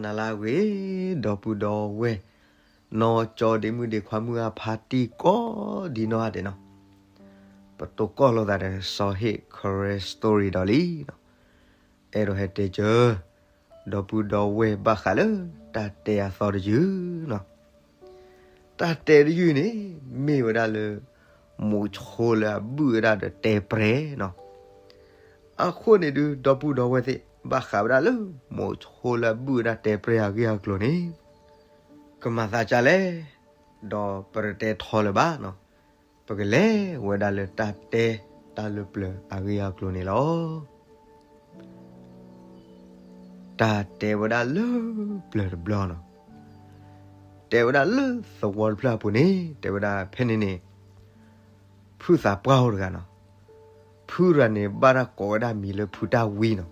နၤလၢအဂ့ၤ, ဒီပုၢ်ဒီဝဲၢ်, နီၢ်ကၠီဒ့မုၣ်ဒ့ခွါမုၣ်အဖါတံၢ်ကိးဒံနီၢ်ဂၤဒဲးနီၤ, ပတိၢ်ကီၢ်လိာ်သးဒီးစီၤဟ့ၣ် Karen story ဒီးလံနီၤ, အဲၣ်ဒိးဟဲတဲကၢ ဒီပုၢ်ဒီဝဲၢ်ဘၣ်ဃးလၢတၢ်တဲအသီတယုၢ်နီၤ. တၢ်တဲတယုၢ်န့ၣ် မ့ၢ်ဝဲဒၣ်လၢ မိၤဆိလၢအဘုၣ်ဝဲဒၣ်ဒီးတဲပြဲၤနီၤ. အဃိန့ၣ်ဒုး ဒီပုၢ်ဒီဝဲၢ်သ့ၣ် ဘၣ်ဃးဝဲဒၣ်လၢ မိၤဆိလၢအဘုၣ်ဝဲဒၣ်တဲပြဲၤအဂ့ၢ်အကျိၤန့ၣ် ကမၤသးဒ်လဲၣ်, ဒီးပတတဲထီလၢၤဘၣ်နီၤ, ပကလဲၤဝဲဒၣ်လၢတၢ်တဲတၢ်လၢပျၢၤအဂ့ၢ်အကျိၤန့ၣ်လီၤ. တၢ်တဲဝဲဒၣ်လၢပျၢၤတဘျီနီၤ, တဲဝဲဒၣ်လၢသဝီတဖျၢၣ်အပူၤန့ၣ် တဲဝဲဒၣ်ဖဲန့ၣ်န့ၣ် ဖုသးပှၢ်အိၣ်တဂၤနီၤ. ဖုတဂၤန့ၣ် ဘၣ်တၢ်ကိးဝဲဒၣ်မံၤလၢဖုတၢ်ဝံနီၤ.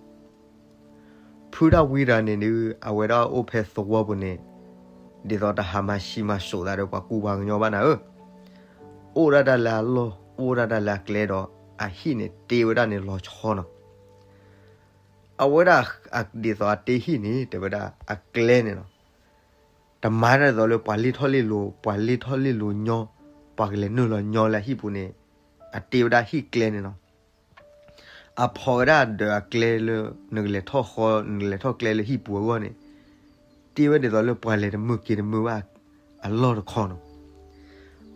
ဖုတၢ်ဝံတဂၤန့ၣ်ဒုး အဝဲဒၣ်အိၣ်ဖဲသဝီပူၤန့ၣ် ဒ်သိးတဟးမၤဆံးမၤစိးသးဒီးပှၤကူပှၤကညီဘၣ်နၤဧၢ, အိၣ်ဒၣ်တၢ်လၢအလီၢ် အိၣ်ဒၣ်တၢ်လၢအကျဲဒီး အဟံၣ်န့ၣ်တ့ဝဲဒၣ်န့ၣ်လီၤဆီနီၤ. အဝဲဒၣ်ဒ်သိးအတ့ဟံၣ်န့ၣ် တဲဝဲဒၣ်အကျဲန့ၣ်နီၤ, တမၤတၢ်ဒ်သိးလၢပှၤလ့ၢ်ထီၣ်လ့ၢ်လီၤ ပှၤလ့ၢ်ထီၣ်လ့ၢ်လီၤညီ ပှၤကလဲၤနုာ်လီၤညီလၢအဟံၣ်ပူၤန့ၣ် အတ့ဝဲဒၣ်ဟံၣ်ကျဲန့ၣ်နီၤ. အဖီၣ်ဝဲဒၣ်ဒီးအကျဲလၢ နကလဲၤထီၣ်ဃီ နကလဲၤထီၣ်ကျဲလၢဟံၣ်ပူၤအဂီၢ်န့ၣ် တ့ဝဲဒ်သိးလၢပှၤလဲၤတမုာ်က့ၤတမုာ်ဘၣ်အလီၢ်တခီနီၤ.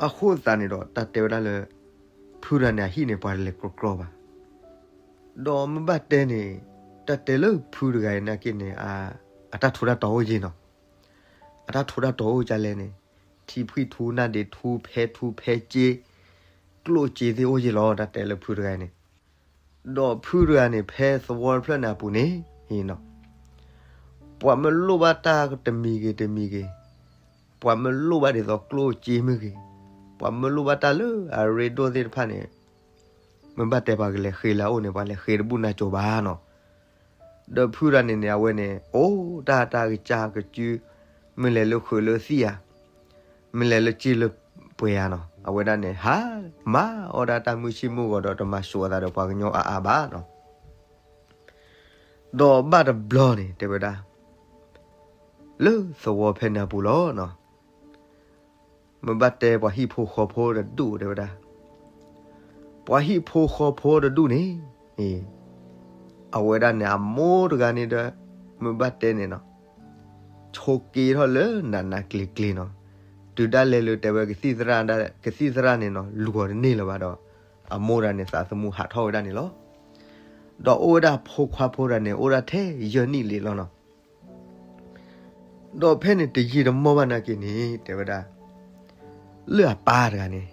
အဃိသတးန့ၣ်ဒီး တၢ်တဲဝဲဒၣ်လၢ ဖုတဂၤန့ၣ် အဟံၣ်န့ၣ် ပှၤလဲၤကြီကြီဘၣ်. ဒီးမ့ၢ်ဘၣ်တဲန့ၣ် တၢ်တဲလၢဖုတဂၤအံၤနာ်က့န့ၣ် အတၢ်ထူးတၢ်တီၤအိၣ်က့နီၤ. အတၢ်ထူးတၢ်တီၤအိၣ်ကလဲၣ်န့ၣ် ထံဖှံထူ နၢ်ဒ့ထူ ဖဲထူဖဲစ့ ကျိၣ်စ့သ့ၣ်အိၣ်က့လီၤ တၢ်တဲလၢဖုတဂၤန့ၣ်. ဒီးဖုတဂၤန့ၣ် ဖဲသဝီတဖျၢၣ်န့ၣ်အပူၤန့ၣ် ပှၤမ့ၢ်လိၣ်ဘၣ်တၢ်တမံၤဂ့ၤတမံၤဂ့ၤ, ပှၤမ့ၢ်လိၣ်ဘၣ်ဒ်သိးကျိၣ်စ့မ့ၢ်ဂ့ၤ, ပှၤမ့ၢ်လိၣ်ဘၣ်တၢ်လၢအရ့ဒိၣ်သ့ၣ်တဖၣ်န့ၣ် မ့ၢ်ဘၣ်တဲပှၤကလဲၤဃ့လၢအအိၣ်န့ၣ် ပှၤလဲၤဃ့တဘူၣ်နါစိၤဘၣ်နီၤ. ဒီးဖုတဂၤန့ၣ်န့ၣ် အဝဲန့ၣ် အိၣ်တၢ်တၢ်ကစၢ်ကစု, မ့ၢ်လဲၤလၢဃုာ်လၢသံၣ်ဧါ, မ့ၢ်လဲၤလၢစ့လၢပှဲၤဧါနီၤ, အဝဲဒၣ်န့ၣ် ဟးမၤအီၣ်ဒၣ်တၢ်မုၢ်ဆ့ၣ်မုၢ်ဂီၤဒီးတမၤစိးအသးဒီးပှၤကညီအါအါဘၣ်နီၤ. ဒီးဘၣ်တဘျီန့ၣ် တဲဝဲဒၣ် လၢသဝီဖဲန့ၣ်အပူၤလီၤနီၤ. မ့ၢ်ဘၣ်တဲပှၤဟံၣ်ဖိဃီဖိတဒူၣ်တဲဝဲဒၣ်, ပှၤဟံၣ်ဖိဃီဖိတဒူၣ်န့ၣ် အဝဲဒၣ်န့ၣ် အမိၢ်တဂၤန့ၣ်ဒီး မ့ၢ်ဘၣ်တဲန့ၣ်နီၤ, ဆိးက့ထီၣ်လၢနးနးကျံၤကျံၤနီၤ, တုၤဒၣ်လဲာ်လၢတဲဝဲ ကသံၣ်သရၣ်န့ၣ်နီၤ လူၤအီၤတန့ၢ်လၢၤဘၣ်ဒီး အမိၢ်တဂၤန့ၣ် သးသမူဟးထီၣ်ဝဲဒၣ်န့ၣ်လီၤ. ဒီးအိၣ်ဝဲဒၣ်ဖိခွါဖိတဂၤန့ၣ် အိၣ်ဒၣ်ထဲယဲၢ်နံၣ်လံလီၤနီၤ. ဒီးဖဲန့ၣ်တယံာ်တမီၢ်ဘၣ်နာ်က့န့ၣ် တဲဝဲဒၣ် လၢအပၢ်တဂၤန့ၣ်,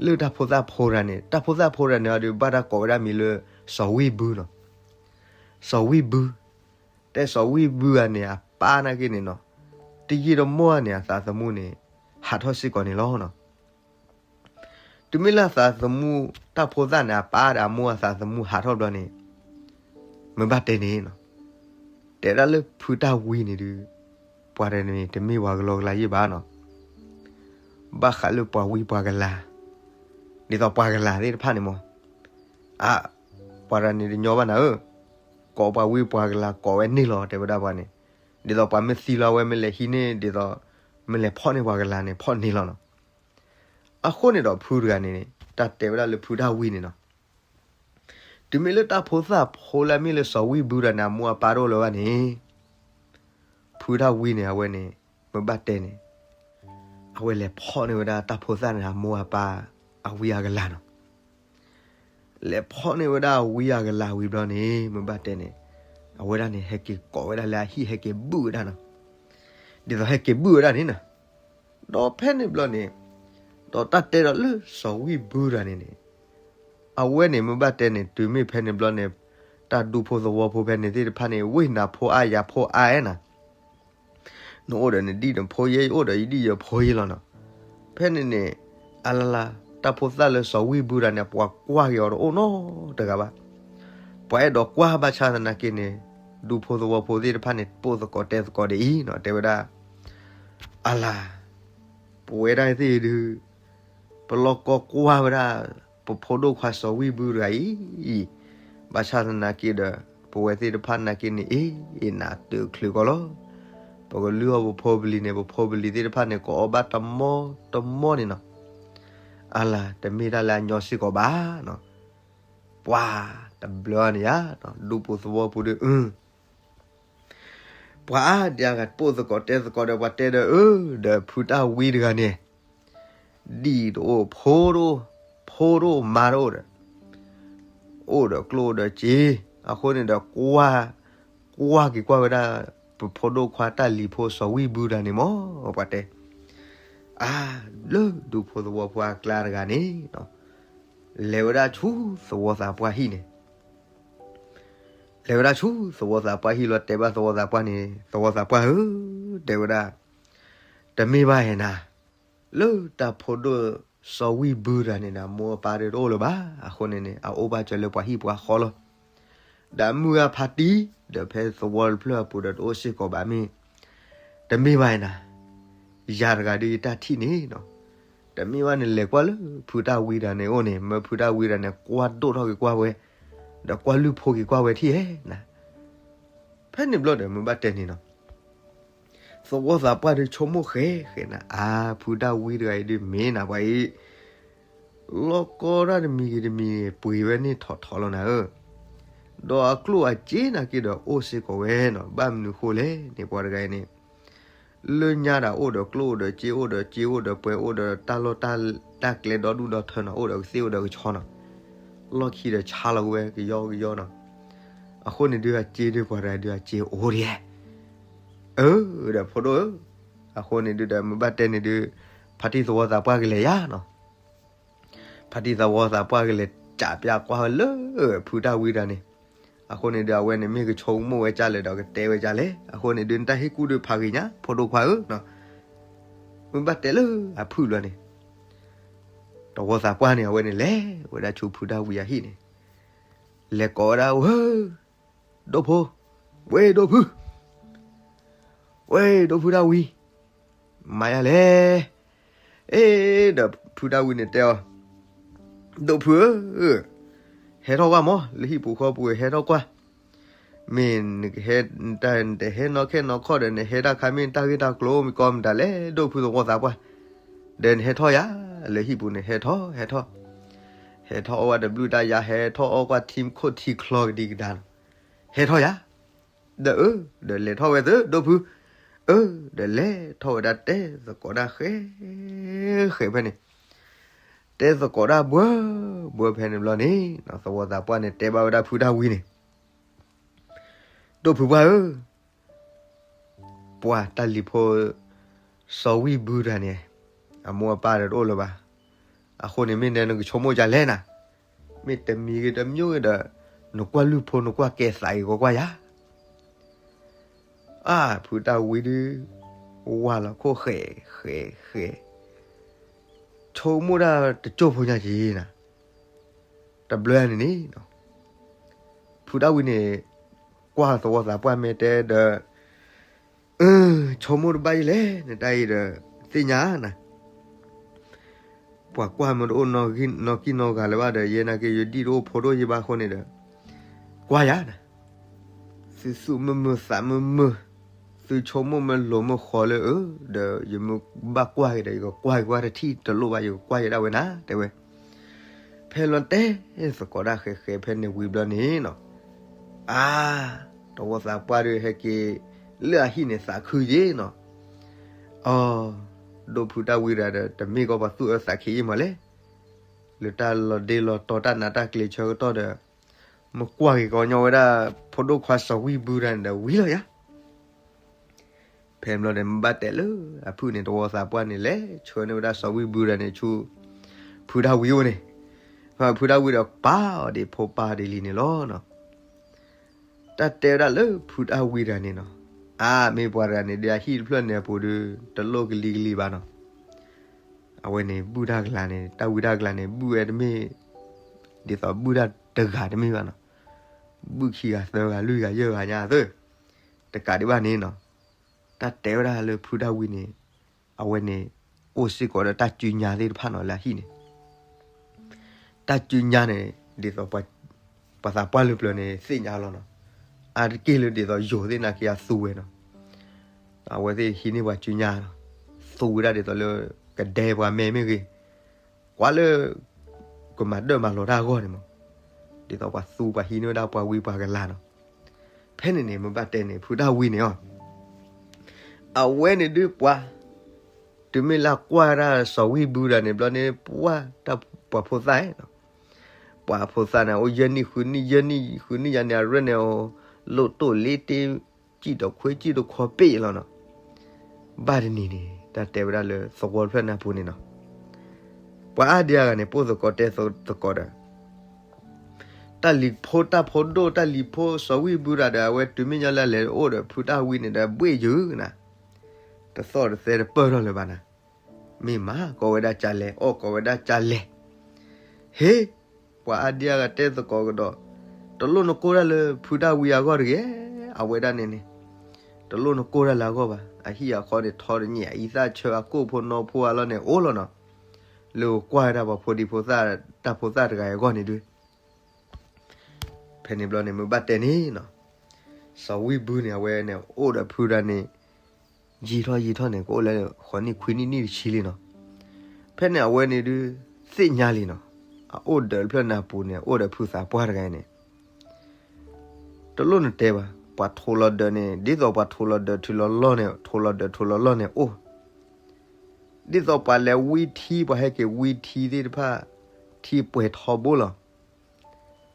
လၢတၢ်ဖိသၣ်ဖိတဂၤန့ၣ်, တၢ်ဖိသၣ်ဖိတဂၤန့ၣ် အဒုးဘၣ်တၢ်ကိးဝဲဒၣ်မံၤလၢ စီၤဝံၣ်ဘုနီၤ. စီၤဝံၣ်ဘု, တဲစီၤဝံၣ်ဘုတဂၤန့ၣ် အပၢ်နာ်က့န့ၣ်နီၤ, တယံာ်တမီၢ်န့ၣ် အသးသမူန့ၣ် ဟးထီၣ်စ့ၢ်ကီးန့ၣ်လီၤနီၤ. တုၤမ့ၢ်လၢအသးသမူ တၢ်ဖိသၣ်န့ၣ် အပၢ်ဒီးအမိၢ်အသးသမူဟးထီၣ်ဘျီန့ၣ် မ့ၢ်ဘၣ်တဲန့ၣ်နီၤ, တဲဒၣ်လၢဖုတၢ်ဝံန့ၣ်ဒုး ပှၤတဂၤန့ၣ် တမ့ၢ်ပှၤကလီကလီယဲၢ်ဘၣ်နီၤ. ဘၣ်ဃးလၢပှၤဝံပှၤကလၤ, ဒ်သိးပှၤကလၤသ့ၣ်တဖၣ်န့ၣ်မး, အ, ပှၤတဂၤန့ၣ်တညီဘၣ်နၤဧၢ, ကိးပှၤဝံပှၤကလၤကိးဝဲန့ၢ်လီၤ တဲဝဲဒၣ်ပှၤန့ၣ်, ဒ်သိးပှၤမ့ၢ်သံလီၤဝဲမ့ၢ်လဲၤဟံးန့ၢ် ဒ်သိး မ့ၢ်လဲၤဖီၣ်န့ၢ်ပှၤကလၤန့ၣ် ဖီၣ်န့ၢ်လီၤနီၤ. အဃိန့ၣ်ဒီးဖုတဂၤန့ၣ် တၢ်တဲဝဲဒၣ်လၢဖုတၢ်ဝံန့ၣ်နီၤ, တုၤမ့ၢ်လၢတၢ်ဖိသၣ်ဖိလၢအမ့ၢ်လၢစီၤဝံၣ်ဘုတဂၤန့ၣ် အမိၢ်အပၢ်တအိၣ်လၢၤဘၣ်န့ၣ်, ဖုတၢ်ဝံန့ၣ် အဝဲန့ၣ် မ့ၢ်ဘၣ်တဲန့ၣ် အဝဲလဲၤဖီၣ်န့ၢ်ဝဲဒၣ်တၢ်ဖိသၣ်န့ၣ် အမိၢ်အပၢ် အဝံအကလၤနီၤ. လဲၤဖီၣ်န့ၢ်ဝဲဒၣ်အဝံအကလၤဝံၤဘျီန့ၣ် မ့ၢ်ဘၣ်တဲန့ၣ် အဝဲဒၣ်န့ၣ် ဟဲက့ၤကိးဝဲဒၣ်လၢအဟံၣ် ဟဲက့ၤဘုၣ်ဝဲဒၣ်နီၤ. ဒ်သိးဟဲက့ၤဘုၣ်ဝဲဒၣ်န့ၣ်နီၤ. ဒီးဖဲန့ၣ်ဘျီန့ၣ် ဒီးတၢ်တဲဒီးလၢစီၤဝံၣ်ဘုတဂၤန့ၣ်န့ၣ် အဝဲန့ၣ်မ့ၢ်ဘၣ်တဲန့ၣ် တုၤမ့ၢ်ဖဲန့ၣ်ဘျီန့ၣ် တၢ်ဒူဖိသဝီဖိဖဲန့ၣ်သ့ၣ်တဖၣ်န့ၣ် ဝ့ၢ်နၤဖိအါယၤဖိအါအဲၣ်နၤ နအိၣ်ဒီးနဒံၣ်နဖိယဲ ယအိၣ်ဒီးယဒံၣ်ယဖိယဲလီၤနီၤ. ဖဲန့ၣ်န့ၣ် အလလါ တၢ်ဖိသၣ်လၢစီၤဝံၣ်ဘုတဂၤန့ၣ် ပှၤကွၢ်က့ၤအီၤတအိၣ်နီတဂၤဘၣ်. ပှၤအဲၣ်ဒိးကွၢ်ဘၣ်ဆၣ်သနာ်က့န့ၣ် ဒူဖိသဝီဖိသ့ၣ်တဖၣ်န့ၣ် ပိာ်သကိးတဲသကိးဒ်အံၤနီၤ တဲဝဲဒၣ် အလါ ပဝဲဒၣ်သ့ၣ်ဒုး ပလီၢ်ကီၢ်ကွၢ်ဝဲဒၣ် ပဖိဒိၣ်ခွါစီၤဝံၣ်ဘုတဂၤအံၤ ဘၣ်ဆၣ်သနာ်က့ဒီး ပဝဲသ့ၣ်တဖၣ်နာ်က့န့ၣ် အ့ၣ် နးတချုးကီးလီၤ. ပကလုၢ်အီၣ်ပဖိပလံၤန့ၣ် ပဖိပလံၤသ့ၣ်တဖၣ်န့ၣ် ကအီၣ်ဘၣ်တမီတမီန့ၣ်နီၤ. အလၤ တမ့ၢ်တၢ်လၢအညီစ့ၢ်ကီးဘၣ်နီၤ. ပှၤတဘျီန့ၣ်ယါ ဒူပူၤသဝီပူၤဒီး အ ပှၤအါဒံအါဂၤ ပိာ်သကိးတဲသကိးဒီး ပှၤတဲဒီး အၢ ဒီးဖုတၢ်ဝံတဂၤန့ၣ် ဒ်တအိၣ် ဖိတအိၣ်, ဖိတအိၣ် မါတအိၣ်ဒီး အိၣ်ဒီးကျိၣ်အိၣ်ဒီးစ့, အဃိန့ၣ်ဒီး ကွၢ်, ကွၢ်က့ၤကွၢ်ဝဲဒၣ် ပဖိဒိၣ်ခွါတၢ်လံၤဖိစီၤဝံၣ်ဘုတဂၤန့ၣ်မ့ၢ် ပှၤတဲ, အါ, လၢဒူဖိသဝီဖိအကျါတဂၤန့ၣ် လဲၤဝဲဒၣ်ဆူသဝီသးပှၢ်ဟံၣ်န့ၣ် လဲၤဝဲဒၣ်ဆူသဝီသးပှၢ်ဟံၣ်လီၤ တဲဘၣ်သဝီသးပှၢ်န့ၣ်, သဝီသးပှၢ်ဧၢ, တဲဝဲဒၣ်, တမ့ၢ်ဘၣ်ဧါနၤ, လၢတၢ်ဖိဒိၣ်စီၤဝံၣ်ဘုတဂၤန့ၣ်ဒီး အမိၢ်အပၢ်ဒီးတအိၣ်လၢၤဘၣ်. အဃိန့ၣ်န့ၣ် အအိၣ်ဘၣ်စၢၤလၢပှၤဟံၣ်ပှၤဃီလီၤ. ဒီးအမုၢ်ဂၤဖါတံၢ် ဒီးဖဲသဝီတဖျၢၣ်အပူၤဒီးတအိၣ်စ့ၢ်ကီးဘၣ်မ့ၢ် တမ့ၢ်ဘၣ်ဧါနၤ, ယၤတဂၤဒီးယတၢ်ထံၣ်န့ၣ်နီၤ, တမ့ၢ်ဘၣ်န့ၣ် လဲၤကွၢ်လၢဖုတၢ်ဝံတဂၤန့ၣ်အိၣ်န့ၣ် မၢဖုတၢ်ဝံတဂၤန့ၣ် ကွၢ်ဒိၣ်ထီၣ်က့ၤကွၢ်ဝဲ, ဒီးကွၢ်လုၢ်ဖိက့ၤကွၢ်ဝဲထံၣ်ဧါနၤ. ဖဲန့ၣ်ဘျီဒီး မုၢ်ဘၣ်တဲန့ၣ်နီၤ သဝီသးပှၢ်ဒီးဆိကမိၣ်ဃဲဃဲနၤ, အါ, ဖုတၢ်ဝံတဂၤအံၤဒုးမ့ၢ်နၤပှၤအံၤ, လီၢ်ကီတၢ်တမံၤဂ့ၤတမံၤဂ့ၤ ပှ့ၤဝဲန့ၢ်ထီၣ်ထီၣ်လီၤနၤဧၢ, ဒီးအကျိၣ်အစ့နာ်က့ဒီးအိၣ်စ့ၢ်ကီးဝဲနီၤ, ဘၣ်မနုၤဃိလဲၣ်န့ၣ် ပှၤတဂၤအံၤန့ၣ် လၢညါဒၣ်အိၣ်ဒီးကျိၣ်အိၣ်ဒီးစ့ အိၣ်ဒီးစ့အိၣ်ဒီးပှဲၤ အိၣ်ဒီးတၢ်လီၢ်တၢ်ကျဲဒီဒူၣ်ဒီထၢနီၤ, အိၣ်ဒီးကသ့ၣ်အိၣ်ဒီးကဆီနီၤ, လီၢ်ခံဒီးဆါလီၤကဝဲကယီကယီနီၤ, အဃိန့ၣ်ဒုးအစ့ဒုးပှၤတဂၤဒုးအစ့အိၣ်ဒံး, အၢ, ဒီးဖိဒိၣ်ဧၢ, အဃိန့ၣ်ဒုးဒီးမုၢ်ဘၣ်တဲန့ၣ်ဒုး ဖါတံၢ်သဝီသးပှၢ်ကလဲၤယါနီၤ ဖါတံၢ်သဝီသးပှၢ်ကလဲၤကးပျၢ်ကွၢ်ဝဲလၢဖုတၢ်ဝံတဂၤန့ၣ်, အဃိန့ၣ်ဒုးအဝဲန့ၣ်မ့ၢ်ကဆိကမိၣ်ဝဲကၢ်လဲၣ်ဒီးကတဲဝဲကၢ်လဲၣ်, အဃိန့ၣ်ဒုး နတၢ်ဟ့ၣ်ကူၣ်ဒုးဖးဂ့ၤညါ ဖိဒိၣ်ခွါဧၢနီၤ, မုၢ်ဘၣ်တဲလၢအဖုၣ်လီၤန့ၣ်, သဝီသးပှၢ်န့ၣ် အဝဲန့ၣ်လဲၤဝဲဒၣ်ဆူဖုတၢ်ဝံအဟံၣ်န့ၣ်, လဲၤကိးဝဲဒၣ်ဝဲ, ဒိၣ်ဖိ, ဝဲဒိၣ်ဖု ဝဲဒိၣ်ဖုတၢ်ဝံ, မၤယၤလဲၣ်, အ့, ဒီးဖုတၢ်ဝံန့ၣ်တဲအီၤ, ဒိၣ်ဖုဧၢ, ဟဲထီၣ်ကွၢ်မး လၢဟံၣ်ပူၤဃီပူၤ ဟဲထီၣ်ကွၢ်, မ့ၢ်နကဟဲ, နတဟဲနီၢ်ခဲနီၢ်ခီၣ်ဒီး နဟဲတၢ်ခါမ့ၢ်တၢ်ဂ့ၢ်တၢ်ကျိၤမ့ၢ်ကီမတၤလဲၣ် ဒိၣ်ဖုသဝီသးပှၢ်, ဒီးနဟဲထီၣ်ယၤ, လၢဟံၣ်ပူၤန့ၣ် ဟဲထီၣ် ဟဲထီၣ် ဟဲထီၣ်အီၣ်ဝဲတဘျုးတၢ်ယၤ ဟဲထီၣ်အီၣ်ကွၢ်ထံခိၣ်ထံချီကဒံကဒါနီၤ, ဟဲထီၣ်ယၤ, ဒီးအၢ, ဒီးလဲၤထီၣ်ဝဲသု ဒိၣ်ဖု, အၢ, ဒီးလဲၤထီၣ်ဝဲဒၣ်တဲသကိးတၢ်ဃဲ, ဃဲဖဲန့ၣ်, တဲသကိးတၢ်ဘှၢ, ဘှၢဖဲန့ၣ်ဘျီန့ၣ်, သဝီသးပှၢ်န့ၣ်တဲဘၣ်ဝဲဒၣ်ဖုတၢ်ဝံန့ၣ်, ဒိၣ်ဖုပှၢ်ဧၢ, ပှၤတၢ်လံၤဖိ စီၤဝံၣ်ဘုတဂၤန့ၣ်, အမိၢ်အပၢ်ဒီးတအိၣ်လၢၤဘၣ်, အဃိန့ၣ်မ့ၢ်နဲနကဆိကမိၣ်ကလဲၣ်နၤ, မ့ၢ်တမံၤဂ့ၤတမံၤဂ့ၤဒီး, နကွၢ်လုၢ်ဖိနကွၢ်ကဲသးအံၤကကွၢ်ယၤ, အါ, ဖုတၢ်ဝံဒုး, ဝါလီၤခိၣ်ဃဲ, ဃဲ, ဃဲ, ဆိကမိၣ်ဒၣ်တကၠိၢ်ဖိညါက့ၤနၤ, တဘျီန့ၣ်န့ၣ်, ဖုတၢ်ဝံန့ၣ်, ကွၢ်သဝီသးပှၢ်မ့ၢ်တဲဒီး, အၢ, ဆိကမိၣ်တဘၣ်ယလဲၣ် နတၢ်အံၤဒီး, သ့ၣ်ညါနၤ ပှၤကွၢ်မ့ၢ်တအိၣ်နီၢ်ကံၢ်နီၢ်ဂၤလၢၤဘၣ်ဒီး ယဲနာ်က့ၤယဒံၣ်တအိၣ်ဖိဒိၣ်ယဘၣ်အဃိန့ၣ်ဒီး, ကွၢ်ယၤနၤ, သုသူၣ်မုာ်မုာ်သးမုာ်မုာ်, သုဆိကမိၣ်မ့ၢ်လိၤမ့ၢ်ဃီလၢအၢ, ဒီးယမ့ၢ်ဘၣ်ကွၢ်က့ၤဒီး ယကကွၢ်က့ၤကွၢ်တထံၣ်တလိၣ်ဘၣ် ယကကွၢ်က့ၤဒၣ်ဝဲနၤ တဲဝဲ ဖဲလီၤတဲသကိးတၢ်ဃဲဃဲဖဲန့ၣ်ဝံၤဘျီန့ၣ်နီၤ, အါ, သဝီသးပှၢ်ဒီးဟဲက့ၤလၢအဟံၣ်န့ၣ် သးခုက့ၤနီၤ, အီ, ဒိၣ်ဖုတၢ်ဝံတဂၤဒီး တမ့ၢ်ကီးပှၤသူၣ်အၢသးခံအံၤမးလဲၣ်, လၢတၢ်လီၤဒ့လီၤတီၤတၢ်နးတၢ်ကျ့ၤဆၢကတီၢ်ဒီး, မ့ၢ်ကွၢ်က့ၤကီးညီဝဲဒၣ် ဖိဒိၣ်ခွါစီၤဝံၣ်ဘုတဂၤန့ၣ်ဒီးဝံၤလီၤယၤ ဖဲဘျီဒီးမ့ၢ်ဘၣ်တဲလၢအဖုၣ်န့ၣ် သဝီသးပှၢ်န့ၣ် လဲၤဆှၢန့ၢ်ဝဲဒၣ်စီၤဝံၣ်ဘုတဂၤန့ၣ်ဆူ ဖုတၢ်ဝံအိၣ်န့ၣ်, ဖုတၢ်ဝံဒီးပာ်အီၤဒံးဖိပာ်အီၤဒံးလံန့ၣ်လီၤနီၤ, တၢ်တဲဝဲဒၣ်လၢဖုတၢ်ဝံတဂၤန့ၣ်နီၤ, အါ မ့ၢ်ပှၤတဂၤန့ၣ်ဒီးအဟံၣ်တဖျၢၣ်န့ၣ်အပူၤဒီး တလိၣ်ကလံၤကလံၤဘၣ်နီၤ, အဝဲန့ၣ်ဘုၣ်တၢ်ကလၤန့ၣ် တၢ်ဝံတၢ်ကလၤန့ၣ် ဘုၣ်ဝဲတမ့ၢ် ဒ်သိးဘုၣ်တၢ်တဂၤတမ့ၢ်ဘၣ်နီၤ, ဘုၣ်ခံဂၤသၢဂၤလွံၢ်ဂၤယဲၢ်ဂၤညါသၢ, တကးဒံးဘၣ်န့ၣ်နီၤ, တၢ်တဲဝဲဒၣ်လၢဖုတၢ်ဝံန့ၣ်, အဝဲန့ၣ် အိၣ်စ့ၢ်ကီးဒီးတၢ်စုညါသ့ၣ်တဖၣ်နီၤလၢအဟံၣ်န့ၣ်, တၢ်စုညါန့ၣ် ဒ်သိး ပှၤသးပှၢ်လၢပျၢၤန့ၣ် သ့ၣ်ညါလီၤနီၤ, အါတက့ၢ်လၢဒ်သိးယိၤသ့ၣ်နာ်က့ၤအသူဝဲနီၤ, အဝဲသ့ၣ်ဟံးန့ၢ်ပှၤစုညါလီၤ. သူဝဲဒၣ်ဒ်သိးလၢ ကဒဲပှၤမဲာ်မ့ၢ်ဂ့ၤ, ကွၢ်လၢ ကမၤဒၢၣ်မၤလီၤတၢ်အဂီၢ်န့ၣ်မး, ဒ်သိးပှၤသူပှၤဟံးန့ၢ်ဝဲဒၣ်ပှၤဝံပှၤကလၤနီၤ. ဖဲန့ၣ်န့ၣ် မ့ၢ်ဘၣ်တဲန့ၣ် ဖုတၢ်ဝံန့ၣ်အီၤ အဝဲန့ၣ်ဒုးပှၤ တုၤမ့ၢ်လၢကွၢ်ဝဲဒၣ်စီၤဝံဘူဒီးန့ၣ်ဘျီန့ၣ် ပှၤတၢ်ပှၤဖိသၣ်, ပှၤဖိသၣ်န့ၣ် အိၣ်ယဲၢ်နံၣ်ဃုနံၣ် ယဲၢ်နံၣ်ဃုနံၣ်ယါန့ၣ် အရဲၣ်န့ၣ် အိၣ်လိၣ်တိၣ်လ့တ့ စံၣ်ဒီးခွ့စံၣ်ဒီးခွီပ့ၣ်လီၤနီၤ. ဘၣ်တနံၤန့ၣ် တၢ်တဲဝဲဒၣ်လၢသဝီဖျၢၣ်နၢ်ပူၤန့ၣ်နီၤ, ပှၤအါဒံအါဂၤန့ၣ် ပိၢ်သကိးတဲသကိးဒီး တၢ်လံၤဖိတၢ်ဖိဒိၣ် တၢ်လံၤဖိစီၤဝံဘူဒီး အဝဲတုၤမ့ၢ်ညီလၢလဲၤအိၣ်ဒီးဖုတၢ်ဝံန့ၣ်ဒီး ဘှ့ၣ်ယုာ်နၤ, တသီၣ်တသဲတပၢၢ်ထီၣ်လၢၤဘၣ်နၤ, မ့ၢ်မၤကီးဝဲဒၣ်ကလဲၣ် အီၣ်ကီးဝဲဒၣ်ကလဲၣ်, ဟ့ ပှၤအါဒံအါဂၤတဲသကိးကဒီး, တလိၣ်နကိၢ်တၢ်လၢဖုတၢ်ဝံအဂီၢ်တဂ့ၤ, အဝဲဒၣ်န့ၣ်န့ၣ်, တလိၣ်နကိၢ်တၢ်လၢအဂီၢ်ဘၣ်, အဟံၣ်အဃီန့ၣ်ထီတညၣ် အအံသၣ်ဆၢအကိၣ်ဖိနီဖိအလီၢ်န့ၣ်အိၣ်လီၤနီၤ, လၢကွၢ်ဝဲဒၣ်ပှၤဖိဒံဖိသၣ် တၢ်ဖိသၣ်တဂၤအံၤအဂီၢ်န့ၣ်ဒုး ဖဲန့ၣ်ဘျီန့ၣ် မ့ၢ်ဘၣ်တဲန့ၣ်နီၤ, စီၤဝံဘူန့ၣ် အဝဲန့ၣ်အိၣ်ဒီးဖုဒၣ်န့ၣ် ယံာ်ထီၣ်ယံာ်ထီၣ်န့ၣ် ကအိၣ်လၢဃိးနံၣ်ခွံနံၣ်နံၣ်တဆံလံနီၤ, ဖဲန့ၣ်အဝဲန့ၣ်ဒုး သ့ၣ်ညါလံနီၤ, အအိၣ်ဒီးဖျၢၣ်နၢ်ပူၤန့ၣ် အိၣ်ဒီးဖုသးပှၢ်တဂၤအံၤန့ၣ် တလိၣ်နတဲဘၣ်, ပှၤထိးလီၤဒၢးန့ၣ် ဒ်သိးပှၤထိးလီၤဒၢးထုးလီၤလီၢ်န့ၣ် ထိးလီၤဒၢးထုးလီၤလီၢ်န့ၣ်အိၣ်, ဒ်သိးပှၤလဲၤဝံထံ ပှၤဟဲက့ၤဝံထံသ့ၣ်တဖၣ် ထံပှဲၤထီဘိလီၤ.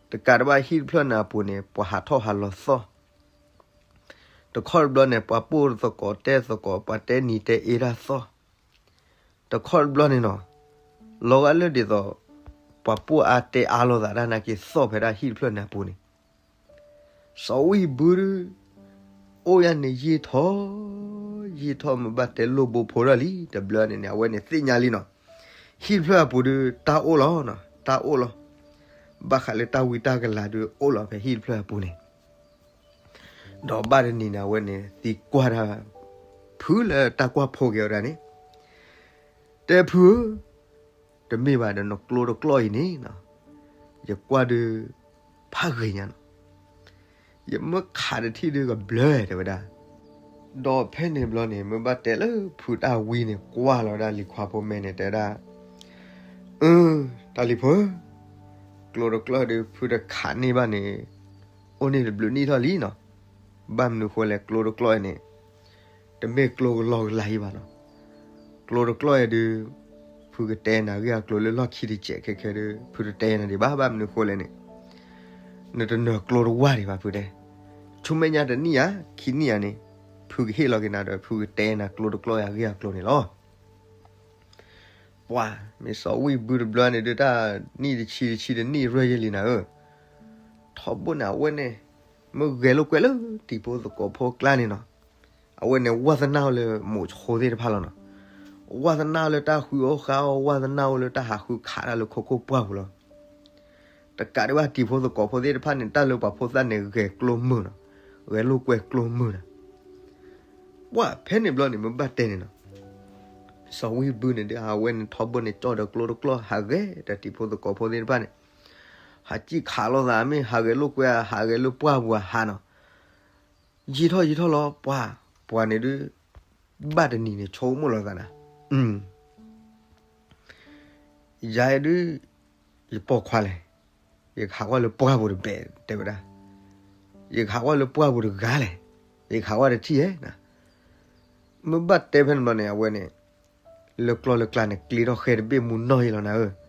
တကးဒံးဘၣ်ဟံၣ်တဖျၢၣ်နၢ်ပူၤန့ၣ် ပှၤဟးထီၣ်ဟးလီၤသီၣ်, တခီတဘျီန့ၣ် ပှၤပိၢ်သကိးတဲသကိး ပှၤတဲနံၤတဲအ့တၢ်သီၣ်, တခီတဘျီန့ၣ်နီၤ, လီၤဂာ်လၢဒ်သိး ပှၤပိၢ်အါတဲအါလိာ်သးတၢ်နာ်က့ၤသီၣ်ဖဲဒၣ်ဟံၣ်တဖျၢၣ်နၢ်ပူၤန့ၣ် စီၤဝံဘူဒုး အိၣ်ယါန့ၣ်ယံာ်ထီၣ် ယံာ်ထီၣ် မ့ၢ်ဘၣ်တဲလိၣ်ဘိဖိထီၣ်လံ တဘျီန့ၣ်န့ၣ် အဝဲန့ၣ်သ့ၣ်ညါလံနီၤ, ဟံၣ်တဖျၢၣ်အပူၤဒုး တၢ်အိၣ်လီၤနီၤ, တၢ်အိၣ်လီၤ, ဘၣ်ဃးလၢတၢ်ဝံတၢ်ကလၤဒုးအိၣ်လီၤဖဲဟံၣ်တဖျၢၣ်အပူၤန့ၣ်, ဒီးဘၣ်တနံၤန့ၣ် အဝဲန့ၣ်သံကွၢ်တၢ် ဖုလၢတၢ်ကွၢ်ဖိက့ၤဝဲဒၣ်န့ၣ်, တဲဖုဧၢ, တမ့ၢ်ဘၣ်ဒီးနကျိတကျီၢ်အံၤန့ၣ်နီၤ, ယကွၢ်ဒုး ဖးဂ့ၤညါနီၤ, ယမ့ၢ်ခးတထံၣ်ဒုးကဘျၢတဲဝဲဒၣ်, ဒီးဖဲန့ၣ်ဘျီန့ၣ် မ့ၢ်ဘၣ်တဲလၢဖုတၢ်ဝံန့ၣ် ကွၢ်လီၤဝဲဒၣ်လံၤခွါဖိမဲာ်န့ၣ် တဲဝဲဒၣ်, အၢ တၢ်လံၤဖိဧၢ, ကျိတကျီၢ်ဒုး ဖုတခးန့ၢ်ဘၣ်န့ၣ် အိၣ်န့ၢ်တဘျုးနံၣ်ထီၣ်လံနီၤ, ဘၣ်မနုၤဃိလဲၣ် ကျိတကျီၢ်အံၤန့ၣ် တမ့ၢ်ကျိကလီကလၤအံၤဘၣ်နီၤ, ကျိတကျီၢ်အံၤဒုး ဖုကတဲနၤဂ့ၢ်အကျိၤလၢလီၢ်ခံတစဲးခဲခဲဒုး ဖုတတဲနၤဒံးဘၣ်, ဘၣ်မနုၤဃိလဲၣ်န့ၣ် နတနၢၤကျိတဝၢ်ဒံးဘၣ်ဖုတဲ, ဆူမဲာ်ညါတနံၣ်ဧါ ခံနံၣ်ဧါန့ၣ် ဖုကဟ့ၣ်လီၤက့ၤနၤဒီး ဖုကတဲနၤကျိတကျီၢ်အံၤအဂ့ၢ်အကျိၤန့ၣ်လီၤ. ပှၤ မ့ၢ်စီၤဝံဘူတဘျီန့ၣ်ဒုး တၢ်နံၣ်တဆံတဆံတနံၣ်ရဲၣ်ယဲၢ်လံနၤဧၢ, ထီဘိန့ၣ် အဝဲန့ၣ် မ့ၢ်ဂဲၤလိာ်ကွဲလၢတံၤဖိသကိးဖိကျါန့ၣ်နီၤ, အဝဲန့ၣ် ဝၣ်သနာ်လၢမိၤဆိသ့ၣ်တဖၣ်လီၤနီၤ, ဝၣ်သနာ်လၢတၢ်ဃုအီၣ်ဃုအီ ဝၣ်သနာ်လၢတၢ်ဟးဃုခးတၢ်လၢခိခိၣ်ပှၢ်ပူၤလီၤ. တကးဒံးဘၣ်တံၤဖိသကိးဖိသ့ၣ်တဖၣ်န့ၣ် တၢ်လၢပှၤဖိသၣ်န့ၣ် ဂဲၤကျိမုာ်နီၤ, ဂဲၤလိာ်ကွဲကျိမုာ်နီၤ. ပှၤဖဲန့ၣ်ဘျီန့ၣ် မ့ၢ်ဘၣ်တဲန့ၣ်နီၤ, စီၤဝံဘူန့ၣ်ဒုး အဝဲန့ၣ်ထီဘိန့ၣ် ကၠီၣ်ဒီးကျိတကျီၢ် ဟးဂဲၤဒီးတံၤဖိသကိးဖိသ့ၣ်တဖၣ်န့ၣ်, ဟးစံၣ်ခးလိာ်သးမ့ၢ် ဟးဂဲၤလိာ်ကွဲ ဟးဂဲၤလၢပှၢ်ပူၤအဟးနီၤ, ယံာ်ထီၣ်ယံာ်ထီၣ်လီၤ ပှၤ ပှၤန့ၣ်ဒုး ဘၣ်တနံၤန့ၣ် ဆိကမိၣ်လီၤသးနၤ, ယၤဒုး ယပိာ်ခွါလဲၣ်, ယကဟးကွၢ်လၢပှၢ်ပူၤတဘဲၣ် တဲဝဲဒၣ်, ယကဟးကွၢ်လၢပှၢ်ပူၤတဂၤလဲၣ်, ယကဟးကွၢ်တထံၣ်ဧဲနၤ. မ့ၢ်ဘၣ်တဲဖဲန့ၣ်ဘျီန့ၣ် အဝဲန့ၣ် လၢကျီၢ်လၢကျါန့ၣ် ကျ့ထီၣ်ဃဲတဘ့ၣ်မူနီၢ်ယဲလီၤနၤဧၢ,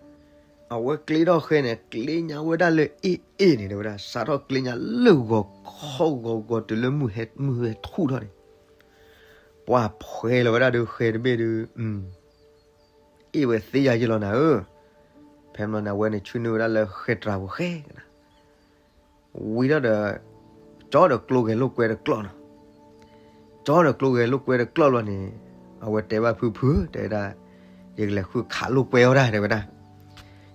အဝဲကျ့ထီၣ်ဃဲန့ၣ် ကျ့ညါဝဲဒၣ်လၢအ့ၣ်အ့ၣ်န့ၣ် တဲဝဲဒၣ် စးထီၣ်ကျ့ညါလၢဂီၤခီဂီၤဂီၤတုၤလၢမုၢ်ဟဲမုၢ်ဟဲထူၣ်ထီၣ်န့ၣ်, ပှၤဖှဲလီၤဝဲဒၣ်ဒုးဃဲတဘ့ၣ်ဒုး အ့ၣ်ဝဲသ့ယၤယဲလီၤနၤဧၢ, ဖဲန့ၣ်ဘျီန့ၣ် အဝဲန့ၣ်ဆ့ၣ်နီၤဝဲဒၣ်လၢဃဲတြၤပူၤဃဲကနၤ ဝံၤထီၣ်ဒီး ကၠီဒီးကျိဂဲၤလိာ်ကွဲတကျီၢ်နီၤ, ကၠီဒီးကျိဂဲၤလိာ်ကွဲတကျီၢ်ဘျီန့ၣ် အဝဲတဲဘၣ်ဖုဖု တဲဝဲဒၣ်, ယကလဲၤဃုခးလိာ်ကွဲအီၣ်တၢ် တဲဝဲဒၣ်,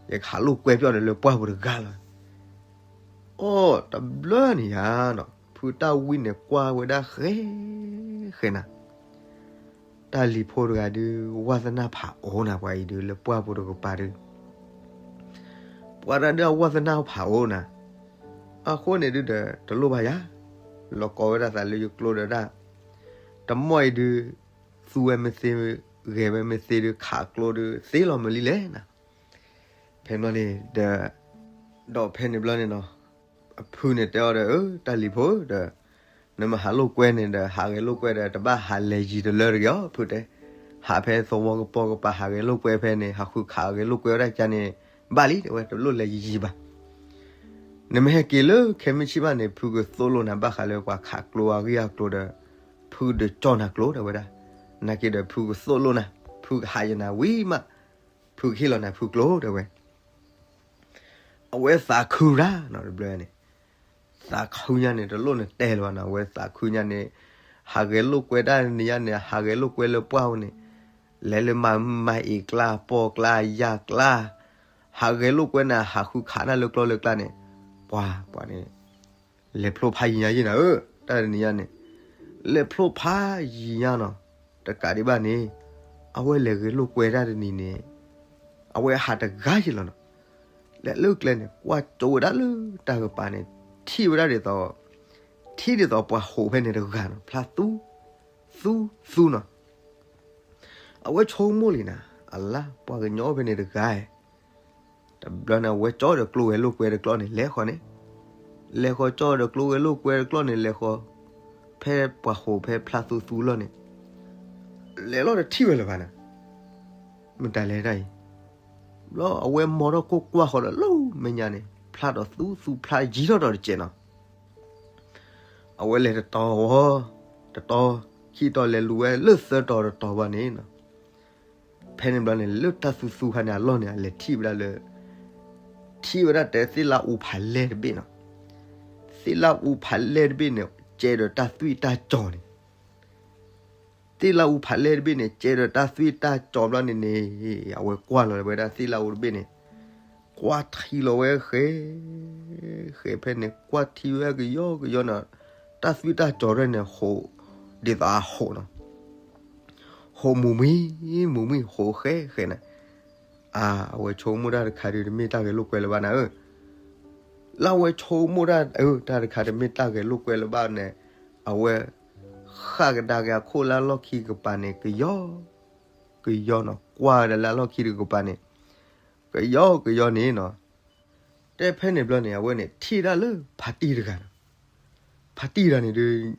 ယကဟးလိာ်ကွဲပျီၣ်ဒီးလၢပှၢ်ပူၤတဂၤလီၤ. အိၣ်တဘျီန့ၣ်ယါနီၤ ဖုတၢ်ဝံန့ၣ်ကွၢ်ဝဲဒၣ်ဃဲ ဃဲနၤ တၢ်လံၤဖိတဂၤဒုး ဝၣ်သနၢ်ဖးအိၣ်နၤ ပှၤအံၤဒုး လၢပှၢ်ပူၤတကပၤဒုး ပှၤတၢ်ဒုးအဝၣ်သနၢ်ဖးအိၣ်နၤ, အဃိန့ၣ်ဒုးဒီး တလိၣ်ဘၣ်ယၤ, လီၤကီဝဲဒၣ်သးလၢယကျိဒီးဒၣ်, တမီၢ်အံၤဒုး သူဝဲမ့ၢ်သ့, ဂဲၤဝဲမ့ၢ်သ့ဒုး ခးကျိဒုး သ့လီၤမုာ်လံလဲၣ်နီၤ. ဖဲန့ၣ်ဘျီန့ၣ်ဒီး, ဒီးဖဲန့ၣ်ဘျီန့ၣ်နီၤ, အဖုန့ၣ်တဲအီၤဒီး, အၢ တၢ်လံၤဖိဧၢ ဒီး, နမ့ၢ်ဟးလိာ်ကွဲန့ၣ်ဒီး ဟးဂဲၤလိာ်ကွဲဒီး တဘၣ်ဟးလဲၤယံၤတလၢတဂ့ၤအီၤ ဖုတဲ, ဟးဖဲသဝီကပိာ်ကပၤ ဟးဂဲၤလိာ်ကွဲဖဲန့ၣ် ဟးဃုခးဂဲၤလိာ်ကွဲဝဲဒၣ်ကါန့ၣ် ဘၣ်လံ တဲဝဲ တလိၣ်လဲၤယံၤယံၤဘၣ်. နမ့ၢ်ဟဲက့ၤလၢခဲမုၢ်ဆ့ၣ်မးန့ၣ် ဖုကသိၣ်လိနၤ ဘၣ်ဃးလၢပှၤခးကျိအဂ့ၢ်အကျိၤဒီး, ဖုဒုးကၠီၣ်နၤကျိ တဲဝဲဒၣ်. နာ်က့ဒီး ဖုကသိၣ်လိနၤ, ဖုကဟးယံၤနၤဝံၤမး, ဖုကဟ့ၣ်လီၤနၤဖုကျိ တဲဝဲ. အဝဲသးခုရၣ်နီၤ တဘျီန့ၣ်, သးခုညါန့ၣ် တလိၣ်နတဲလၢၤဘၣ်နီၤ, အဝဲသးခုညါန့ၣ်, ဟးဂဲၤလိာ်ကွဲတၢ်တနံၤညါန့ၣ် ဟးဂဲၤလိာ်ကွဲလၢပှၢ်ဝဲန့ၣ်, လဲၤလၢမၤ, မၤအ့ၣ်ကျါ ပီၢ်ကျါ ယၢ်ကျါ, ဟးဂဲၤလိာ်ကွဲန့ၣ် ဟးဃုခးတၢ်လၢကျီလၢကျါန့ၣ်, ပှၤ, ပှၤန့ၣ် လဲၤဖျိဖးယံၤညါယံၤနၤဧၢ, တၢ်တနံၤညါန့ၣ်, လဲၤဖျိဖးယံၤညါနီၤ, တကးဒံးဘၣ်န့ၣ်, အဝဲလဲၤဂဲၤလိာ်ကွဲတၢ်တနံၤန့ၣ်, အဝဲဟးတဂၤယံၤလီၤနီၤ, လဲၤလၢကျဲန့ၣ် ကွၢ်ကၠိဝဲဒၣ်လၢတၢ်ကပၤန့ၣ်, ထံၣ်ဝဲဒၣ်ဒ်သိး, ထံၣ်ဒ်သိးပှၤဟိးဖဲန့ၣ်တဂၤနီၤ, ဖျါသူ, သူ, သူနီၤ. အဝဲဆိကမိၣ်လံနၤ, အလါ ပှၤကညီဖဲန့ၣ်တဂၤ, တဘျီန့ၣ် အဝဲကၠီဒီးကျိဂဲၤလိာ်ကွဲတကျီန့ၣ် လဲၤဃီန့ၣ်, လဲၤဃီကၠီဒီးကျိဂဲၤလိာ်ကွဲတကျီန့ၣ် လဲၤဃီ, ဖဲပှၤဟိးဖဲဖျါသူသူလီၤန့ၣ်, လဲၤလီၤတထံၣ်ဝဲလၢၤဘၣ်နၤ, မတၤလဲၣ်တၢ်အံၤ, ဘျီအဝဲမီထီၣ်ကိၢ်ကွၢ်ဃီဒီးလၢမဲာ်ညါန့ၣ် ဖျါဒီးသူသူ ဖျါယံၤထီၣ်ဒီးတစဲးနီၤ. အဝဲလဲၤတတီၤဝီၤ, တတီၤ, ခံတီၤ လဲၤလူၤဝဲလၢသၢတီၤတတီၤဘၣ်န့ၣ်နီၤ, ဖဲန့ၣ်ဘျီန့ၣ် လၢတၢ်သူသူခါန့ၣ်အလီၢ်န့ၣ် အလဲၤထံၣ်ဝဲဒၣ်လၢ, ထံၣ်ဝဲဒၣ်တဲသ့ၣ်လၣ်အူဖးလဲၢ်တဘ့ၣ်နီၤ, သ့ၣ်လၣ်အူဖးလဲၢ်တဘ့ၣ်န့ၣ် ကဲဒီးတၢ်သွံၣ်တၢ်စီၤန့ၣ် သ့ၣ်လၣ်အူဖးလဲၢ်တဘ့ၣ်န့ၣ် ကဲဒီးတၢ်သွံၣ်တၢ်စီၤဘျီန့ၣ်န့ၣ်, အဝဲကွၢ်လီၤဝဲဒၣ်သ့ၣ်လၣ်အူတဘ့ၣ်န့ၣ်, ကွၢ်ထံလီၤဝဲဃဲ, ဃဲဖဲန့ၣ် ကွၢ်ထံဝဲကယီကယီနီၤ, တၢ်သွံၣ်တၢ်စီၤရဲၣ်န့ၣ် ဟိး, ဒ်သိးအဟိးနီၤ, ဟိးမူၤမံၤ, မူၤမံၤ ဟိးဃဲဃဲန့ၣ်, အါ, အဝဲဆိကမိၣ်တၢ်တခါဒီး တမ့ၢ်တၢ်ဂဲၤလိာ်ကွဲလၢၤဘၣ်နၤဧၢ, လၢအဝဲဆိကမိၣ်တၢ်, တၢ်တခါတမ့ၢ်တၢ်ဂဲၤလိာ်ကွဲလၢၤဘၣ်န့ၣ်, အဝဲ, ဃၣ်ကဒါက့ၤအခိၣ်လၢအလီၢ်ခံကပၤန့ၣ် ကယီ, ကယီနီၤ, ကွၢ်ဝဲဒၣ်လၢအလီၢ်ခံတကပၤန့ၣ်, ကယီကယီန့ၣ်နီၤ, တဲဖဲန့ၣ်ဘျီန့ၣ် အဝဲန့ၣ် ထံၣ်ဒၣ်လၢဖါတံၢ်တဂၤနီၤ, ဖါတံၢ်တဂၤန့ၣ်ဒီး,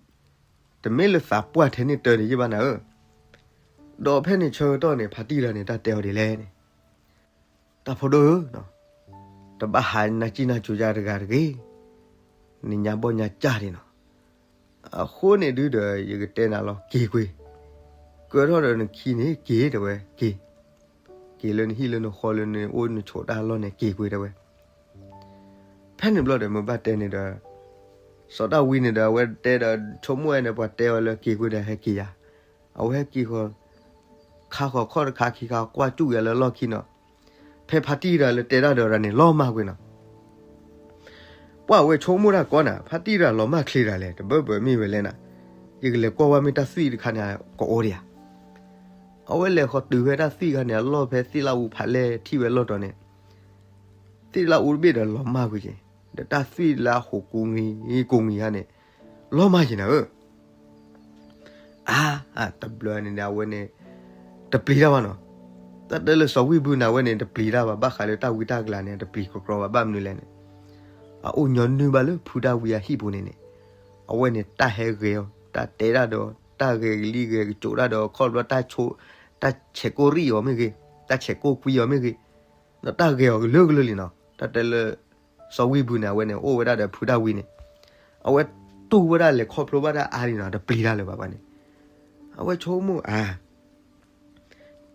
တမ့ၢ်လၢသးပှၢ်ထဲန့ၣ်တၢ်န့ၣ်ယဲၢ်ဘၣ်နၤဧၢ, ဒီးဖဲန့ၣ်ဆၢကတီၢ်န့ၣ် ဖါတံၢ်တဂၤန့ၣ် တၢ်တဲအီၤဒ်လဲၣ်န့ၣ်, တၢ်ဖိဒိၣ်ဧၢ, တဘၣ်ဟးနၤကံၣ်နၤကိၤယၤတဂၤတဂ့ၤ, နညါဘီၣ်ညါကၢ်ဒံးနီၤ, အဃိန့ၣ်ဒုဒီး ယကတဲနၤလီၤ က့ၤကွံာ်, ကၢထီၣ်ဒီးနခံန့ၣ် က့ၤတဲဝဲ, က့ၤ, က့ၤလၢနဟံၣ်လၢနဃီလၢနအိၣ်နဆိးတၢ်အလီၢ်န့ၣ် က့ၤကွံာ်တဲဝဲ. ဖဲန့ၣ်ဘျီဒီး မ့ၢ်ဘၣ်တဲန့ၣ်ဒီး, စီၤတၢ်ဝံန့ၣ်ဒီး အဝဲတဲဒီး ဆိကမိၣ်ဝဲန့ၣ် ပှၤတဲအီၤလၢက့ၤကွံာ်ဒီးဟဲက့ၤယၤ, အဝဲဟဲက့ၤဃီ, ခါဃီၤခီၣ်တခါခံခါ ကွၢ်စူၣ်က့ၤလၢလီၢ်ခံနီၤ, ဖဲဖါတံၢ်တဂၤလၢတဲတၢ်ဒီးတဂၤန့ၣ် လီၤမၢ်ကွံာ်နီၤ ပှၤအဝဲဆိကမိၣ်တၢ်ကီနၤ, ဖါတံၢ်တဂၤလီၤမၢ်ချ့တဂၤလဲၣ်, တဘၢဘၢမ့ၢ်ဝဲလဲၣ်နၤ, ယကလဲၤကွၢ်ဝဲမ့ၢ်တၢ်သွံၣ်တခါန့ၣ် ကအိၣ်ဒံးဧါ. အဝဲလဲၤဃီၤတုၤဖဲတၢ်သွံၣ်တခါန့ၣ် အလီၢ်ဖဲသ့ၣ်လၣ်အူဖးလဲၢ်ထံၣ်ဝဲလီၢ်တီၤန့ၣ်, သ့ၣ်လၣ်အူတဘ့ၣ်ဒီးလီၤမၢ်ကွံာ်က့ၤ, ဒီးတၢ်သွံၣ်လၢအဟိးကိးနံၤကိးနံၤခါန့ၣ်, လီၤမၢ်က့ၤနၤဧၢ အါ, တဘျီန့ၣ် အဝဲန့ၣ် တပျံၤတၢ်ဘၣ်နီၤ. တၢ်တဲလၢစီၤဝံဘူၣ်န့ၣ် အဝဲန့ၣ် တပျံၤတၢ်ဘၣ်, ဘၣ်ဃးလၢတၢ်ဝံတၢ်ကလၤန့ၣ် တပျံၤကြီကြီဘၣ်. ဘၣ်မနုၤလဲၣ်န့ၣ်, အအိၣ်ညီနုၢ်ဘၣ်လၢဖုတၢ်ဝံအဟံၣ်ပူၤန့ၣ်န့ၣ်, အဝဲန့ၣ်တၢ်ဟဲဂဲၤအီၤ, တၢ်တဲတၢ်ဒီး, တၢ်ဂဲၤကလံၤဂဲၤကစိးတၢ်ဒီး ခီဖျိတၢ်ဆိ, တၢ်ဆဲးကိၣ်ရံၣ်အီၤမ့ၢ်ဂ့ၤ, တၢ်ဆဲးကိၣ်ကွံအီၤမ့ၢ်ဂ့ၤ, ဒီးတၢ်ဂဲၤအီၤကလုာ်ကလုာ်လံနီၤ. တၢ်တဲလၢ စီၤဝံဘူၣ်န့ၣ် အဝဲန့ၣ် အိၣ်ဝဲဒၣ်ဒီးဖုတၢ်ဝံန့ၣ်, အဝဲတူၢ်ဝဲဒၣ်လဲၤခီဖျိဘၣ်တၢ်အါလံနီၤ, တပျံၤတၢ်လၢၤဘၣ်န့ၣ်, အဝဲဆိကမိၣ်အါ,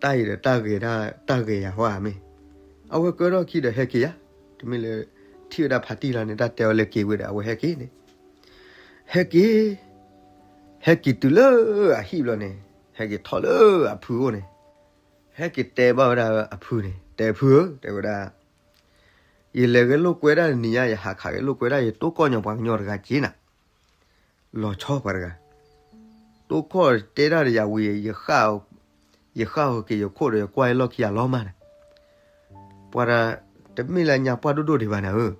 တၢ်အံၤဒီးတၢ်ဂဲၤ, တၢ်ဂဲၤယၤဟီဧါမ့ၢ်, အဝဲကၢထီၣ်ခံဒီးဟဲက့ၤယၤ, တမ့ၢ်လၢ ထံၣ်ဝဲဒၣ်ဖါတံၢ်လီၤန့ၣ် တၢ်တဲအီၤလၢက့ၤဝဲဒီး အဝဲဟဲက့ၤန့ၣ်, ဟဲက့ၤ, ဟဲက့ၤတုၤလၢအဟံၣ်ဘျီန့ၣ်, ဟဲက့ၤထီၣ်လၢအဖုအိၣ်န့ၣ်, ဟဲက့ၤတဲဘၣ်ဝဲဒၣ်အဖုန့ၣ်, တဲဖုဧၢ, တဲဝဲဒၣ် ယလဲၤဂဲၤလိာ်ကွဲဒၣ်တနံၤညါ, ယဟးခးဂဲၤလိာ်ကွဲဒၣ် ယတိၢ်ကီၢ်ညီပှၤကညီတဂၤက့ၤနၤ, လီၤဆီပှၤတဂၤ, တိၢ်ကီၢ်တဲတၢ်ဒီးယၤဝံၤ, ယဃၣ်အီၤက့ၤယခိၣ်ဒီး ယကွၢ်လီၢ်ခံအလီၤမၢ်န့ၣ်, ပှၤတမ့ၢ်လၢညါပှၢ်ဒိၣ်ဒိၣ်ဒံးဘၣ်နၤဧၢ,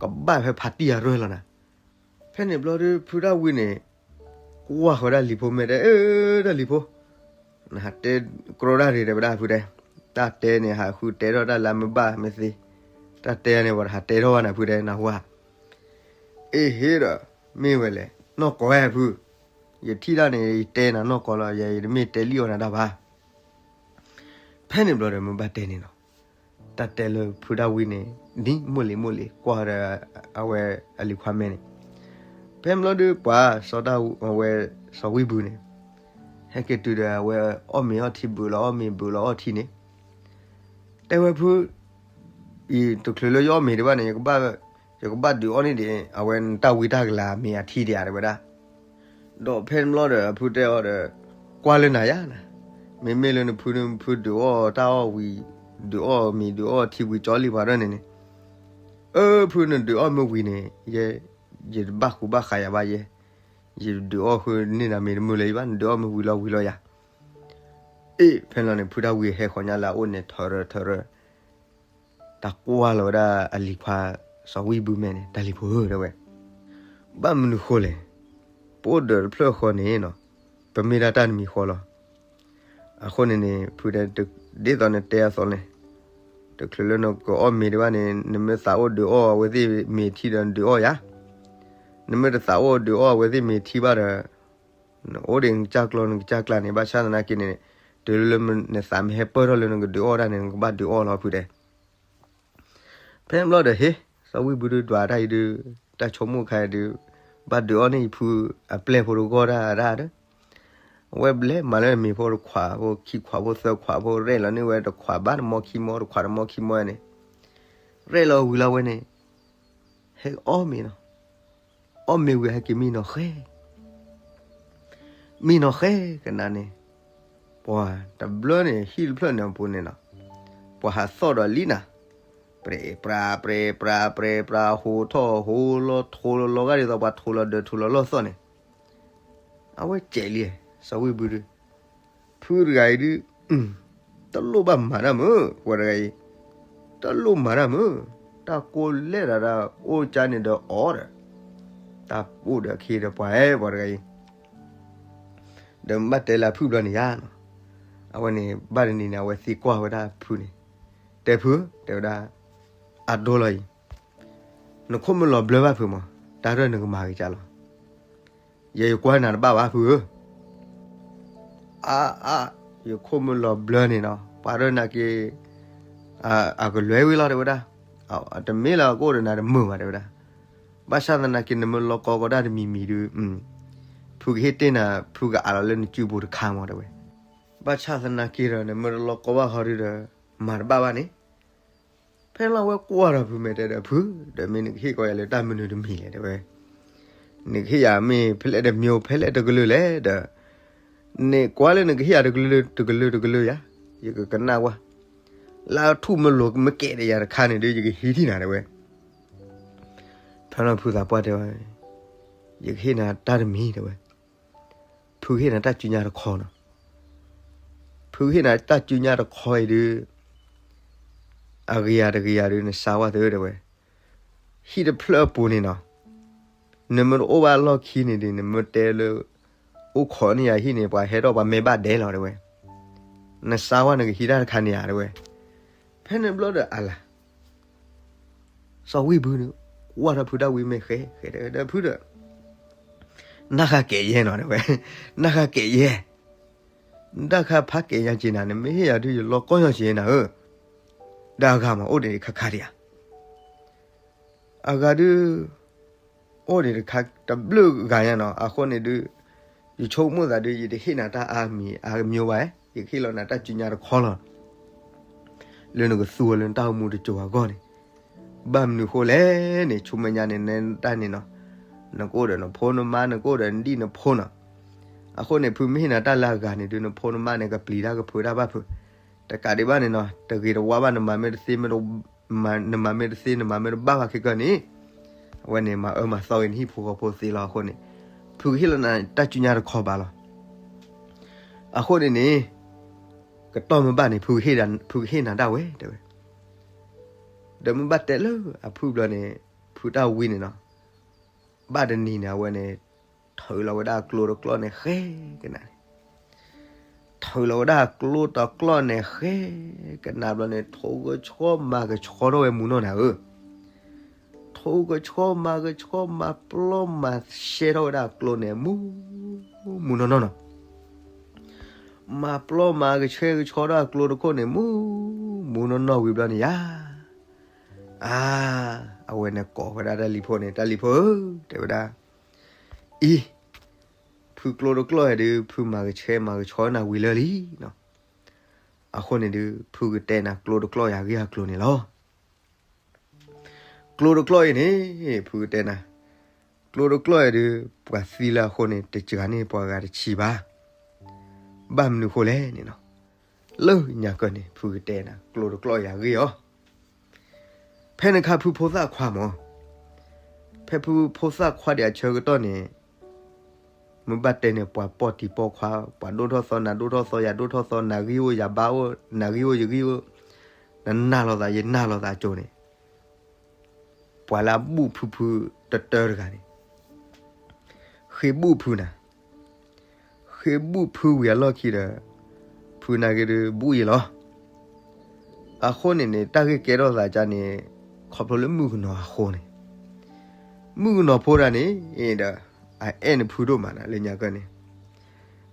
ကဘၣ်ဖဲဖါတံၢ်အရၢၢ်လီၤနၤ. ဖဲန့ၣ်ဘျီဒီး ဖုတၢ်ဝံန့ၣ်, ကွၢ် ကွၢ်ဃီၤတၢ်လံၤဖိ မ့ၢ်တဲ, အၢ တၢ်လံၤဖိ, နဟးတဲကြၢးတၢ်ရ့ၣ် တဲဝဲဒၣ်ဖုတဲ, တၢ်တဲန့ၣ် ဟးဃုတဲထီၣ်တၢ်လၢမ့ၢ်ဘၣ်မ့ၢ်သ့, တၢ်တဲန့ၣ် ပှၤတဟးတဲထီၣ်ဘၣ်နၤဖုတဲ နၢ်ဟူဧါ. အ့ဟ့ဒီး, မ့ၢ်ဝဲလဲၣ် နီၢ်ကီၢ်ဝဲဖု, ယထံၣ်တၢ်န့ၣ် ယတဲနၤနီၢ်ကီၢ်လီၤ, ယတမ့ၢ်တဲလံအီၣ်နၤတၢ်ဘၣ်. ဖဲန့ၣ်ဘျီဒီး မ့ၢ်ဘၣ်တဲန့ၣ်လီၤ. တၢ်တဲလၢဖုတၢ်ဝံန့ၣ် ဒ်မိၢ်လံၤမိၢ်လံၤ ကွၢ်ဒီးအဝဲအလံၤခွါမဲန့ၣ်, ဖဲန့ၣ်ဘျီဒီး ပှၤစီၤတၢ် အဝဲစီၤဝံဘူၣ်န့ၣ် ဟဲက့ၤတုၤဒီး အဝဲအီၣ်မ့ၤအီထံ ဘုးလီၤအီၣ်မ့ၤ ဘုးလီၤအီထံန့ၣ်, တဲဝဲဖု, အံၤတချုးလၢယအီၣ်မ့ၤဒံးဘၣ်န့ၣ် ယကဘၣ်ဒုးအီၣ်န့ၢ်ဒံး အဝဲနတၢ်ဝံတၢ်ကလၤ မ့ၤအထံဒံးဧါ တဲဝဲဒၣ်. ဒီးဖဲန့ၣ်ဘျီဒီး အဖုတဲအီၤဒီး, ကွၢ်လၢနၤယါ, မ့မ့ၢ်လၢနဖု နဖုဒုးအီၣ်တၢ်အီၣ်ဝံၤ, ဒုးအီၣ်မ့ၤ ဒုးအီၣ်ထံဝံၤ ကၠီလံပှၤဒၣ်န့ၣ်န့ၣ်, အၢ ဖုနဒုးအီၣ်မ့ၢ်ဝံၤန့ၣ် ယဲ, ယတဘၣ်ဃူဘၣ်ဃးယၤဘၣ်ယဲ, ယဒုးအီၣ်ဃုန့ၢ်နၤမ့ၤတမုာ်လၢၤဘၣ်, နဒုးအီၣ်မ့ၢ်ဝံၤလီၤဝံၤလီၤယၤ. အ့ ဖဲန့ၣ်န့ၣ် ဖုတၢ်ဝံဟဲဃီၤညါလၢအအိၣ်န့ၣ် ထၢရၢထၢရၢ တၢ်ကွၢ်လီၤဝဲဒၣ်အလံၤခွါ စီၤဝံဘူၣ်မဲန့ၣ်, တၢ်လံၤဖိဧၢ တဲဝဲ, ဘၣ်မနုၤဃိလဲၣ်, ပအိၣ်ဒီးတဖျၢၣ်ဃီန့ၣ်နီၤ, ပမ့ၢ်ဒၣ်တၢ်တမံၤဃီလီၤ. အဃိန့ၣ်န့ၣ် ဖုတဲ, ဒ်သိးနတဲအသိးန့ၣ်, တချုးလၢနကအီၣ်မ့ၤဒံးဘၣ်န့ၣ် နမ့ၢ်သးအိၣ်ဒုးအီၣ်အဝဲသ့ၣ်မ့ၤထံဒီးနဒုးအီၣ်ယၤ, နမ့ၢ်တသးအိၣ်ဒုးအီၣ်အဝဲသ့ၣ်မ့ၤထံဘၣ်ဒီး နအိၣ်ဒံးနကစၢ်ကျီနကစၢ်ကျါန့ၣ် ဘၣ်ဆၣ်သနာ်က့န့ၣ်, တုၤလၢနသးမ့ၢ်ဟဲပၢၢ်ထီၣ်လၢနကဒုးအီၣ်တၢ်န့ၣ် နကဘၣ်ဒုးအီၣ်လီၤဖုတဲ. ဖဲန့ၣ်ဘျီဒီး ဟ့ၣ်, စီၤဝံဘူၣ်ဒုးဒွးတၢ်အံၤဒုး, တၢ်ဆိကမိၣ်ခါအံၤဒုး, ဘၣ်ဒုးအီၣ်န့ၢ်ယဖုအပျဲၢ်ဖိတဂီၢ်ဒၣ်ဒၣ်ဒီး, အဝဲဘျဲမၤလၢမ့ၤဖိတခွးဖိ ခံခွးဖိ သၢခွးဖိ ရဲၣ်လီၤန့ၢ်ဝဲတခွးဘၣ်တမီခံမီ တခွးတမီခံမီန့ၣ်, ရဲၣ်လီၤဝံၤလီၤဝဲန့ၣ်, ဟဲအီၣ်မ့ၤနီၤ, အီၣ်မ့ၤဝံၤဟဲက့ၤမံနီၤဃဲ မံနီၤဃဲကနၣ်န့ၣ်, ပှၤတဘျီန့ၣ် ဟံၣ်တဖျၢၣ်န့ၣ်အပူၤန့ၣ်လီၤ, ပှၤဟးသီၣ်ဒီးလံနၤ, ပြဲပြါ ပြဲပြါ ပြဲပြါ ဟိထီၣ်ဟိလီၤ ထိလီၤလီၤဂာ်ဒ်သိးပှၤထိလီၤဒၢးထိလီၤလီၢ်သီၣ်န့ၣ်, အဝဲစဲးလံ, စီၤဝံဘူၣ်ဒုး, ဖုတဂၤအံၤဒုး, တလိၣ်ဘၣ်မၤတၢ်မုာ် ပှၤတဂၤအံၤ, တလိၣ်မၤတၢ်မုာ်, တၢ်ကိးလဲၣ်ဒၣ်ဒၣ်အိၣ်ကၠါန့ၣ်ဒီးအီၤဒီး, တၢ်အိၣ်ဒီးအခ့ဒီးပှၤ ပှၤတဂၤအံၤ, ဒီးဘၣ်တဲလၢအဖုဘျီန့ၣ်ယါနီၤ, အဝဲန့ၣ် ဘၣ်တနံၤန့ၣ် အဝဲသံကွၢ်ဝဲဒၣ်ဖုန့ၣ်, တဲဖု, တဲဝဲဒၣ်, အဒိလီၤအံၤ, နခိၣ်မုၢ်လီၤဘျၢဘၣ်ဖုမး, တၢ်ရဲၣ်နကမၤက့ၤကၢ်လီၤ, ယဲယကွၢ်နၤတဘၣ်ဘၣ်ဖုဧၢ အါအါ, ယခိၣ်မုၢ်လီၤဘျၢန့ၣ်နီၤ ပှၤရဲၣ်နၤက့ၤ, အကလွဲဝံၤလီၤတဲဝဲဒၣ်, တမ့ၢ်လၢအကအိၣ်ဒီးနၤတမုာ်ဘၣ်တဲဝဲဒၣ်, ဘၣ်ဆၣ်သနာ်က့ နမ့ၢ်လီၤကီကီတၢ်တမံၤမံၤဒုး, ဖုကဟ့ၣ်တ့ၢ်နၤ ဖုကအးလီၤလၢနစုပူၤတခါမးတဲဝဲ, ဘၣ်ဆၣ်သနာ်က့ဒီး နမ့ၢ်တလီၤကီဘၣ်ဃီဒုးဒီး, မၤတဘၣ်ဘၣ်န့ၣ် ဖဲလီၤဝဲကွၢ်ဒီးဖုမဲာ်တဲဒီးဖု, ဒီးမ့ၢ်နကဟ့ၣ်ကီးယၤလၢတၢ်မနုၤတမံၤလဲၣ်တဲဝဲ, နကဟ့ၣ်ယၤမ့ၢ်ဖဲလဲၣ်တမံၤဖဲလဲၣ်တကလုာ်လဲၣ်ဒီး, နကွၢ်လၢနကဟ့ၣ်ယၤတကလုာ်တကလုာ်တကလုာ်ယၤ, ယကကနၣ်ကွၢ်, လၢအထူၣ်မလိၤမ့ၢ်ကဲးဒီးယၤတခါန့ၣ်ဒီး ယကဟံးထံၣ်နၤတဲဝဲ, ဖဲလီၤဖုသးပှၢ်တဲဝဲ, ယကဟ့ၣ်နၤတၢ်တမံၤတဲဝဲ ဖုကဟ့ၣ်နၤတၢ်စုညါတခီနီၤ, ဖုကဟ့ၣ်နၤတၢ်စုညါတခီအံၤဒုး, အဂ့ၤယၤတဂ့ၤယၤဒုး နစါဝါသုတဲဝဲ, ဟံၣ်တဖျၢၣ်အပူၤန့ၣ်နီၤ, နမ့ၢ်တအိၣ်ဘၣ်လီၢ်ခံန့ၣ်ဒီး နမ့ၢ်တဲလၢ, အိၣ်ခိးန့ၢ်ယၤဟံၣ်န့ၣ် ပှၤဟဲထီၣ်ပှၤမဲာ်ဘၣ်ဒဲးလီၤတဲဝဲ, နစါဝါနကဟံးတၢ်တခါန့ၣ်ဧါတဲဝဲ, ဖဲန့ၣ်ဘျီဒီးအလၤ စီၤဝံဘူၣ်န့ၣ်, ဝါထီၣ်ဖုတၢ်ဝံမဲာ်ဃဲ ဃဲတဲဝဲဒီးဖုဒီး, နၢ်ဃာ်ကဲးယဲနီၤတဲဝဲ, နၢ်ဃာ်ကဲးယဲ, နတၢ်ခါဖးကဲးညါက့ၤနၤန့ၣ် မ့ၢ်ဟ့ၣ်ယၤဒုးယလီၤကီယီၤက့ၤနၤဧၢ, ဒီးအဂၤမးအိၣ်ဒံးခါခါဒံးဧါ, အဂၤဒုး အိၣ်ဒံးတခါတဘျုးဂၤညါနီၤ အဃိန့ၣ်ဒုး, ယဆိကမိၣ်သးဒုး ယတဟ့ၣ်နၤတၢ်အါမံၤအါကမျိဘၣ်, ယကဟ့ၣ်လီၤနၤတၢ်စုညါတခီလီၤ လၢနကသူအီၤလၢနတၢ်အိၣ်မူတစိၤအဂီၢ်န့ၣ်, ဘၣ်မနုၤဃိလဲၣ်န့ၣ် ဆူမဲာ်ညါန့ၣ် နတၢ်န့ၣ်နီၤ, နကအိၣ်ဒီးနဖိနမါ နကအိၣ်ဒီးနဒံၣ်နဖိနီၤ, အဃိန့ၣ် ဖုမ့ၢ်ဟ့ၣ်နၤတၢ်လၢအဂၤန့ၣ်ဒုး နဖိနမါန့ၣ် ကပျံၤတၢ်ကဖုးတၢ်ဘၣ်ဖုး, တကးဒံးဘၣ်န့ၣ်နီၤ တဂ့ၤတဝါဘၣ် နမၤမ့ၢ်တသ့ နမၤမ့ၢ်တသ့ နမၤမ့ၢ်တဘၣ်ဘၣ်ခဲကၢန့ၣ်, အဝဲန့ၣ် မၤအၢမၤသီဂ့ၤနဟံၣ်ဖိဃီဖိသ့လီၤအဃိန့ၣ်, ဖုကဟ့ၣ်လီၤနၤတၢ်စုညါတခီဘၣ်လီၤ အဃိန့ၣ်န့ၣ်, ကတီၢ်မ့ၢ်ဘၣ်န့ၣ် ဖုကဟ့ၣ်နၤဒၣ်ဝဲတဲဝဲ, ဒီးမ့ၢ်ဘၣ်တဲလၢအဖုဘျီန့ၣ်, ဖုတၢ်ဝံန့ၣ်နီၤ, ဘၣ်တနံၤန့ၣ် အဝဲန့ၣ်, ထုးလီၤဝဲဒၣ်ကျိတကျီၢ်န့ၣ်ဃဲကနၣ်န့ၣ်, ထုးလီၤဝဲဒၣ်ကျိတကျီၢ်န့ၣ်ဃဲကနၣ်ဘျီန့ၣ် ထိကဆှီမၤကဆှီထီၣ်ဝဲမူနီၢ်နၤဧၢ, ထိကဆှီမၤကဆှီမၤပျီမၤရှဲထီၣ်ဝဲဒၣ်ကျိန့ၣ် မူ မူနီၢ်နီၢ်နီၤ, မၤပျီမၤကဆှဲကဆှီထီၣ်အကျိတခိၣ်န့ၣ် မူ မူနီၢ်နီၢ်ဝံၤဘျီန့ၣ်ယါ, အါ, အဝဲန့ၣ်ကိးဝဲဒၣ်တၢ်လံၤဖိန့ၣ် တၢ်လံၤဖိဧၢ, တဲဝဲဒၣ်, အံၤ, ဖုကျိတကျီၢ်အံၤဒုး ဖုမၤကဆှဲမၤကဆှီနၤဝံၤလၢလံနီၤ, အဃိန့ၣ်ဒုး ဖုကတဲနၤကျိတကျီၢ်ယၤဂ့ၢ်အကျိၤန့ၣ်လီၤ. ကျိတကျီၢ်အံၤန့ၣ် ဖုကတဲနၤ, ကျိတကျီၢ်အံၤဒုး ပှၤသံလၢအဃိန့ၣ် တစှၤန့ၢ်ပှၤဂၤတဆံးဘၣ်. ဘၣ်မနုၤဃိလဲၣ်န့ၣ်နီၤ, လၢညါကၢၢ်န့ၣ် ဖုကတဲနၤ ကျိတကျီၢ်ယၤဂ့ၢ်အီၤ, ဖဲန့ၣ်အခါဖုဖိသၣ်ခွါမး, ဖဲဖုဖိသၣ်ခွါဒံးအဆၢကတီၢ်န့ၣ် မ့ၢ်ဘၣ်တဲန့ၣ် ပှၤပိာ်တံၤပိာ်ခွါ, ပှၤဒိၣ်ထီၣ်သီနၤဒိၣ်ထီၣ်သီယၤဒိၣ်ထီၣ်သီ, နၤဂ့ၢ်အိၣ်ယၤဘၣ်အိၣ်, နၤဂ့ၢ်အိၣ်ယဂ့ၢ်အိၣ်, နနၢ်လိာ်သးယနၢ်လိာ်သးအစိၤန့ၣ်, ပှၤလၢအဘူၣ်ဖုဖုတတၢတဂၤန့ၣ် ဃ့ဘူၣ်ဖုနၤ, ဃ့ဘူၣ်ဖုဝံၤအလီၢ်ခံဒီး ဖုနာ်က့ဒုးဘူၣ်ယံၤလီၤ. အဃိန့ၣ်န့ၣ် တၢ်ဂ့ၢ်ကဲထီၣ်သးကါန့ၣ် ခီဖျိလၢမုၣ်ကနီၤအဃိန့ၣ်, မုၣ်ကနီၤဖိတဂၤန့ၣ်ဒီး အအဲၣ်န့ၣ်ဖုဒိၣ်မးနၤ လၢညါကၢၢ်န့ၣ်,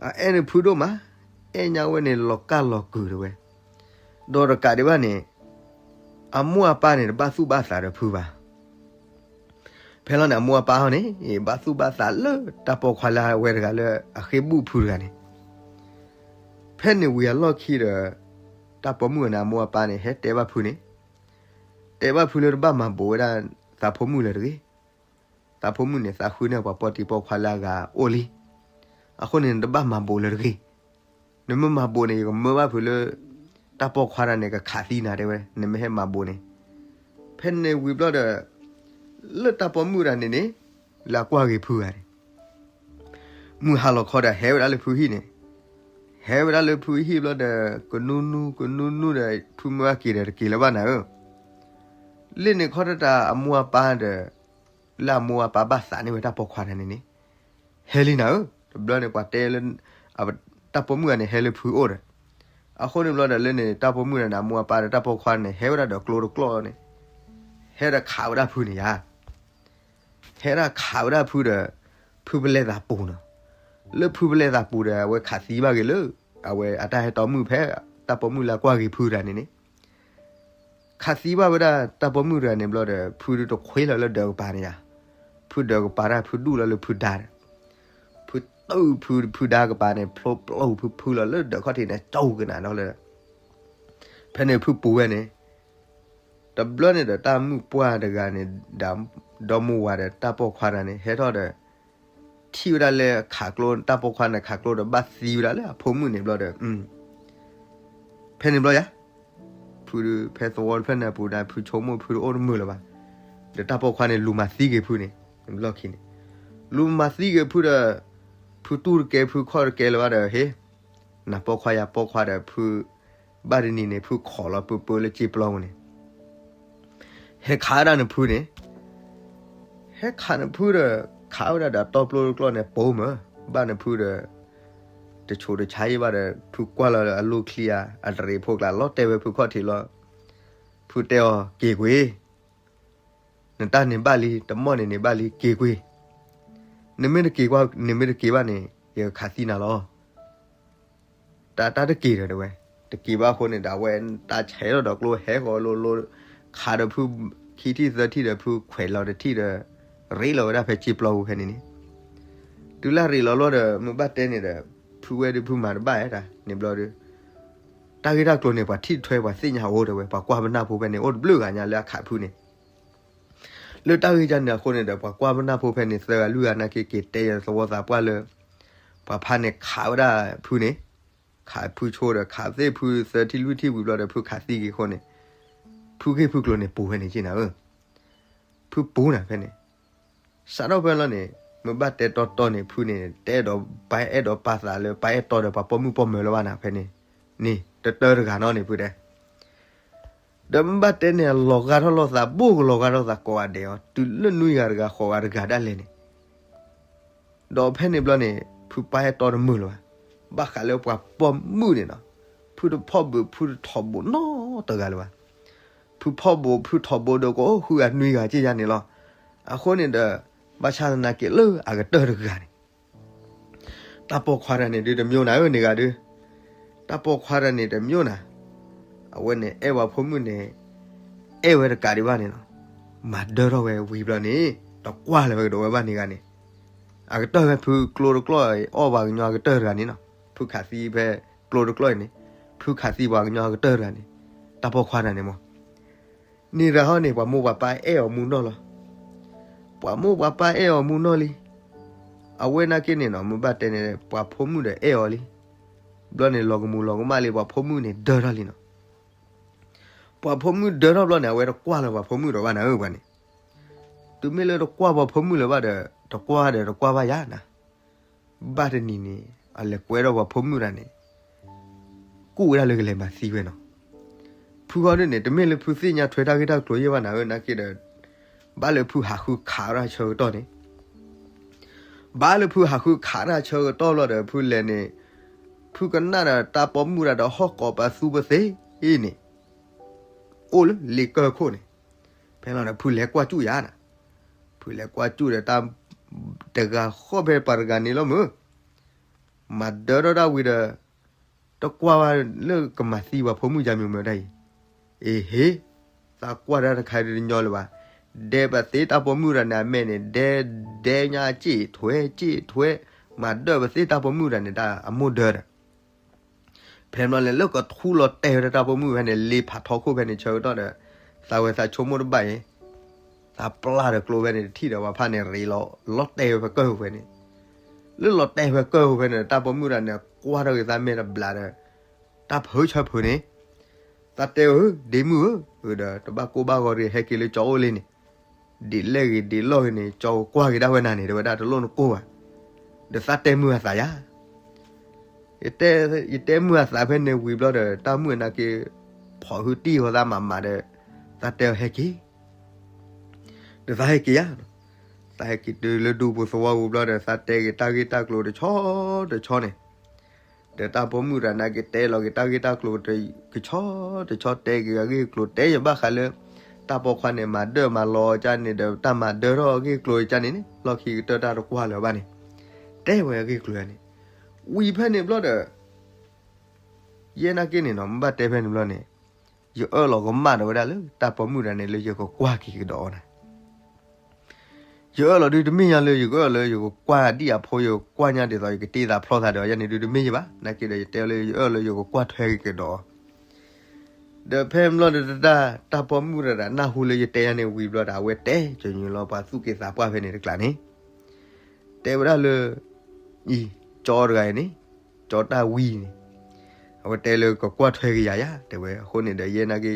အအဲၣ်န့ၣ်ဖုဒိၣ်မး, အဲၣ်ညါဝဲန့ၣ်လီၤကၢ်လီၤကုာ်တဝဲ, ဒီးတကးဒံးဘၣ်န့ၣ် အမိၢ်အပၢ်န့ၣ် တဘၣ်သူၣ်ဘၣ်သးဒီးဖုဘၣ်. ဖဲလီၤန့ၣ် အမိၢ်အပၢ်ဟီန့ၣ် ဘၣ်သူၣ်ဘၣ်သးလၢတၢ်ပိာ်ခွါလၢအဝဲတဂၤလၢအဃ့ဘူၣ်ဖုတဂၤန့ၣ်, ဖဲန့ၣ်ဝံၤအလီၢ်ခံဒီး တၢ်ပိာ်မုၣ်န့ၣ် အမိၢ်အပၢ်န့ၣ် ဟဲတဲဘၣ်ဖုန့ၣ်, တဲဘၣ်ဖုလၢတဘၣ်မၤဘိးဝဲဒၣ်သးဖိမုၣ်လၢၤတဂ့ၤ. သးဖိမုၣ်န့ၣ် သးဃုန့ၢ်ပှၤပိာ်တံၤပိာ်ခွါလၢအဂၤအိၣ်လံ. အဃိန့ၣ် နတဘၣ်မၤဘိးလၢၤတဂ့ၤ. နမ့ၢ်မၤဘိးန့ၣ် ယကမၢဘၣ်ဖုလၢ တၢ်ပိာ်ခွါတဂၤန့ၣ် ကခးသံနၤတဲဝဲ, နမ့ၢ်ဟဲမၤဘိးန့ၣ်. ဖဲန့ၣ်ဝံၤဘျီဒီး လၢတၢ်ပိာ်မုၣ်တဂၤန့ၣ်န့ၣ် လၢအကွၢ်ဂ့ၤဖုဂၤန့ၣ် မုၢ်ဟါလီၤခီဒီး ဟဲဝဲဒၣ်လၢဖုဟံၣ်န့ၣ်, ဟဲဝဲဒၣ်လၢဖုဟံၣ်ဘျီဒီး ကနူနူ ကနူနူဒီး ဖုမၢအက့ၤဒီးတက့ၤလၢၤဘၣ်နၤဧၢ. လၢန့ၣ်ခီတၢ် အမိၢ်အပၢ်ဒီး လၢအမိၢ်အပၢ်ဘၣ်သးန့ၢ်ဝဲတၢ်ပိာ်ခွါတဂၤန့ၣ်န့ၣ် ဟဲလံနၤဧၢ. တဘျီန့ၣ် ပှၤတဲလၢ တၢ်ပိာ်မုၣ်တဂၤန့ၣ် ဟဲလၢဖုအိၣ်ဒီး အဃိန့ၣ်ဘျီဒီး လၢန့ၣ် တၢ်ပိာ်မုၣ်တဂၤန့ၣ် အမိၢ်အပၢ်ဒီးတၢ်ပိာ်ခွါန့ၣ် ဟဲဝဲဒၣ်ဒီးကျိတကျီၢ်န့ၣ်, ဟဲဒီးခးဝဲဒၣ်ဖုန့ၣ်ယါ. ဟဲဒၣ်ခးဝဲဒၣ်ဖုဒီး ဖုပလဲသးပူၤနီၤ. လၢဖုပလဲသးပူၤဒီး အဝဲခးသံဘၣ်က့ၤလၢ အဝဲအတၢ်ဟဲတီမုၣ်ဖဲ တၢ်ပိာ်မုၣ်လၢအကွၢ်ဂ့ၤဖုတဂၤန့ၣ်န့ၣ် ခးသံဘၣ်ဝဲဒၣ်တၢ်ပိာ်မုၣ်တဂၤန့ၣ်ဘျီဒီး ဖုတခွ့လီၤလၢဒၢးကပၤန့ၣ်ယါ. ဖုဒၢးကပၤတၢ် ဖုဒူၣ်လီၤလၢဖုဒါဒီး ဖုတုဖု ဖုဒါကပၤန့ၣ် ဖျိပျိၢ်ဖုဖုလီၤလၢဒၢးခီၣ်ထံးန့ၣ် ကၠိကနၤဒီးလၢ ဖဲန့ၣ်ဖုပူၤဝဲန့ၣ် တဘျီန့ၣ်ဒီး တၢ်မုၣ်ပှၢ်တဂၤန့ၣ် ဒီမါဝၤဒီးတၢ်ပိာ်ခွါတဂၤန့ၣ် ဟဲထီၣ်ဒီး ထံၣ်ဝဲဒၣ်လၢခးကျိ တၢ်ပိာ်ခွါန့ၣ် ခးကျိဒီးဘၣ်သံဝဲဒၣ်လၢအဖိမုၣ်န့ၣ်ဘျီဒီး ဖဲန့ၣ်ဘျီယါ ဖု ဖဲသဝီဖဲန့ၣ်အပူၤန့ၣ် ဖုဆိကမိၣ်ဖုတအိၣ်တမုာ်လၢၤဘၣ်. ဒီးတၢ်ပိာ်ခွါန့ၣ် လူၤမၤသံက့ၤဖုန့ၣ် လီၢ်ခံန့ၣ် လူၤမၤသံက့ၤဖုဒီး ဖုတူၢ်တကဲ ဖုခီၣ်တကဲလၢၤဘၣ်ဒီး ဟ့ၣ် နၤပိာ်ခွါယၤပိာ်ခွါဒီး ဖု ဘၣ်တနံၤန့ၣ် ဖုခိးလီၤပၢပၢလၢစ့ပျီပူၤန့ၣ် ဟဲခးဒၣ်နဖုန့ၣ် ဟဲခးနဖုဒီး ခးဝဲဒၣ်ဒီးအတီပျိတကျီၢ်န့ၣ် ပိာ်မၢ ဘၣ်နဖုဒီး တဆူးတဆါယံၣ်ဘၣ်ဒီး ဖုကွၢ်လီၤလၢအလိၣ်ချံဧါ အတရံးဖိကျါ လီၤတဲာ်ဝဲဖုခီၣ်ထံးလီၤ. ဖုတဲအီၤ က့ၤကွံာ် နတၢ်န့ၣ်ဘၣ်လံ တမီၢ်န့ၣ်န့ၣ်ဘၣ်လံ က့ၤကွံာ်. နမ့ၢ်တက့ၤကွၢ် နမ့ၢ်တက့ၤဘၣ်န့ၣ် ယကခးသံနၤလီၤ. တၢ် တၢ်တက့ၤဒီးတဲဝဲ, တက့ၤဘၣ်အဃိန့ၣ်ဒီး အဝဲတၢ်ဆဲးထီၣ်ဒီးကျိဟဲဃီၤလိၤလိၤ, ခးဒီးဖု ခံထံၣ်သၢထံၣ်ဒီး ဖုခွဲးလီၤတထံၣ်ဒီး ရ့လီၤဝဲဒၣ်ဖဲစ့ပျီပူၤဖဲန့ၣ်န့ၣ်, တုၤလၢရ့လီၤလီၤဒီး မ့ၢ်ဘၣ်တဲန့ၣ်ဒီး ဖုဝဲဒုးဖုမၤတဘၣ်ဧါတၢ်န့ၣ်ဘျီဒီး တၢ်ဂ့ၢ်တၢ်ကျိၤန့ၣ် ပှၤထံၣ်ထွဲပှၤသ့ၣ်ညါအိၣ်တဲဝဲ, ပှၤကွၢ်ပနၢ်ဖိဖဲန့ၣ် အိၣ်တဘျုးဂၤညါလၢအခးဖုန့ၣ် လၢတၢ်ဂ့ၢ်ကန့ၣ်အဃိန့ၣ်ဒီး ပှၤကွၢ်ပနၢ်ဖိဖဲန့ၣ် သၢဂၤလွံၢ်ဂၤနာ်က့က့ၤတဲယသဝီသးပှၢ်လၢ ပှၤဖါန့ၣ်ခးဝဲဒၣ်ဖုန့ၣ်, ခးဖုဆိဒီး ခးသ့ၣ်ဖုသၢထံၣ်လွံၢ်ထံၣ်ဝံၤဘျီဒီး ဖုခးသံက့ၤအဃိန့ၣ်, ဖုဂ့ၢ်ဖုကျိၤန့ၣ်ပူၤဖဲန့ၣ်က့နၤဧၢ, ဖုပူၤနၤဖဲန့ၣ်, စးထီၣ်ဖဲလီၤန့ၣ် မ့ၢ်ဘၣ်တဲတီတီန့ၣ် ဖုန့ၣ် တအဲၣ်ဒိးပာ်အဲၣ်ဒိးပာ်သးလၢ ပာ်အဲၣ်တီဒီးပှၤပိာ်မုၣ်ပိာ်မၢၤလၢၤဘၣ်နၤဖဲန့ၣ်, န့ၣ် တတၢတဂၤနီၣ်န့ၣ်ဖုတဲ ဒီးမ့ၢ်ဘၣ်တဲန့ၣ် အလီၤဂာ်ထီၣ်လိာ်သး ဘိၣ်ကလီၤဂာ်ထီၣ်သးကိးဂၤဒဲးအီၤ တုၤလၢနွံဂၤတဂၤဃိးဂၤတဂၤဒၣ်လဲာ်န့ၣ်, ဒီးဖဲန့ၣ်ဘျီန့ၣ် ဖုပၢ်အဲၣ်တီတမုာ်လၢၤဘၣ်. ဘၣ်ဃးလၢပှၤပိာ်မုၣ်န့ၣ်နီၤ, ဖုတဖီၣ်ဘိးဖုတထီၣ်ဘိးနီတဂၤလၢၤဘၣ်. ဖုဖီၣ်ဘိးဖုထီၣ်ဘိးဒီးကအိၣ်ဃုဂၤနွံဂၤက့ၢ်ယါန့ၣ်လီၤ. အဃိန့ၣ်ဒီး ဘၣ်ဆၣ်သနာ်က့လၢအကတၢၢ်တဂၤန့ၣ် တၢ်ပိာ်ခွါတဂၤန့ၣ်ဒုးတမံၤနၤဧၢန့ၣ်ဂၤဒုး, တၢ်ပိာ်ခွါတဂၤန့ၣ်တမံၤနၤ, အဝဲန့ၣ်အဲၣ်ပှၤဖိမုၣ်န့ၣ် အဲၣ်ဝဲတကးဒံးဘၣ်န့ၣ်လီၤ. မၤဒၢထီၣ်ဝဲဝံၤဘျီန့ၣ် တကွၢ်လၢၤဝဲကဒီးဝဲဘၣ်န့ၣ်ဂၤန့ၣ်, အကတၢၢ်ဖဲဖုကျိတကျီၢ်အံၤ အီၣ်ပှၤကညီအကတၢၢ်တဂၤန့ၣ်နီၤ, ဖုခးသံဖဲကျိတကျီၢ်အံၤန့ၣ်, ဖုခးသံပှၤကညီအကတၢၢ်တဂၤန့ၣ်, တၢ်ပိာ်ခွါတဂၤန့ၣ်မး န့ၣ်တဂၤဟီန့ၣ် ပှၤမိၢ်ပှၤပၢ်အဲၣ်အီၤမူနီၢ်လီၤ. ပှၤမိၢ်ပှၤပၢ်အဲၣ်အီၤမူနီၢ်လံ. အဝဲနာ်က့န့ၣ်နီၤ မ့ၢ်ဘၣ်တဲန့ၣ် ပှၤဖိမုၣ်ဒီးအဲၣ်အီၤလံ. ဘျီန့ၣ် လီၤကမူၤလီၤကမၣ်လံ ပှၤဖိမုၣ်န့ၣ်ဒၢထီၣ်လံနီၤ. ပှၤဖိမုၣ်ဒၢထီၣ်ဘျီန့ၣ် အဝဲတကွၢ်လၢၤပှၤဖိမုၣ်ဒီးဘၣ်နၤဧၢပှၤန့ၣ်, တုၤမ့ၢ်လၢတကွၢ်ပှၤဖိမုၣ်လၢၤဘၣ်ဒီး တကွၢ်ဒီးတကွၢ်ဘၣ်ယါနၤ. ဘၣ်တနံၤန့ၣ် အလဲၤကွဲဒီးပှၤဖိမုၣ်တဂၤန့ၣ် ကူၣ်ဝဲဒၣ်လၢကလဲၤမၤသံဝဲနီၤ. ဖုဃီဒုန့ၣ် တမ့ၢ်လၢဖုသ့ၣ်ညါထွဲတၢ်ဂ့ၢ်တၢ်ကျိၤယဲၢ်ဘၣ်နၤဧၢ နာ်က့ဒီး ဘၣ်လၢဖုဟးဃုခးတၢ်ဆၢကတီၢ်န့ၣ်, ဘၣ်လၢဖုဟးဃုခးတၢ်ဆၢကတီၢ်လီၤဒီး ဖုလဲၤန့ၣ် ဖုကနၣ်ဒီးတၢ်ပိာ်မုၣ်တဂၤဒီးဟီၣ်ကိးပသူပသ့အံၤန့ၣ် အိၣ်လၢလ့ကၢၢ်ခိၣ်န့ၣ်, ဖဲလီၤဒီးဖုလဲၤကွၢ်စူၣ်ယါနၤ, ဖုလဲၤကွၢ်စူၣ်ဒီးတၢ် တဂၤဃီၣ်ဖဲပှၤတဂၤန့ၣ်လီၤမုၢ် မၤဒၢထီၣ်ဒၣ်ဝံၤဒီး တကွၢ်ဝဲလၢကမၤသံပှၤဖိမုၣ်ယါမံၤမုၢ်ဒၣ်အံၤ, အ့ဟ့, သးကွၢ်တၢ်တခါတညီလၢၤဘၣ်, ဒဲပသ့တၢ်ပိာ်မုၣ်တဂၤန့ၣ် အမဲာ်န့ၣ် ဒဲဒဲညါစ့ၣ်ထွဲစ့ၣ်ထွဲ, မၤဒၢပသ့တၢ်ပိာ်မုၣ်တဂၤန့ၣ် တၢ်အမိၢ်ဒၢဒီး ဖဲဘျီန့ၣ် လၢကထူလီၤတဲာ်ဝဲဒၣ်တၢ်ပိာ်မုၣ်ဖဲန့ၣ် လ့ဖးထီခိၣ်ဖဲန့ၣ်ဆၢကတီၢ်ဒီး သးဝဲသးဆိကမိၣ်တဘၣ်အံၤ, သးပျၢ်ဒီးကျိဖဲန့ၣ် တထံၣ်ဒီးပှၤဖးန့ၣ်ရ့လီၤ လီၤတဲာ်ဝဲဖဲကၢၢ်ပူၤဖဲန့ၣ်, လၢလီၤတဲာ်ဝဲကၢၢ်ပူၤဖဲန့ၣ် တၢ်ပိာ်မုၣ်တဂၤန့ၣ် ကွၢ်ထီၣ်က့ၤသးမဲာ်တဘျးဒီး တၢ်ဖုးဆၢဖုးန့ၣ်, သးတဲအီၤဧၢ ဒ့မုၣ်ဧၢ, ဒီးတဘၣ်ကိၢ်ဘၣ်ဂီၤတဂ့ၤ ဟဲက့ၤလၢကၠီအိၣ်လံန့ၣ်, ဒ်လဲၣ်ဂ့ၤဒ်လဲၣ်ဂ့ၤန့ၣ် ကၠီကကွၢ်က့ၤဒၣ်ဝဲနၤန့ၣ် တဲဝဲဒၣ်တလိၣ်နကိၢ်ဘၣ်, ဒီးသးတဲမုာ်အသးယါ ယတဲမုာ်အသးဖဲန့ၣ်ဝံၤဘျီဒီး တၢ်မုၣ်အနာ်က့ ဖီၣ်ဟုတံၢ်ဃီသးမးမးဒီး သးတဲအီၤဟဲက့ၤ, ဒီးသးဟဲက့ၤယါ, သးဟဲက့ၤတုၤလၢဒူပူၤသဝီပူၤဘျီဒီး သးတဲက့ၤတၢ်ဂ့ၢ်တၢ်ကျိၤတဆီတဆီန့ၣ်, ဒီးတၢ်ပိာ်မုၣ်တဂၤနာ်က့တဲလီၤက့ၤတၢ်ဂ့ၢ်တၢ်ကျိၤတဆီတဆီ တဲက့ၤအဂ့ၢ်အကျိၤ တဲယဘၣ်ဃးလၢ တၢ်ပိာ်ခွါန့ၣ် မၤဒၢမၤလီၤကၢ်န့ၣ်ဒီး တၢ်မၤဒၢထီၣ်အဂ့ၢ်အကျိၤကၢ်န့ၣ်န့ၣ် လီၢ်ခံကတၢၢ်တၢ်တကွၢ်လၢၤဘၣ်န့ၣ်, တဲဝဲအဂ့ၢ်အကျိၤန့ၣ်, ဝံၤဖဲန့ၣ်ဘျီဒီး ယဲနာ်က့န့ၣ်နီၤ မ့ၢ်ဘၣ်တဲဖဲန့ၣ်ဘျီန့ၣ်, ယအၢၣ်လီၤကမၣ်ဒီးဝဲဒၣ်လၢတၢ်ပိာ်မုၣ်တဂၤန့ၣ် လၢယကကွၢ်က့ၤကဒီးအီၤနၤ ယအၢၣ်လီၤဒုးတမ့ၢ်ညါလၢယကအၢၣ်လၢယကကွၢ်ဒံၣ်အဖိ ယကကွၢ်ညါဒ်သိးယကတ့သးဖျီသးဒီးယဲန့ၣ်ဒုးတမ့ၢ်ယဘၣ် နာ်က့ဒီးယတဲလၢယအၢၣ်လၢယကကွၢ်ထွဲက့ၤကဒီးအီၤ, ဒီးဖဲဘျီဒီးတၢ် တၢ်ပိာ်မုၣ်တဂၤနၢ်ဟူလၢယတဲယါန့ၣ်ဝံၤဘျီဒီး အဝဲတဲကညီလီၤပှၤသူၣ်က့သးပှၢ်ဖဲန့ၣ်တကျါန့ၣ်, တဲဝဲဒၣ်လၢ အံၤ ကၠီတဂၤအံၤန့ၣ်, ကၠီတၢ်ဝံၤန့ၣ်, အဝဲတဲလၢကကွၢ်ထွဲက့ၤယၤယါ တဲဝဲအဃိန့ၣ်ဒီး ယဲနာ်က့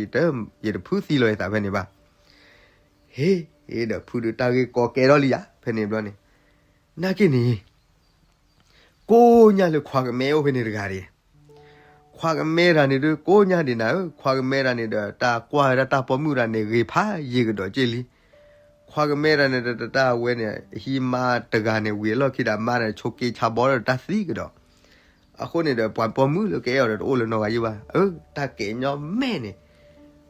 ယတဖုးသံလီၤယသးဖဲန့ၣ်ဘၣ် ဟ့ၣ် ဒီးဖုဒုးတၢ်ဂ့ၢ်ကီကဲထီၣ်လံယါ ဖဲန့ၣ်ဘျီန့ၣ်, နာ်က့န့ၣ် ကိးညါလၢခွါကမဲအိၣ်ဖဲန့ၣ်တဂၤဒံး, ခွါကမဲတဂၤန့ၣ်ဒုး ကိးညါဒံးနၤဧၢ, ခွါကမဲတဂၤန့ၣ်ဒီး တၢ်ကွၢ်ဝဲဒၣ်တၢ်ပိာ်မုၣ်တဂၤန့ၣ် ဂ့ၤဖးယံာ်ကဒီးက့ၢ်လံ, ခွါကမဲတဂၤန့ၣ်ဒီး တၢ်ဝဲန့ၣ် ဟံးမါတဂၤန့ၣ် ဝံၤအလီၢ်ခံဒီး မါန့ၣ် ဆိးက့ဆါဘီဒီးတၢ်သံကဒီး, အဃိန့ၣ်ဒီး ပှၤပိာ်မုၣ်လၢကအဲၣ်အီၤဒီး တအိၣ်လၢနီၢ်ဂၤယိၣ်ဘၣ်, အၢ တၢ်ကဲညီမဲာ်န့ၣ်,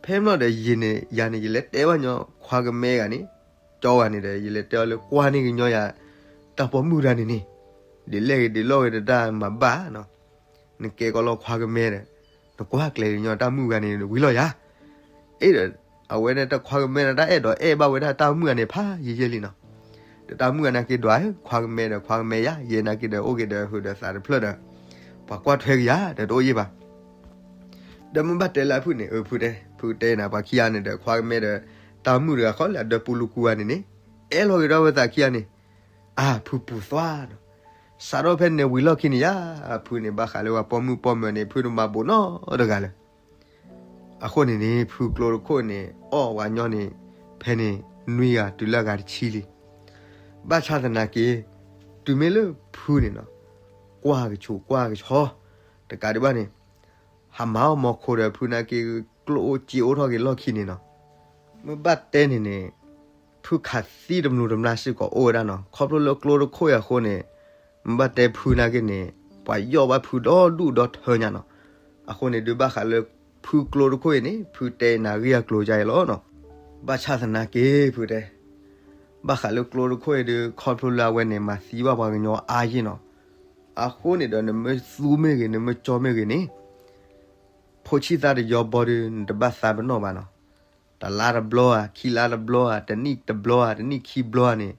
ဖဲမ့ၢ်လီၤဒီး ယၤန့ၣ် ယၤန့ၣ် ယလဲၤတဲဘၣ်ညီ ခွါကမဲဂၤန့ၣ်, ကၠီဂၤန့ၣ်ဒီး ယလဲၤတဲအီၤလၢကွၢ်န့ၢ်ကညီယၤ တၢ်ပိာ်မုၣ်တဂၤန့ၣ်န့ၣ်, ဒ်လဲၣ်ဂ့ၤဒ်လဲၣ်ဂ့ၤဒီးတၢ်မၤဘၣ်နီၤ, နကဲကီလီၤခွါကမဲဒီး, နကွၢ်ကျဲၤကညီတၢ်မုၣ်ဂၤန့ၣ်ဝံၤလီၤယါ, အ့ဒီး, အဝဲန့ၣ်တၢ်ခွါကမဲန့ၣ် တၢ်အဲၣ်ဒိးအဲၣ်ဘၣ်ဝဲဒၣ်တၢ်မုၣ်ဂၤန့ၣ်ဖးယံာ်ယံာ်လံနီၤ, ဒီးတၢ်မုၣ်ဂၤနာ်က့ဒွးဧၢ ခွါကမဲဒီးခွါကမဲယါ ယဲနာ်က့ဒီးအိၣ်က့ၤဒီးဟုးဒီးသးတဖျၢၣ်ဒီး, ပှၤကွၢ်ထွဲက့ၤယၤဒီးတအိၣ်ယံာ်ဘၣ် ဒီးမ့ၢ်ဘၣ်တဲလၢအဖုၣ်န့ၣ် အဖုတဲ ဖုတဲနၤ ပှၤခံဂၤန့ၣ်ဒီး ခွါကမဲဒီး တၢ်မုၣ်တဂၤဃီလၢအဒၢပူၤလူၤကူဂၤန့ၣ်န့ၣ်, အဲၣ်လီၤက့ၤဒီးဝဲသးခံဂၤန့ၣ်, အဖုပူၤသွါနီၤ, စးထီၣ်ဖဲန့ၣ်ဝံၤလီၢ်ခံန့ၣ်ယါ, အဖုန့ၣ်ဘၣ်ဃးလၢပှၤပိာ်မုၣ်ပိာ်မၢၤန့ၣ် ဖုတမၤဘူးနီတဂၤလၢၤ အဃိန့ၣ်န့ၣ် ဖုကျိတခိၣ်န့ၣ် အီၣ်ပှၤညီန့ၣ် ဖဲန့ၣ် နွံဂၤတုၤလၢအဂၤတဆံလံ. ဘၣ်ဆၣ်သနာ်က့ တုၤမ့ၢ်လၢဖုန့ၣ်နီၤ ကွၢ်ကဆူးကွၢ်ကဆှီ တကးဒံးဘၣ်န့ၣ် ဟးမၤအီၣ်မီၤခိၣ်ဒီးဖုနာ်က့ ကျိအိၣ်စ့အိၣ်ထီၣ်က့ၤလီၢ်ခံန့ၣ်နီၤ မ့ၢ်ဘၣ်တဲန့ၣ်န့ၣ် ဖုခးသံတမျူးတမျၢ်စ့ၢ်ကီးအိၣ်ဝဲဒၣ်နီၤ ခီဖျိလၢကျိတခိၣ်အံၤအဃိန့ၣ် မ့ၢ်ဘၣ်တဲဖုနာ်က့န့ၣ် ပှၤယီၣ်ဘၣ်ဖုဒီဒူၣ်ဒီထၢညါနီၤ. အဃိန့ၣ်ဒုးဘၣ်ဃးလၢ ဖုကျိတခိၣ်အံၤန့ၣ် ဖုတဲနၤဂ့ၢ်အကျိၤဒ်အံၤလီၤနီၤ. ဘၣ်ဆၣ်သနာ်က့ ဖုတဲ ဘၣ်ဃးလၢကျိတခိၣ်အံၤဒုး ခီဖျိလၢအဝဲန့ၣ် မၤသံဘၣ်ပှၤကညီအါယ့ၢ်နီၤ. အဃိန့ၣ်ဒီး နမ့ၢ်သူမ့ၢ်ဂ့ၤ နမ့ၢ်ကၠီမ့ၢ်ဂ့ၤန့ၣ် ဖိဆံၣ်သၣ်တယီဘီဒုး နတဘၣ်သးပ့ၤနီၣ်ဘၣ်နီၤ. တလါတဘျီဧါ, ခံလါတဘျီဧါ, တနံၣ်တဘျီဧါ, တနံၣ်ခံဘျီဧါန့ၣ်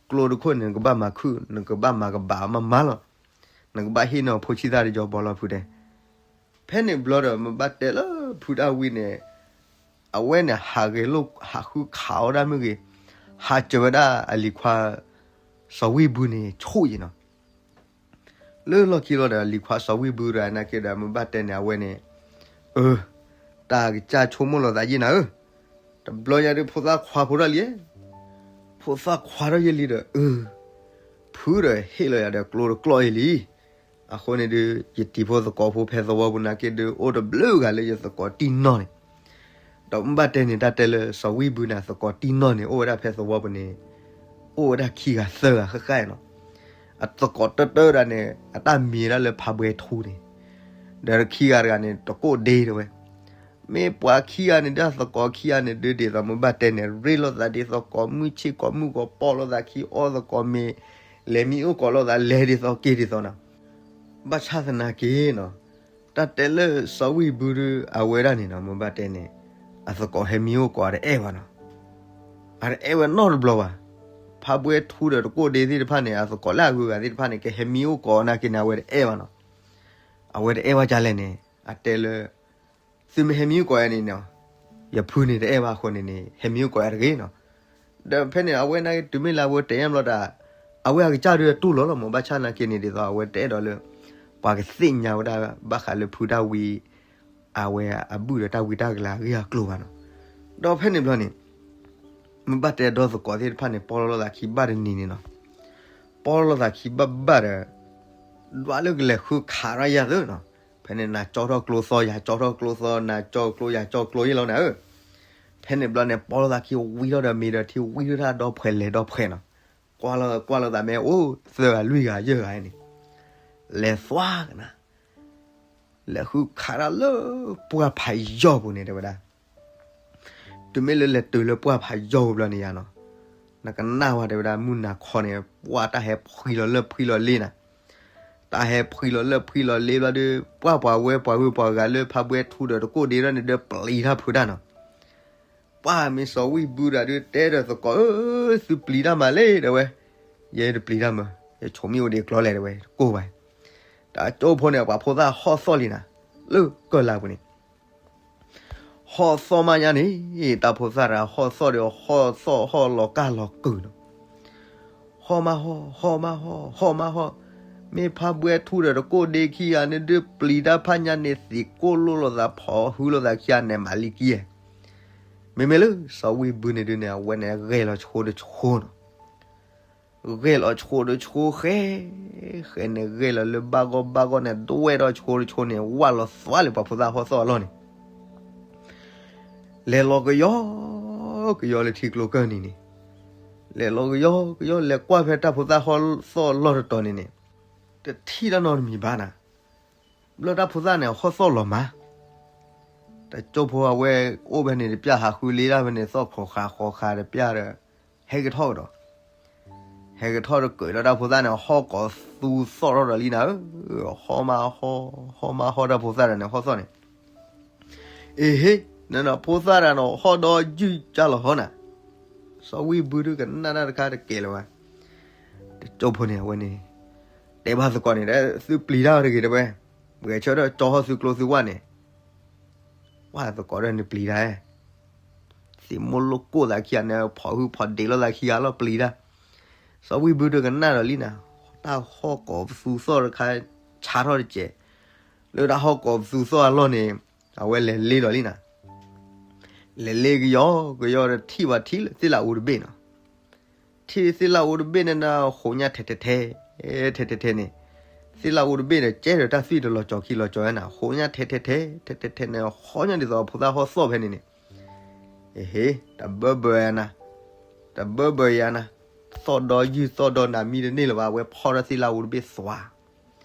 ကျိတခိၣ်န့ၣ် နကဘၣ်မၤခုၣ် နကဘၣ်မၤကဘၣ်အီၤမးမးလီၤ. နကဘၣ်ဟ့ၣ်န့ၢ်အီၤဖိဆံၣ်သၣ်တယီဘီလီၤ ဖုတဲ. ဖဲန့ၣ်ဘျီဒီး မ့ၢ်ဘၣ်တဲလၢဖုတၢ်ဝံန့ၣ် အဝဲန့ၣ်ဟးဂဲၤလိာ် ဟးဃုခးအီၣ်ဒၣ်မ့ၢ်ဂ့ၤ, ဟးစၢၤဝဲဒၣ်အလံၤခွါ စီၤဝံၣ်ဘုန့ၣ် ဆိၣ်ယံၤနီၤ. လၢလီၢ်ခံလီၤဒီး အလံၤခွါစီၤဝံၣ်ဘုတဂၤနာ်က့ဒီး မ့ၢ်ဘၣ်တဲန့ၣ် အဝဲန့ၣ် အၢ တၢ်ကစၢ်ဆိကမိၣ်လိာ်သးယံၤနၤဧၢ, တဘျီညါဒုး ဖိသၣ်ခွါဖိထီၣ်လံ, ဖိသၣ်ခွါထီၣ်ယဲလံဒီး အၢ ဖုဒီးဟ့ၣ်လီၤယၤဒီးကျိတကျိာ်အံၤလံ. အဃိန့ၣ်ဒုး ယတံၤဖိသကိးဖိဖဲသဝီပူၤနာ်က့ဒုး အိၣ်တဘျုးဂၤလၢယသကိးတံၢ်နီၢ်န့ၣ်, ဒီးမ့ၢ်ဘၣ်တဲန့ၣ် တၢ်တဲလၢစီၤဝံၣ်ဘုန့ၣ် သကိးတံၢ်နီၢ်န့ၣ် အိၣ်ဝဲဒၣ်ဖဲသဝီပူၤန့ၣ် အိၣ်ဝဲဒၣ်ခံဂၤသၢဂၤဃၣ်ဃၣ်နီၤ. အသကိးတၢတၢဒၣ်န့ၣ် အတၢ်မံၤဒၣ်လၢဖးဘှဲထူန့ၣ်, ဒီးခံဂၤတဂၤန့ၣ် တကိးဒ့တဲဝဲ. မ့ၢ်ပှၤခံဂၤန့ၣ်ဒၣ် သကိးခံဂၤန့ၣ်ဒုး ဒ်သိးမ့ၢ်ဘၣ်တဲန့ၣ် ရ့လိာ်သးဒ်သိးကိးမုၢ်ဆ့ၣ်ကိးမုၢ်ဂီၤ ပိာ်လိာ်သးခံအီၣ်သကိးမ့ၤ, လဲၤမံအိၣ်ကိးလိာ်သးလဲၤဒ်သိးက့ၤဒ်သိးနီၤ. ဘၣ်ဆၣ်သနာ်က့နီၤ, တၢ်တဲလၢစီၤဝံၣ်ဘုဒုး အဝဲဒၣ်န့ၣ်နီၤ မ့ၢ်ဘၣ်တဲန့ၣ် အသကိးဟဲမံအိၣ်ကိးအတအဲၣ်ဘၣ်နီၤ. အတအဲၣ်ဝဲနီတဘျီဘၣ်. ဖးဘှဲထူဒီးတကိးဒ့သ့ၣ်တဖၣ်န့ၣ် အသကိးလၢအဂုၤအဂၤသ့ၣ်တဖၣ်န့ၣ် ကဟဲမံအိၣ်ကိးနာ်က့န့ၣ် အဝဲတအဲၣ်ဘၣ်နီၤ. အဝဲတအဲၣ်ဘၣ်ဒ်လဲၣ်န့ၣ် အတဲလၢ သုမ့ၢ်ဟဲမံအိၣ်ကိးယၤန့ၣ်နီၤ, ယဖုန့ၣ်တအဲၣ်ဘၣ်အဃိန့ၣ်န့ၣ် ဟဲမံအိၣ်ကိးယၤတဂ့ၤနီၤ. ဒီးဖဲန့ၣ် အဝဲနာ်က့ တုၤမ့ၢ်လၢအဝဲတဲညါဘျီတၢ် အဝဲအကစၢ်ဒုးတူၢ်လိာ်လီၤ မ့ၢ်ဘၣ်ဆၣ်နာ်က့န့ၣ် ဒ်သိးအဝဲတအဲၣ်ဒိးလၢ ပှၤကသ့ၣ်ညါဝဲဒၣ် ဘၣ်ဃးလၢဖုတၢ်ဝံ အဝဲအဘုၣ်ဒီးတၢ်ဝံတၢ်ကလၤအဂ့ၢ်အကျိၤဘၣ်နီၤ. ဒီးဖဲန့ၣ်ဘျီန့ၣ် မ့ၢ်ဘၣ်တဲဒီသကိးသ့ၣ်တဖၣ်န့ၣ် ပိာ်လိာ်သးခံဘၣ်တနံၤန့ၣ်နီၤ. ပိာ်လိာ်သးခံဘၣ်ဘၣ်ဒီး ဒွးလၢကလဲၤဃုခးထီၣ်ယၤသ့နီၤ. ဖဲန့ၣ် နၤကၠီထီၣ်ကျိသီ ယၤကၠီထီၣ်ကျိသီ နၤကၠီကျိယၤကၠီကျိယဲလီၤနၤဧၢ. ဖဲန့ၣ်ဘျီန့ၣ် ပိာ်လိာ်သးခံဝံထီၣ်ဒီးမ့ၤဒီးထံဝံထီၣ်တၢ်ဒီဖှဲးလဲၤဒီဖှဲးနီၤ. ကွၢ်လီၤကွၢ်လိာ်သးမ့ၢ်အိၣ် သၢဂၤလွံၢ်ဂၤယဲၢ်ဂၤန့ၣ် လဲၤသွါကနၤ လဲၤဃုခးတၢ်လၢပှၢ်ဖးယီၢ်ပူၤန့ၣ် တဲဝဲဒၣ်. တုၤမ့ၢ်လၢလဲၤတုၤလၢပှၢ်ဖးယီၢ်ပူၤဘျီန့ၣ်ယါနီၤ, နကနၣ်ဝဲတဲဝဲဒၣ် မုၢ်နၤခီန့ၣ် ပှၢ်တၢ်ဟဲဖှံလီၤလၢဖှံလီၤလ့နၤ. တၢ်ဟဲဖှံလီၤလၢဖှံလီၤလ့ဘျီဒီး ပှၢ်ပှၤဝဲပှၤဂုၤပှၤဂၤလၢဖးဘှဲထူဒီးတကိးဒ့ဒီးန့ၣ်ဒီး ပျံၤတၢ်ဖုးတၢ်နီၤ. ပှၢ်မ့ၢ်စီၤဝံၣ်ဘုတဂၤဒီး တဲဒီးသကိးဧၢ, သုပျံၤတၢ်မးလဲၣ် တဲဝဲ. ယဲတပျံၤတၢ်မး, ယဆိးမ့ၣ်အူဒ့ကျီလဲၣ် တဲဝဲ, တကိၢ်ဘၣ်. တၢ်ကၠိဖိန့ၣ် ပှၤဖိသၣ်ဟီၣ်သီၣ်လံနၤ, လၢကၢၢ်လၢ်ပူၤန့ၣ် ဟီၣ်သီၣ်မးညါန့ၣ်, တၢ်ဖိသၣ်တဂၤဟီၣ်သီၣ်ဒီး ဟီၣ်သီၣ်ဟီၣ်လီၤကၢ်လီၤကုာ်နီၤ. ဟီၣ်မးဟီၣ်, ဟီၣ်မးဟီၣ်, ဟီၣ်မးဟီၣ်, မ့ၢ်ဖးဘှဲထူဒီးတကိးဒ့ခံဂၤန့ၣ်ဒုး ပျံၤတၢ်ဖးညါန့ၣ် သံးကိၢ်လိာ်လိာ်သး ဖီၣ်ဟုလိာ်သးခံဂၤန့ၣ် မၤလံကံဧါ. မ့မ့ၢ်လၢစီၤဝံၣ်ဘုန့ၣ်ဒုးန့ၣ် အဝဲန့ၣ်ဂဲၤလီၤဆှိတဆှိနီၤ. ဂဲၤလီၤဆှိတဆှိဃဲ, ဃဲန့ၣ်ဂဲၤလီၤလၢဘၣ်ဂီၢ်ဘၣ်ဂီၢ်န့ၣ် ဒွဲၣ်ထီၣ်ဆှိတဆှိန့ၣ် ဝၢ်လီၤသွါလၢပှၤဖိသၣ်ဟီၣ်သီၣ်အလီၢ်န့ၣ် လဲၤလီၤကယီ ကယီလၢထံကျိကၢၢ်နံၤန့ၣ်, လဲၤလီၤကယီကယီ လဲၤကွၢ်ဖဲတၢ်ဖိသၣ်ဟီၣ်သီၣ်အလီၢ်တတီၤန့ၣ်န့ၣ်, တထံၣ်တၢ်နီတမံၤဘၣ်နၤ. ဘျီတၢ်ဖိသၣ်န့ၣ် ဟီၣ်သီၣ်လီၤမး. တကၠိဖိအဝဲအိၣ်ဖဲန့ၣ်တပျၢ် ဟးဃုလ့တၢ်ဖဲန့ၣ် သီၣ်ခိးဃာ်ဃီၤဃာ်တပျၢ်ဒီး ဟဲက့ၤထီၣ်ကဒီး ဟဲက့ၤထီၣ်တကၢးလီၤတၢ်ဖိသၣ်န့ၣ် ဟီၣ်ကိးသူသီၣ်ထီၣ်ဒီးလံနၤဧၢ, ဟီၣ်မးဟီၣ်, ဟီၣ်မးဟီၣ်တၢ်ဖိသၣ်တဂၤန့ၣ် ဟီၣ်သီၣ်န့ၣ်, အ့ဟ့, နနဖိသၣ်တဂၤန့ၣ် ဟီၣ်ဒီးယုၢ်ကၢ်လီၤဟီနၤ, စီၤဝံၣ်ဘုဒုးကနၣ်တၢ်တခါတကဲလၢၤဘၣ်. တကၠိဖိန့ၣ် အဝဲန့ၣ် တဲဘၣ်သကိးန့ၣ် သုပျံၤတၢ်တဂ့ၤတဲဝဲ, ပှဲၤဆၢထၢၣ်ကၠီဟီၣ်သုကျိသုဝၣ်န့ၣ် ပှၤသကိးဒီးန့ၣ်ပျံၤတၢ်, သံးမိၢ်လိၣ်ကိၢ်သးခံဂၤန့ၣ် ဖီၣ်ဟုဖီၣ်ဒ့းလိာ်သးခံဂၤလီၤပျံၤတၢ်. စီၤဝံၣ်ဘုဒုးကနၣ်ဒီးလံနၤ, တၢ်ဟီၣ်ကိးပသူသီၣ်တခါ ဆါထီၣ်တစဲး, လၢတၢ်ဟီၣ်ကိးပသူသီၣ်အလီၢ်န့ၣ် အဝဲလဲၤလ့ဒီးလံနၤ, လဲၤလ့ကယီကယီဒီးထံၣ်ဘၣ်ထံလၢသ့ၣ်လးအူတဘ့ၣ်နီၤ. ထံၣ်သ့ၣ်လးအူတဘ့ၣ်န့ၣ်နၤ ဃိးညါထဲထဲထဲ, ထဲထဲထဲန့ၣ်, သ့ၣ်လးအူတဘ့ၣ်ဒီး ကဲဒီးတၢ်သွံၣ်တလီၤကၠီၤခံလီၤကၠီၤဝဲနၤ, ဃိးညါထဲထဲထဲ, ထဲထဲထဲန့ၣ် ဟီၣ်ညါဒ်သိးဖိသၣ်ဟီၣ်သီၣ်ဖဲန့ၣ်န့ၣ်, အ့ဟ့, တဘၢဘၢယၤနၤ, တဘၢဘၢယၤနၤ, သီၣ်ဒီယုၢ်သီၣ်ဒီနၤမံတန့ၢ်လၢၤဘၣ်, အဝဲဖီၣ်ထီၣ်သ့ၣ်လၣ်အူတဘ့ၣ်သွါ,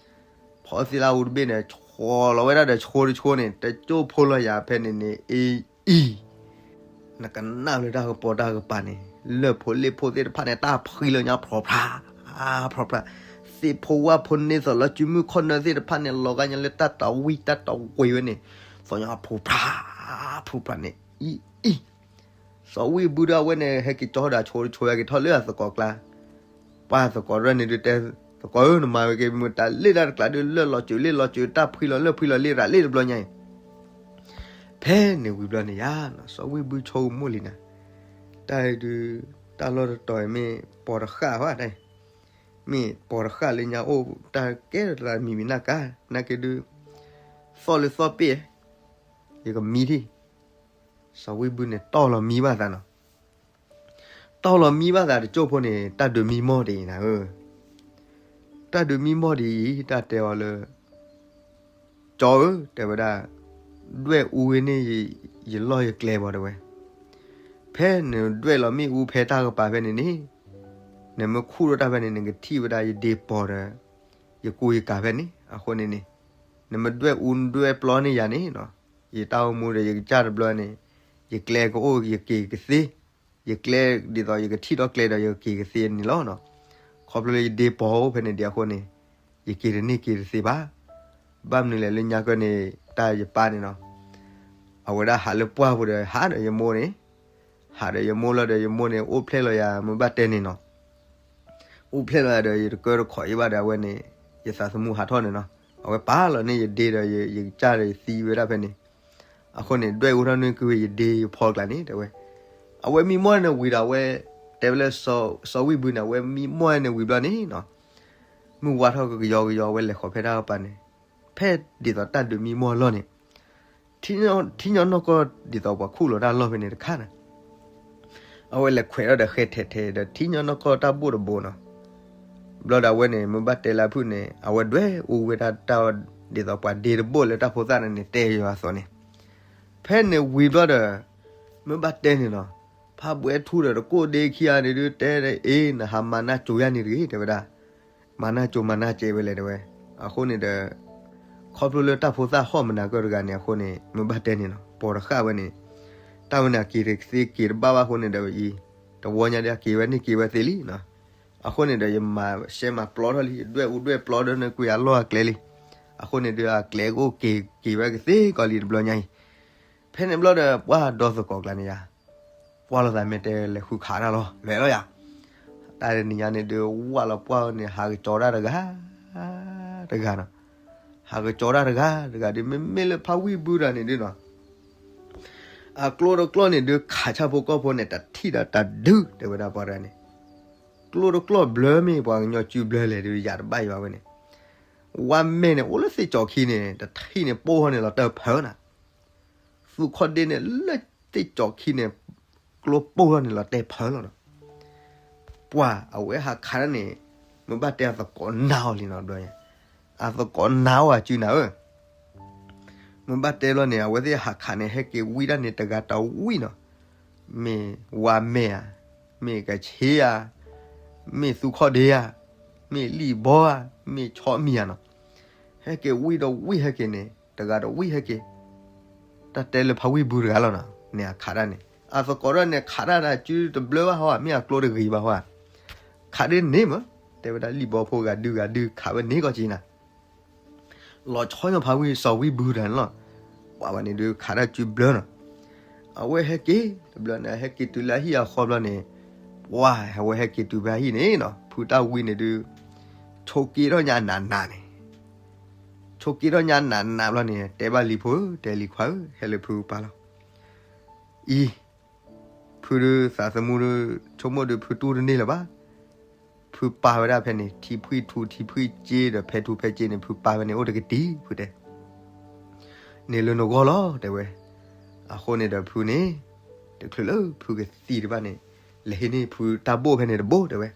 ဖီၣ်သ့ၣ်လၣ်အူတဘ့ၣ်န့ၣ် ဆီလီၤဝဲဒၣ်ဒီးဆိတဆိန့ၣ် တကၠိၢ်ဖိလီၤယၤဖဲန့ၣ်န့ၣ် အ့အံၤ နကနၣ်လၢတၢ်ကပီၤတၢ်ကပၤန့ၣ် လၢၢ်ဖိလ့ၣ်ဖိသ့ၣ်တဖၣ်န့ၣ် တၢ်ဖှံလၢညါဖျိဖျါ ဖျိဖျါ, သ့ၣ်ဖိဝၣ်ဖိန့ၢ်သိးလီၤစုမုၢ်ခီၣ်နၢသ့ၣ်တဖၣ်န့ၣ် လီၤဂာ်ညါလၢတၢ်တဝံၣ်တၢ်တဝံၣ်ဝဲန့ၣ် သီၣ်ညါဖျိဖျါ ဖျိဖျါန့ၣ် အံၤအံၤ စီၤဝံၣ်ဘုဒီးအဝဲန့ၣ် ဟဲက့ၤကၠီဒီးဆိတဆိဝဲက့ၤထီၣ်လၢအသကိးကျါ, ပှၤသကိးရဲၣ်န့ၣ်ဒုးတဲ, သကိးဧၢ နမၤဝဲက့ၤမတၤလ့ၣ်တၢ်တကျါဒုး လၢၢ်လီၤစၢၤလ့ၣ်လီၤစၢၤ တၢ်ဖှံလီၤလၢၢ်ဖှံလီၤလ့ၣ်ရၤလ့ၣ်တဘျီညါအံၤ ဖဲန့ၣ်ဝံၤဘျီန့ၣ်ယါ, စီၤဝံၣ်ဘုဆိကမိၣ်လံနၤ, တၢ်အံၤဒုး တၢ်လီၢ်တတီၤအံၤမ့ၢ်ပိာ်တဃၣ်ဘၣ်တၢ်အံၤ, မ့ၢ်ပိာ်တဃၣ်လၢညါအိၣ် တၢ်ကဲတၢ်မံၤမံၤနၢ်ကါ, နာ်က့ဒုး သီၣ်လၢသီၣ်ပ့ၣ်, ယကမံထံၣ်, စီၤဝံၣ်ဘုန့ၣ်တီၢ်လီၤမံဘၣ်သးနီၤ တီၢ်လီၤမံဘၣ်သးတကၠိၢ်ဖိန့ၣ် တၢ်ဒုးမံမီၢ်ဒ်အံၤနၤဧၢ, တၢ်ဒုးမံမီၢ်ဒ်အံၤ တၢ်တဲအီၤလၢ ကၠီဧၢ တဲဝဲဒၣ်, ဒွဲၣ်အူဝဲန့ၣ် ယလီၢ်ယကျဲဘၣ်တဲဝဲ, ဖဲနဒွဲၣ်လီၤမ့ၣ်အူဖဲတၢ်ကပၤဖဲန့ၣ်န့ၣ်, နမ့ၢ်ခူၣ်ထီၣ်တၢ်ဖဲန့ၣ် နကထံၣ်ဝဲဒၣ်ယဒ့ပီၤဒီး ယကူယကၤဖဲန့ၣ်, အဃိန့ၣ်န့ၣ် နမ့ၢ်ဒွဲၣ်အူဒွဲၣ်ပျီန့ၢ်ယၤန့ၣ်နီၤ, ယတၢ်အိၣ်မူဒီးယကစၢ်တဘျီန့ၣ် ယကျဲကအိၣ်ယက့ၤကသ့, ယကျဲဒ်သိးယကထံၣ်ထီၣ်ကျဲဒီး ယကက့ၤကသ့န့ၣ်လီၤ. ခီဖျိလၢယဒ့ပီၤအိၣ်ဖဲန့ၣ်ဒံးအဃိန့ၣ် ယက့ၤတန့ၢ်က့ၤတသ့ဘၣ်. ဘၣ်မနုၤလဲၣ်လၢညါကၢန့ၣ် တၢ်ယပၢ်န့ၣ်နီၤ အဝဲဒၣ်ဟးလၢပှၢ်ပူၤဒီး ဟးဒီးယမိၢ်န့ၣ်, ဟးဒီးယမိၢ်လီၤဒီး ယမိၢ်န့ၣ် အိၣ်ဖျဲၣ်လီၤယၤ မ့ၢ်ဘၣ်တဲန့ၣ်နီၤ အိၣ်ဖျဲၣ်လီၤယၤဒီး ယတကၢတခီးအံၤဘၣ်ဒီး အဝဲန့ၣ် ယသးသမူဟးထီၣ်န့ၣ်နီၤ, အဝဲပာ်လီၤန့ၢ်ယဒ့ဒီး ယကစၢ်ဒီးယသံဝဲဒၣ်ဖဲန့ၣ်, အဃိန့ၣ် ဒွဲၣ်အူထီၣ်န့ၢ်ကွံာ်ဝဲယဒ့ယဖီကျါန့ၣ် တဲဝဲ, အဝဲမံမီၢ်န့ၣ်ဝံၤဒီး အဝဲတဲဝဲလၢ စီၤဝံၣ်ဘုန့ၣ် အဝဲမံမီၢ်န့ၣ်ဝံၤဘျီန့ၣ်နီၤ မုၢ်ဝါထီၣ်ကယီကယီ အဝဲလဲၤဃီၤဖဲတၢ်ကပၤန့ၣ်, ဖဲဒ်သိးတၢ်ဒုးမံမီၢ်အလီၢ်န့ၣ် ထံၣ်ညီနီၢ်ကီၢ်ဒ်သိးပှၤခူၣ်လီၤတၢ်လီၢ်ဖဲန့ၣ်တခါန့ၣ်, အဝဲလဲၤခွဲးထီၣ်ဒီးဃဲထဲးထဲးဒီး ထံၣ်ညီနီၢ်ကီၢ်တၢ်ဘိၣ်တဘိနီၤ, ဘျီဒီးအဝဲန့ၣ် မ့ၢ်ဘၣ်တဲလၢအဖုၣ်န့ၣ် အဝဲဒွဲၣ်အူဝဲဒၣ်တၢ်ဒ်သိးပှၤဒ့တဘိၣ်လၢတၢ်ဖိသၣ်န့ၣ်န့ၣ် တဲယွၤအသိးန့ၣ်, ဖဲန့ၣ်ဝံၤဘျီဒီး မ့ၢ်ဘၣ်တဲန့ၣ်နီၤ, ဖးဘှဲထူဒီးတကိၣ်ဒ့ခံဂၤန့ၣ်ဒုး တဲဒ်အ့ၣ် နဟးမၤနၢ်ကၠိယၤန့ၣ်တဂ့ၤ တဲဝဲဒၣ်, မၤနၢ်ကၠိမၤနၢ်ကၠဲးဝဲလဲၣ်တဲဝဲ, အဃိန့ၣ်ဒီး ခီဖျိလၢတၢ်ဖိသၣ်ဟီၣ်မနၤကၢၢ်တဂၤန့ၣ် အဃိန့ၣ် မ့ၢ်ဘၣ်တဲန့ၣ်နီၤ ပိာ်တဃၣ်ဝဲန့ၣ်, တၢ်ဝဲန့ၣ်အက့ၤတသ့က့ၤတဘၣ်ဘၣ်အဃိန့ၣ်ဒီးအံၤ, တဝီညါဒီးအက့ၤဝဲန့ၢ်က့ၤဝဲသ့လံနီၤ, အဃိန့ၣ်ဒီးယမၤရှဲမၤပျီထီၣ်လံ ယဒွဲၣ်အူဒွဲၣ်ပျီဒီးနကွံာ်အလီၢ်အကျဲလံ, အဃိန့ၣ်ဒီးအကျဲကအိၣ်က့ၤက့ၤဝဲကသ့ကီးလံတဘျီညါအံၤ, ဖဲန့ၣ်ဘျီဒီး ပှၤဒီသကိးကျါန့ၣ်ယါ ပှၢ်လိာ်သးမ့ၢ်တဲလဲၤဃုခးတၢ်လီၤ လဲၤလီၤယၤ, တၢ်တနံၤညါန့ၣ်ဒုး ဝၢ်လီၤပှၢ်န့ၣ် ဟးကကၠီတၢ်တဂၤ တဂၤနီၤ, ဟးကကၠီတၢ်တဂၤတဂၤဒုး မ့မ့ၢ်လၢဖးဝံၣ်ဘုတဂၤန့ၣ်ဒုးနီၤ, အကျိတကျိၢ်န့ၣ်ဒုး ခးဆၣ်ဖိကီၢ်ဖိန့ၣ် တထံၣ်ဒီးတၢ်ဒုး တဲဝဲဒၣ်ပှၤတဂၤန့ၣ်, ကျိတကျိၢ်ဘျၢမ့ၢ်ပှၤကညီစုဘျၢလဲၣ်ဒုး ယၤတဘၣ်ယွၤဝဲန့ၣ်, ဝါမဲာ်န့ၣ် အိၣ်လၢသ့ၣ်ကၠီၤခံန့ၣ် တထံၣ်န့ၣ် ပိၢ်ထီၣ်န့ၣ်လီၤတဲာ်ဖၢနၤ သူၣ်ခီၣ်ဒ့န့ၣ် လၢသ့ၣ်ကၠီၤခံန့ၣ် ကျိပိၢ်ထီၣ်န့ၣ်လီၤတဲာ်ဖၢလီၤနီၤ, ပှၤအဝဲဟးခးတၢ်န့ၣ် မ့ၢ်ဘၣ်တဲအသကိးနာ်အီၤလံနီၤ ဘျီညါ, အသကိးနာ်အီၤအစုနၤဧၢ, မ့ၢ်ဘၣ်တဲလီၤန့ၣ် အဝဲသ့ၣ်ဟးခးန့ၣ် ဟဲက့ၤဝံဒၣ်န့ၣ် တဂၤတဝံနီၤ, မ့ၢ်ဝါမဲာ်ဧါ, မ့ၢ်ကဆ့ဧါ, မ့ၢ်သူၣ်ခီၣ်ဒ့ဧါ, မ့ၢ်လံၣ်ဘီဧါ, မ့ၢ်ဆီမံၤဧါနီၤ, ဟဲက့ၤဝံဒီးဝံဟဲက့ၤန့ၣ် တဂၤတဝံဟဲက့ၤ, တၢ်တဲလၢဖးဝံၣ်ဘုတဂၤလီၤနီၤ, န့ၣ်အခးတၢ်န့ၣ် အသကိးဒီးန့ၣ်ခးတၢ်န့ၣ် အစုတဘျၢဘၣ်ဟီဧါ, မ့ၢ်အကျိတဂ့ၤဘၣ်ဟီဧါ, ခးဒ်န့ၣ်မး, တဲဝဲဒၣ်လံၣ်ဘီဖိဂၤဒုဂၤဒုခးဝဲန့ၣ်ကီးက့ၤနၤ လီၤဆီညီဖးဝံၣ်စီၤဝံၣ်ဘုတဂၤန့ၣ်လီၤ, ပှၤဘၣ်န့ၣ်ဒုးခးတၢ်စုဘျၢနီၤ, အဝဲဟဲက့ၤတဘျီန့ၣ် ဟဲက့ၤတုၤလၢအဟံၣ်အဃီဘျီန့ၣ်, ပှၤအဝဲဟဲက့ၤတုၤဖဲအဟံၣ်န့ၣ်နီၤ ဖုတၢ်ဝံန့ၣ်ဒုး, ဆိးက့ထီၣ်ညါနးနးန့ၣ်, ဆိးက့ထီၣ်ညါနးနးဘျီန့ၣ် တဲဘၣ်လံၤဖိဧၢ တဲလံၤခွါဧၢ ဟဲလၢဖုပၢ်လီၤ, အံၤ ဖုဒုးသးသမူဒုး ဆိကမိၣ်ဒုးဖုတူၢ်တန့ၢ်လၢၤဘၣ်, ဖုပာ်ဝဲဒၣ်ဖဲန့ၣ် ထံဖှံၣ်ထူထံဖှံၣ်စ့ဒီးဖဲထူဖဲစ့န့ၣ် ဖုပာ်ဝဲန့ၣ်အိၣ်တကတံၤ ဖုတဲ န့ၣ်လၢနဂီၢ်လီၤ တဲဝဲ, အဃိန့ၣ်ဒီးဖုန့ၣ်, တချုးလၢဖုကသံတဘၣ်န့ၣ်, လဲၤဟံးန့ၢ်ဖုတၢ်ဘိၣ်ဖဲန့ၣ်တဘိၣ် တဲဝဲ,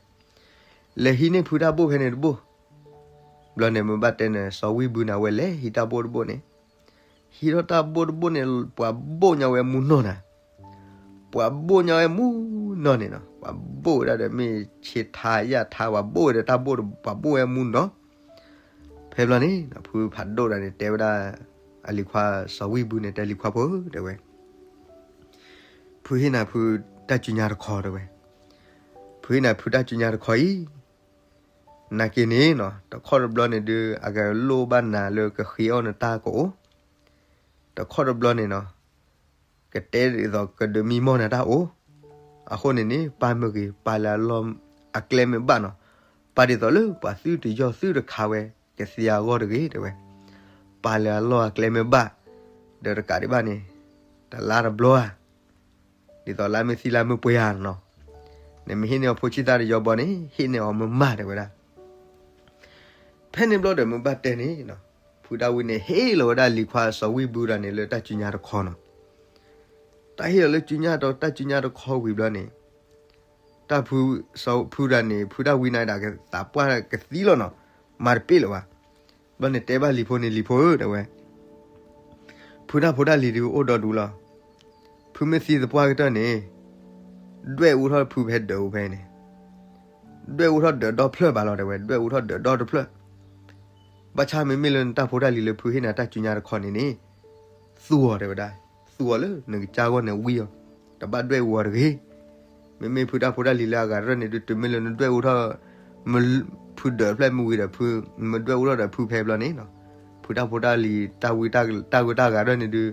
လဲၤဟံးန့ၢ်ဖုတၢ်ဘိၣ်ဖဲန့ၣ်တဘိၣ်, ဘျီန့ၣ်မ့ၢ်ဘၣ်တဲန့ၣ် စီၤဝံၣ်ဘုန့ၣ် အဝဲလဲၤဟံးတၢ်ဘိၣ်တဘိၣ်န့ၣ်, ဟံးထီၣ်တၢ်ဘိၣ်တဘိၣ်န့ၣ် ပှၤဘိၣ်ညါဝဲမူနီၢ်နၤ, ပှၤဘိၣ်ညါဝဲမူနီၢ်န့ၣ်နီၤ, ပှၤဘိၣ်ဝဲဒၣ်ဒီးမ့ၢ်ဆ့ထါယၣ်ထါ ပှၤဘိၣ်ဝဲဒီးတၢ်ဘိၣ် ပှၤဘိၣ်ဝဲမူနီၢ်. ဖဲဘျီန့ၣ် ဖုဖးဒိၣ်တဂၤန့ၣ် တဲဝဲဒၣ် အလံၤခွါစီၤဝံၣ်ဘုန့ၣ် တဲလံၤခွါဖိဧၢ တဲဝဲ, ဖုဟ့ၣ်နၤဖုတၢ်စုညါတခီ တဲဝဲ, ဖုဟ့ၣ်နၤဖုတၢ်စုညါတခီအံၤ နာ်က့န့ၣ်နီၤ, တခီတဘျီန့ၣ်ဒုး အကလိၣ်ဘၣ်နၤလၢကဃ့အီၣ်နတၢ်ကအိၣ်, တခီတဘျီန့ၣ်နီၤ, ကတဲဒ်သိးကဒုးမံမီၢ်နၤတၢ်အိၣ်, အဃိန့ၣ်န့ၣ် ပာ်မ့ၢ်ဂ့ၤ ပာ်လၢအလီၢ်အကျဲမ့ၢ်ဘၣ်နီၤ, ပာ်ဒ်သိးလၢပှၤသုတယီၢ်သုတခါဝဲ ကသ့အဂီၢ်တဂ့ၤ တဲဝဲ, ပာ်လၢအလီၢ်အကျဲမ့ၢ်ဘၣ်, ဒီးတကးဒံးဘၣ်န့ၣ် တလါတဘျီဧါ ဒ်သိးလၢမ့ၢ်သံလၢမ့ၢ်ပှဲၤဧါနီၤ, နမ့ၢ်ဟ့ၣ်န့ၢ်အီၤဖိဆံးသၣ်တယီဘီန့ၣ် ဟ့ၣ်န့ၢ်အီၤမ့ၢ်မး တဲဝဲဒၣ်. ဖဲန့ၣ်ဘျီဒီးမ့ၢ်ဘၣ်တဲန့ၣ်, ဖုတၢ်ဝံၣ်န့ၣ် ဟ့ၣ်လီၤဝဲဒၣ်လံၤခွါစီၤဝံၣ်ဘုတဂၤန့ၣ်လၢတၢ်စုညါတခီနီၤ. တၢ်ဟ့ၣ်လီၤလၢစုညါတ တၢ်စုညါတခီဝံၤဘျီန့ၣ်, တၢ်ဖု စီၤဖုတဂၤန့ၣ် ဖုတၢ်ဝံၣ်န့ၣ်ဒၣ်ကသးပှၢ်ကသံလီၤနီၤ, မၤတပ့ၢ်လၢၤဘၣ်. ဘျီန့ၣ်တဲဘၣ်လံၤဖိန့ၣ် လံၤဖိဧၢ တဲဝဲ, ဖုတၢ်ဖိတၢ်လံၤဒုးအိၣ်ဒီဒူလီၤ. ဖုမ့ၢ်သံသပှၢ်ကတၢၢ်န့ၣ်, ဒွဲၣ်အူထီၣ်ဖုဖဲဒၢးအူဖဲန့ၣ်, ဒွဲၣ်အူထီၣ်ဒၢးဒီဖျၢၣ်ဘၣ်လီၤ တဲဝဲ, ဒွဲၣ်အူထီၣ်ဒၢးဒီတဖျၢၣ်. ဘၣ်ဆၣ်မ့မ့ၢ်လၢနတၢ်ဖိတၢ်လံၤလၢဖုဟ့ၣ်နၤတၢ်စုညါတခီန့ၣ်န့ၣ်, သူၣ်အီၤ တဲဝဲဒၣ်, သူၣ်အီၤလၢနကစၢ်ဂီၢ်န့ၣ်ဝံအီၤ, တဘၣ်ဒွဲၣ်အူအီၤတဂ့ၤ. မ့မ့ၢ်ဖုတၢ်ဖိတၢ်လံၤလၢအဂၤတဖျၢၣ်န့ၣ်ဒုး တုၤမ့ၢ်လၢနဒွဲၣ်အူထီၣ် ဖုဒၢးတဖျၢၣ်မ့ၢ်ဝံၤဒီးဖု, နမ့ၢ်ဒွဲၣ်အူထီၣ်ဒီးဖုဖဲဘျီန့ၣ်နီၤ, ဖုတၢ်ဖိတၢ်လံၤတၢ်ဝံတၢ်ဂၤတဖျၢၣ်န့ၣ်ဒုး,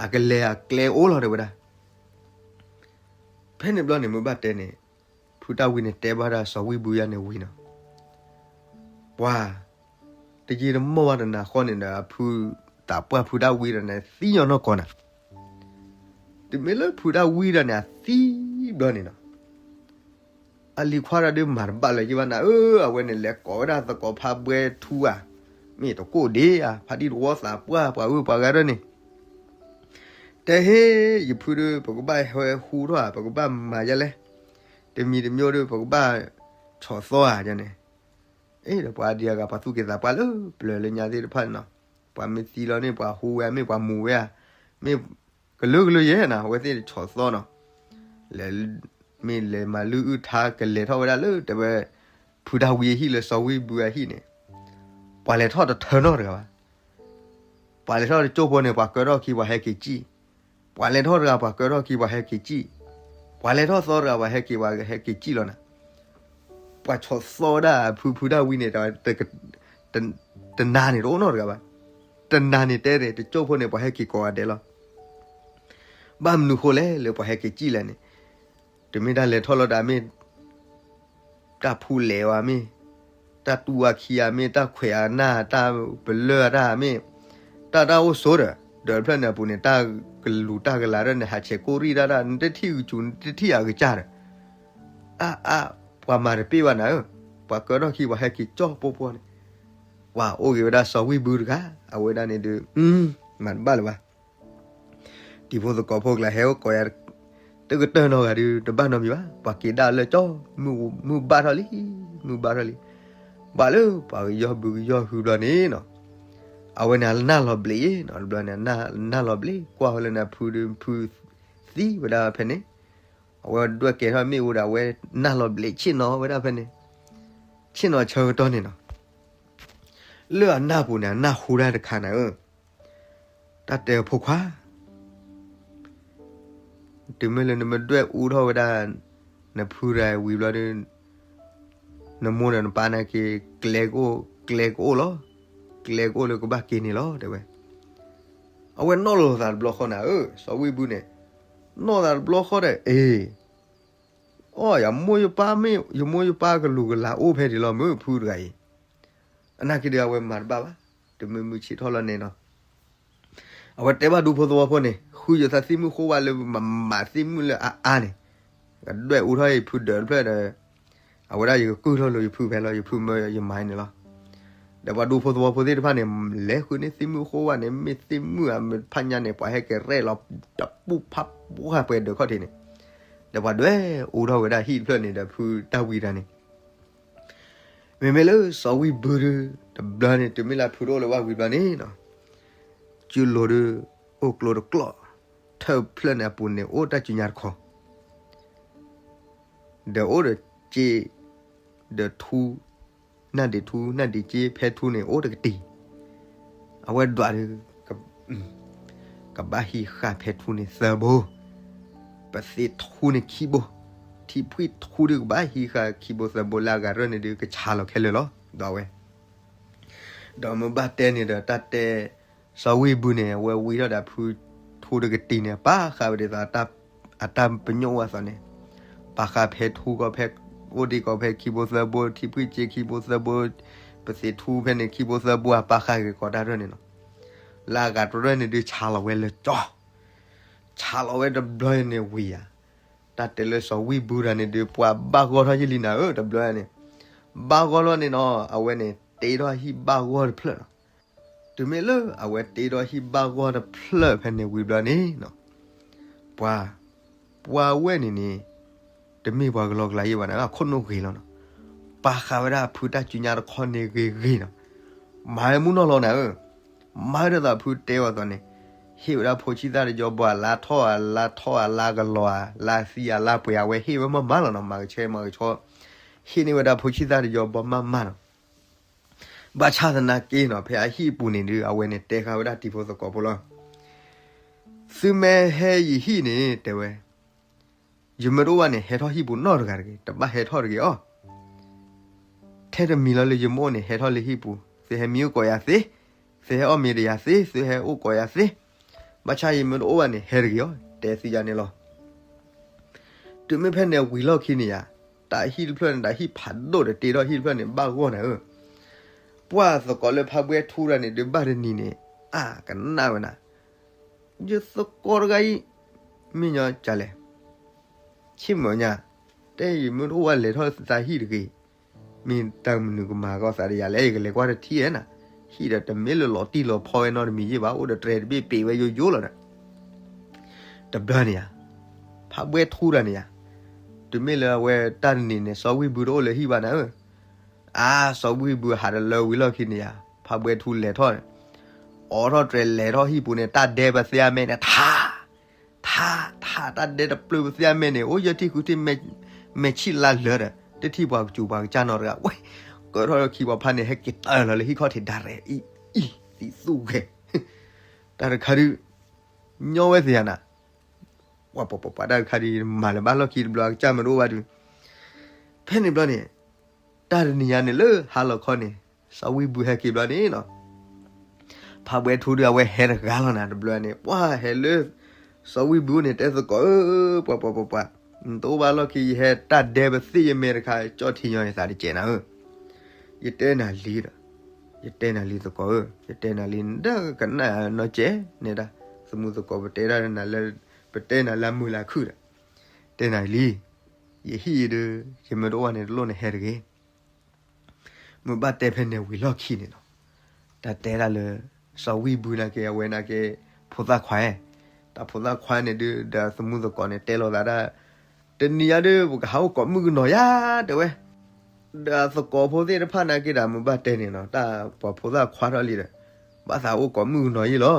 အကလဲၤအကျဲအိၣ်လီၤ တဲဝဲဒၣ်. ဖဲန့ၣ်ဘျီန့ၣ်မ့ၢ်ဘၣ်တဲန့ၣ်, ဖုတၢ်ဝံၣ်န့ၣ်တဲဘၣ်ဒၣ်စီၤဝံၣ်ဘုယါန့ၣ်ဝံၤနီၤ, ပှၤ တယံာ်တမီၢ်ဘၣ်တနၤဃီန့ၣ်ဒီး အဖုသးပှၢ်ဖုတၢ်ဝံၣ်တဂၤန့ၣ် သံညီနီၢ်ကီၢ်နၤ, တုၤမ့ၢ်လၢဖုတၢ်ဝံၣ်တဂၤန့ၣ် အသံဘျီန့ၣ်နီၤ, အလံၤခွါတဂၤဒုးမၤတဘၣ်လၢၤဘၣ်နၤဧၢ, အဝဲန့ၣ်လဲၤကိးဝဲဒၣ်သကိးဖးဘှဲထူဧါ, မ့ၢ်တကိၣ်ဒ့ဧါ, ဖါတံၢ်တဝီသးပှၢ် ပှၤအုၣ်ပှၤဂၤဒၢန့ၣ်, တဲဟ့ၣ် ယဖုဒုး ပကဘၣ်ဟဲဟူထီၣ်ဧါ, ပကဘၣ်မၤယဲလဲၣ်, တမံၤတမံၤဒုး ပကဘၣ်ဆီၣ်သီဧါန့ၣ်, အ့ဒီးပှၤဒံးအဂၤ ပှၤသူၣ်က့သးပှၢ်လၢပျၢၤလၢညါသ့ၣ်တဖၣ်န့ၣ်နီၤ, ပှၤမ့ၢ်သံလီၤန့ၣ် ပှၤဟူဝဲ မ့ၢ်ပှၤမူၤဝဲဧါ, မ့ၢ်ကလုာ်ကလုာ်ယဲၢ်နၤ အဝဲသ့ၣ်ဆီၣ်သီနီၤ, လဲၤ မ့ၢ်လဲၤမၤလုၢ်အုၣ်ထါ ကလဲၤထီၣ်ဝဲဒၣ်လၢတဲဝဲ ဖုတၢ်ဝံၣ်အဟံၣ်လၢစီၤဝံၣ်ဘုအဟံၣ်န့ၣ်, ပှၤလဲၤထီၣ်တထၢနီတဂၤဘၣ်, ပှၤလဲၤထီၣ်တကၠိၢ်ဖိန့ၣ် ပှၤကၢထီၣ်ခံ ပှၤဟဲက့ၤစံၣ်, ပှၤလဲၤထီၣ်တဂၤ ပှၤကၢထီၣ်ခံ ပှၤဟဲက့ၤစံၣ်, ပှၤလဲၤထီၣ်သီတဂၤ ပှၤဟဲက့ၤ ပှၤဟဲက့ၤစံၣ်လီၤနၤ, ပှၤဆီၣ်သီဝဲဒၣ်ဖု ဖုတၢ်ဝံၣ်န့ၣ် တ တနၤန့ၣ်တအိၣ်နီတဂၤဘၣ်, တနၤန့ၣ်တဲန့ၣ် တကၠိၢ်ဖိန့ၣ် ပှၤဟဲက့ၤကိးဂၤဒဲးလီၤ. ဘၣ်မနုၤဃိလဲၣ်လၢပှၤဟဲက့ၤစံၣ်လဲၣ်န့ၣ်, တုၤမ့ၢ်တၢ်လဲၤထီၣ်လီၤတၢ်မ့ၢ် တၢ်ဖူလဲၤဝဲမ့ၢ်, တၢ်တူၢ်ဝဲခံဂၤမ့ၢ်, တၢ်ခွဲးအနၢ် တၢ်ပလၢၢ်အတၢ်မ့ၢ်, တၢ်တၢ်အိၣ်ဆိးဒီး ဒီးတဖျၢၣ်န့ၣ်အပူၤန့ၣ် တၢ်ကလူၤတၢ်ကလၤဒၢန့ၣ် ဟးဆဲးကိၢ်ရံၣ်တၢ်တၢ် နတထံၣ်ဂုာ်စူၤ နတထံၣ်အကစၢ်ဒီး အါအါ ပှၤမၤတပ့ၢ်ဘၣ်နၤဧၢ, ပှၤကၢထီၣ်ခံ ပှၤဟဲက့ၤကၠီၣ်ပီပီန့ၣ်, ပှၤအိၣ်ဂ့ၤဝဲဒၣ်စီၤဝံၣ်ဘုတဂၤ, အဝဲဒၣ်န့ၣ်ဒုး မၤတဘၣ်လၢၤဘၣ်. တံၤဖိသကိးဖိကျါ ဟဲအိၣ်ကိးယၤ တကတၢၢ်နီတဂၤဒုး တဘၣ်နီတမံၤဘၣ်, ပှၤက့ၤဒၣ်လၢကၠီ မုၢ်ဘၣ်ထီၣ်လံ, မုၢ်ဘၣ်ထီၣ်လံ, ဘၣ်လၢပှၤကယီၢ်ဘုကယီၢ်ဟုဘျီန့ၣ်နီၤ, အဝဲန့ၣ်နၢ်လီၤဘျ့းနီၤ, တဘျီန့ၣ် နၢ်လီၤဘျ့း ကွၢ်ဝဲလၢန့ၣ် ဖုဒုး ဖုသံဝဲဒၣ်ဖဲန့ၣ်, အဝဲဒွဲၣ်ကဲထီၣ်မ့ၣ်အူဒီး အဝဲနၢ်လီၤဘျ့းဆ့ၣ်နီၤဝဲဒၣ်ဖဲန့ၣ်, ဆ့ၣ်နီၤဆၢကတီၢ်န့ၣ်နီၤ, လၢအနၢ်ပူၤန့ၣ် အနၢ်ဟူဒၣ်တခါနၤဧၢ, တၢ်တဲအဖိခွါ တုၤမ့ၢ်လၢနမ့ၢ်ဒွဲၣ်အူထီၣ်ဝဲဒၣ် နဖုတဂၤဝံၤဘျီဒီး နမိၢ်ဒီးနပၢ်နာ်က့ ကျဲကအိၣ်, ကျဲကအိၣ်လီၤ, ကျဲကအိၣ်လၢကဘၣ်က့ၤန့ၣ်လီၤ တဲဝဲ. အဝဲနီၣ်လီၤသးတဘျီဃီနၤဧၢ, စီၤဝံၣ်ဘုန့ၣ် နီၣ်သးတဘျီဃီဒီး အ့ အိ ယမိၢ်ယပၢ်မ့ၢ် ယမိၢ်ယပၢ်ကလူၤကလၤအိၣ်ဖဲဒံးလီၤ မ့ၢ်ဖုတဂၤအံၤ, အနာ်က့ဒီး အဝဲမၤတဘၣ်ဘၣ်, တမ့ၢ်မုၢ်ဆ့ၣ်ထီၣ်လီၤန့ၣ်နီၤ. အဝဲတဲဘၣ်ဒူဖိသဝီဖိန့ၣ် ဃုယသးသ့ၣ်မုၣ်ဃိဝဲလၢမၤသ့ၣ်မုၣ်လၢအအါန့ၣ်, ကဒွဲၣ်အူထီၣ်အံၤဖုဒၢးတဖျၢၣ်ဒီး အဝဲဒၣ်ယကကုၢ်ထီၣ်လိာ်ယဖုဖဲလီၤ, ယဖုမၢယမၤန့ၣ်လီၤ. ဒီးပှၤဒူဖိသဝီဖိသ့ၣ်တဖၣ်န့ၣ် လဲၤဃုန့ၢ်သ့ၣ်မုၣ်ဃိဝဲန့ၣ် မ့ၢ်သ့ၣ်မုၣ်အမ့ၢ်ဖးညါန့ၣ် ပှၤဟဲက့ၤရဲၣ်လီၤ တပူၤဖးပှၢ်ပှဲၤဒၢးခီၣ်ထံးန့ၣ်, ဒီးပှၤဒွဲၣ်အူထီၣ်ဝဲဒၣ်ဟံၣ်တဖျၢၣ်န့ၣ်ဒီးဖုတၢ်ဝံတၢ်န့ၣ် မ့မ့ၢ်လၢစီၤဝံၣ်ဘုဒုး တဘျီန့ၣ် တုၤမ့ၢ်လၢဖုတအိၣ်လၢၤဘၣ်ဝံၤဘျီန့ၣ်နီၤ, စုလိၤဒုး အိၣ်ကျိတကျီၢ်, ထၢၣ်ဖျၢၣ်န့ၣ်အပူၤန့ၣ် အိၣ်တၢ်စူညါတခီ, ဒီးအိၣ်ဒီးစ့, ဒီးထူ, နၢ်ဒံးထူ နၢ်ဒံးစ့ ဖဲထူန့ၣ် အိၣ်တကတံၢ်, အဝဲဒွးဒီး ကဘၣ်ဟံးဃာ်ဖဲထူန့ၣ်သၢဘိ, ပသ့ၣ်ထူန့ၣ်ခံဘိ, ထံဖှံထူဒုးကဘၣ်ဟံးဃာ်ခံဘိသၢဘိ လၢအဂၤရၢၢ်န့ၣ်ဒုး ကဆါလီၤခဲလၢာ်လီၤ ဒီးအဝဲ ဒီးမ့ၢ်ဘၣ်တဲန့ၣ်ဒီး တၢ်တဲ စီၤဝံၢ်ဘုန့ၣ် အဝဲဝံထီၣ်ဒီးအဖုထူတကတံၢ်န့ၣ် ပာ်ဃာ်ဝဲဒ်သိး အတၢ်ပညိၣ်ဝဲအသိးန့ၣ်, ပာ်ဃာ်ဖဲထူကီၢ်ဖဲ အိၣ်ဒံးကီၢ်ဖဲခံဘိသၢဘိ, ထံဖှံစ့ခံဘိသၢဘိ, ပသ့ၣ်ထူဖဲန့ၣ်ခံဘိသၢဘိ အပာ်ဃာ်ဂ့ၤကီးတၢ်ရၢၢ်န့ၣ်လီၤ. လၢအဂၤတရၢၢ်န့ၣ်ဒုး ဆါလီၤဝဲလၢကၠီ, ဆါလီၤဝဲတဘျီန့ၣ်ဝံၤဧါ, တၢ်တဲလၢစီၤဝံၢ်ဘုတဂၤန့ၣ်ဒုး ပှၤဘၣ်ဂီၢ်ထီၣ်ယလံနၤဧၢ တဘျီန့ၣ်, ဘၣ်ဂီၢ်လီၤန့ၣ်နီၤ အဝဲန့ၣ် တ့ထီၣ်ဟံၣ်ဘၣ်ဂီၢ်တဖျၢၣ်လီၤ. တုၤမ့ၢ်လၢအဝဲတ့ထီၣ်ဟံၣ်ဘၣ်ဂီၢ်တဖျၢၣ်ဖဲန့ၣ်ဝံၤဘျီန့ၣ်နီၤ, ပှၤ ပှၤဝဲန့ၣ်န့ၣ် တမ့ၢ်ပှၤကလီကလီယဲၢ်ဘၣ်န့ၣ် အခိၣ်နူာ်ဂ့ၤလီၤနီၤ, ပာ်ဃာ်ဝဲဒၣ်အဖုတၢ်စူညါတခီန့ၣ်ဂ့ၤဂ့ၤနီၤ, မၤဝဲမုၢ်နီၢ်လီၤနၤဧၢ, မၤဝဲဒ်သိးအဖုတဲအီၤအသိးန့ၣ်, ဟ့ၣ်ဝဲဒၣ်ဖိဆံးသၣ်တယီဘီ အလါထီၣ်အလါထီၣ်အလါကလီၤဧါ လါသံအလါပှဲၤ အဝဲဟ့ၣ်ဝဲမးမးလီၤနီၤ, မၤကဆှဲမၤကဆှီ, ဟ့ၣ်န့ၢ်ဝဲဒၣ်ဖိဆံးသၣ်တယီဘီမးမးနီၤ. ဘၣ်ဆၣ်သနာ်က့နီၤ ဖဲအဟံၣ်အပူၤန့ၣ်ဒုး အဝဲန့ၣ်တဲဃာ်ဝဲဒၣ်တံၤဖိသကိးဖိလီၤ. သုမ့ၢ်ဟဲယဟံၣ်န့ၣ် တဲဝဲ, ယမ့ၢ်တအိၣ်ဘၣ်န့ၣ် ဟဲထီၣ်ဟံၣ်ပူၤနီတဂၤတဂ့ၤ, တဘၣ်ဟဲထီၣ်တဂ့ၤအီၤ. ထဲတမံၤလီၤလၢယမ့ၢ်အိၣ်န့ၣ် ဟဲထီၣ်လၢဟံၣ်ပူၤ, သုဟဲမံအိၣ်ကိးယၤသ့, သုဟဲအီၣ်မ့ၤဒီးယၤသ့, သုဟဲအိၣ်ကိးယၤသ့, ဘၣ်ဆၣ်ယမ့ၢ်တအိၣ်ဘၣ်န့ၣ် ဟဲတဂ့ၤအီၤ, တဲသုယၤန့ၣ်လီၤ. တုၤမ့ၢ်ဖဲန့ၣ်ဝံၤလီၢ်ခံန့ၣ်ယါ, တၢ်ဟံၣ်တဖျၢၣ်န့ၣ် တၢ်ဟံၣ်ဖးဒိၣ်ဒီးတ့ထီၣ်ဟံၣ်တဖျၢၣ်န့ၣ် ဘၣ်ဂီၢ်နၤဧၢ, ပှၤသကိးလၢဖးဘှဲထူတဂၤန့ၣ်ဒုး ဘၣ်တနံၤန့ၣ် အကနၣ်ဝဲနၤ, ယသကိးတဂၤအံၤ မ့ၢ်ညီကလဲၣ်, ဆ့ၣ်မီၤညါ, တဲယမ့ၢ်တအိၣ်ဘၣ်လဲၤထီၣ်သးဟံၣ်တဂ့ၤ, မ့ၢ်တၢ်မနုၤကမၤကီၢ်သးဒီးယၤလဲၣ်, ယကလဲၤကွၢ်တထံၣ်ဧဲနၤ, ဟံၣ်ဒီးတမ့ၢ်လၢလီၤတံၢ်လီၤဖီဝဲနီတမံၤယဲၢ်ဘၣ်, အိၣ်ဒီးတြဲၤတဘ့ၣ်ပ့ၤဝဲယိယိလီၤဒီး တဘျီန့ၣ်ယါ, ဖးဘှဲထူတဂၤန့ၣ်ယါ, တုၤမ့ၢ်လၢအဝဲတၢ်တနံၤန့ၣ် စီၤဝံၢ်ဘုတအိၣ်လၢဟံၣ်ဘၣ်နၤဧၢ, အါ စီၤဝံၢ်ဘုဟးဒီးလၢဝံၤလီၢ်ခံန့ၣ်ယါ, ဖးဘှဲထူလဲၤထီၣ်န့ၣ်, အိးထီၣ်တြဲၤလဲၤထီၣ်ဟံၣ်ပူၤန့ၣ် တၢ်ဒဲပသ့ၣ်အမဲာ်န့ၣ် ထါ ထါ ထါ တၢ်ဒဲတပျုာ်ပသ့ၣ်အမဲာ်န့ၣ် အိၣ်ယဲၢ်ထံၣ်ဃုထံၣ် မဲာ်ဆံၣ်လါလၢာ်ဒီး တထံၣ်ပှၤကစူၤပှၤကစၢ်နီတဂၤ, ဝဲ ကၢထီၣ်လၢခံပှၤဖးန့ၣ် ဟဲက့ၤတၢၢ်လီၤလၢဟံၣ်ခီၣ်ထံးဒၣ်ရဲၣ် အံၤ အံၤ သံသူၣ်ဂဲၤ တၢ်တခါဒုး ညီဝဲသ့ၣ်ယါနၤ, ပှၤပှၤပှၤပှၤတၢ်တခါဒုး မၤလၢၤဘၣ်လီၢ်ခံတဘျီ အကစၢ်မ့ၢ်တအိၣ်ဘၣ်ဒုး, ဖဲန့ၣ်ဘျီန့ၣ် တၢ်တနံၤညါန့ၣ်လၢဟါလီၤခီန့ၣ် စီၤဝံၢ်ဘုဟဲက့ၤဘျီန့ၣ်နီၤ, ဖးဘှဲထူဒုး အဝဲဟဲတဂၤလီၤနၤ တဘျီန့ၣ် ပှၤဟဲလၢ စီၤဝံၢ်ဘုန့ၣ် တဲသကိးဧၢ, ပှၤပှၤပှၤပှၤ, နတအိၣ်ဘၣ်လီၢ်ခံ ယဟဲတၢ်ဒဲပသ့ၣ်ယမဲာ်တခါ ကၠီၣ်ထံညီယသးတကဲးနၤဧၢ, ယတဲနၤလံဒီး, ယတဲနၤလံသကိးဧၢ, ယတဲနၤလံ နတကနၣ်နီတကဲးန့ၣ်ဒၣ်, သမူသကိး ပတဲဒၣ်နၤလၢ ပတဲနၤလၢမုာ်လၢခုၣ်ဒီး, တဲနၤလံ, ယဟံၣ်အံၤဒုး ယမ့ၢ်တအိၣ်ဘၣ်န့ၣ် တလိၣ်န့ၣ်ဟဲတဂ့ၤ မ့ၢ်ဘၣ်တဲဖဲန့ၣ်ဝံၤလီၢ်ခံန့ၣ်နီၤ, တၢ်တဲဒၣ်လၢ စီၤဝံၢ်ဘုနာ်က့ အဝဲနာ်က့ ဖိသၣ်ခွါ, တၢ်ဖိသၣ်ခွါန့ၣ်ဒုး ဒီးသမူသကိးန့ၣ် တဲလိာ်သးဒၣ်, တနံၤညါဒုး ပကဟးအိၣ်ကိးမုၣ်ကနီၤယါ တဲဝဲ, ဒီးသကိးဖိသ့ၣ်တဖၣ်နာ်က့ဒီး မ့ၢ်ဘၣ်တဲန့ၣ်နီၤ တၢ်ပှၤဖိသၣ်ခွါထီၣ်လံဒီး ဘၣ်သးအိၣ်ကိးမုၣ်ကနီၤယါလီၤ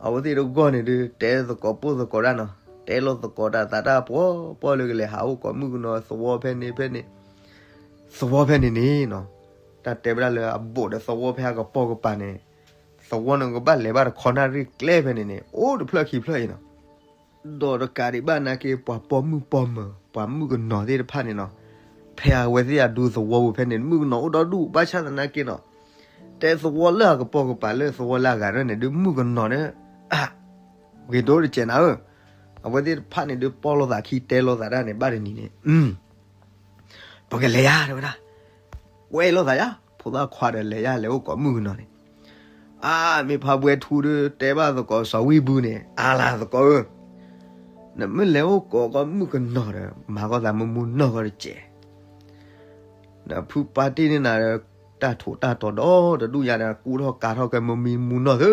အဝဲသ့ၣ်တဂီၢ်န့ၣ်ဒုး တဲသကိးပိၢ်သကိးတၢ်နီၤ, တဲလိာ်သကိးတၢ်သးတၢ်ပှီၤပှီၤလၢကလဲၤဟးအိၣ်ကိးမုၣ်ကနီၤ သဝီဖဲန့ၣ်ဖဲန့ၣ်, သဝီဖဲန့ၣ်န့ၣ်နီၤ, တၢ်တဲဝဲဒၣ်လၢအဘူးဒီးသဝီဖဲအကပိာ်ကပၤန့ၣ်, သဝီန့ၣ်ကဘၣ်လဲၤဘၣ်တခီနၣ်ရံၣ်ကျဲဖဲန့ၣ်န့ၣ် အိၣ်တဖျၢၣ်ခံဖျၢၣ်အံၤနီၤ ဒီးတကးဒံးဘၣ်နာ်က့ ပှၤပိာ်မုၣ်ပိာ်မၢၤ ပှၤမုၣ်ကနီၤသ့ၣ်တဖၣ်န့ၣ်နီၤ, ဖဲအဝဲသ့ၣ်အဒူသဝီပူၤဖဲန့ၣ် မုၣ်ကနီၤအိၣ်ဒီဒူၣ် ဘၣ်ဆၣ်သနာ်က့နီၤ, တဲသဝီလၢအကပိာ်ကပၤလၢသဝီလၢအဂၤရၢၢ်န့ၣ်ဒုး မုၣ်ကနီၤန့ၣ် ဂ့ၤဒိၣ်တကဲးနၤဧၢ, အဝဲသ့ၣ်တဖၣ်န့ၣ်ဒုး ပိာ်လိာ်သးခံတဲလိာ်သးတၢ်န့ၣ် ဘၣ်တနံၤန့ၣ် ပကလဲၤယါတဲဝဲဒၣ်, ကွဲလိာ်သးယါ ဖိသၣ်ခွါဒီးလဲၤယါလဲၤအိၣ်ကိးမုၣ်ကနီၤန့ၣ်, အါ မ့ၢ်ဖးဘှဲထူဒုး တဲဘၣ်သကိးစီၤဝံၢ်ဘုန့ၣ် အါလၢသကိးဧၢ, နမ့ၢ်လဲၤအိၣ်ကိးကီးမုၣ်ကနီၤဒီး မၤကီၢ်သးမုၢ်မုၢ်နီၢ်ကီၢ်တကဲး ဒီးဖုပာ်တ့ၢ်န့ၢ်နၤဒီး တၢ်ထူးတၢ်တီၤဒီတဒူၣ်ညါဒီး ကူထီၣ်ကၤထီၣ်ကဲမုၢ်မံမုၢ်နီၢ်သု,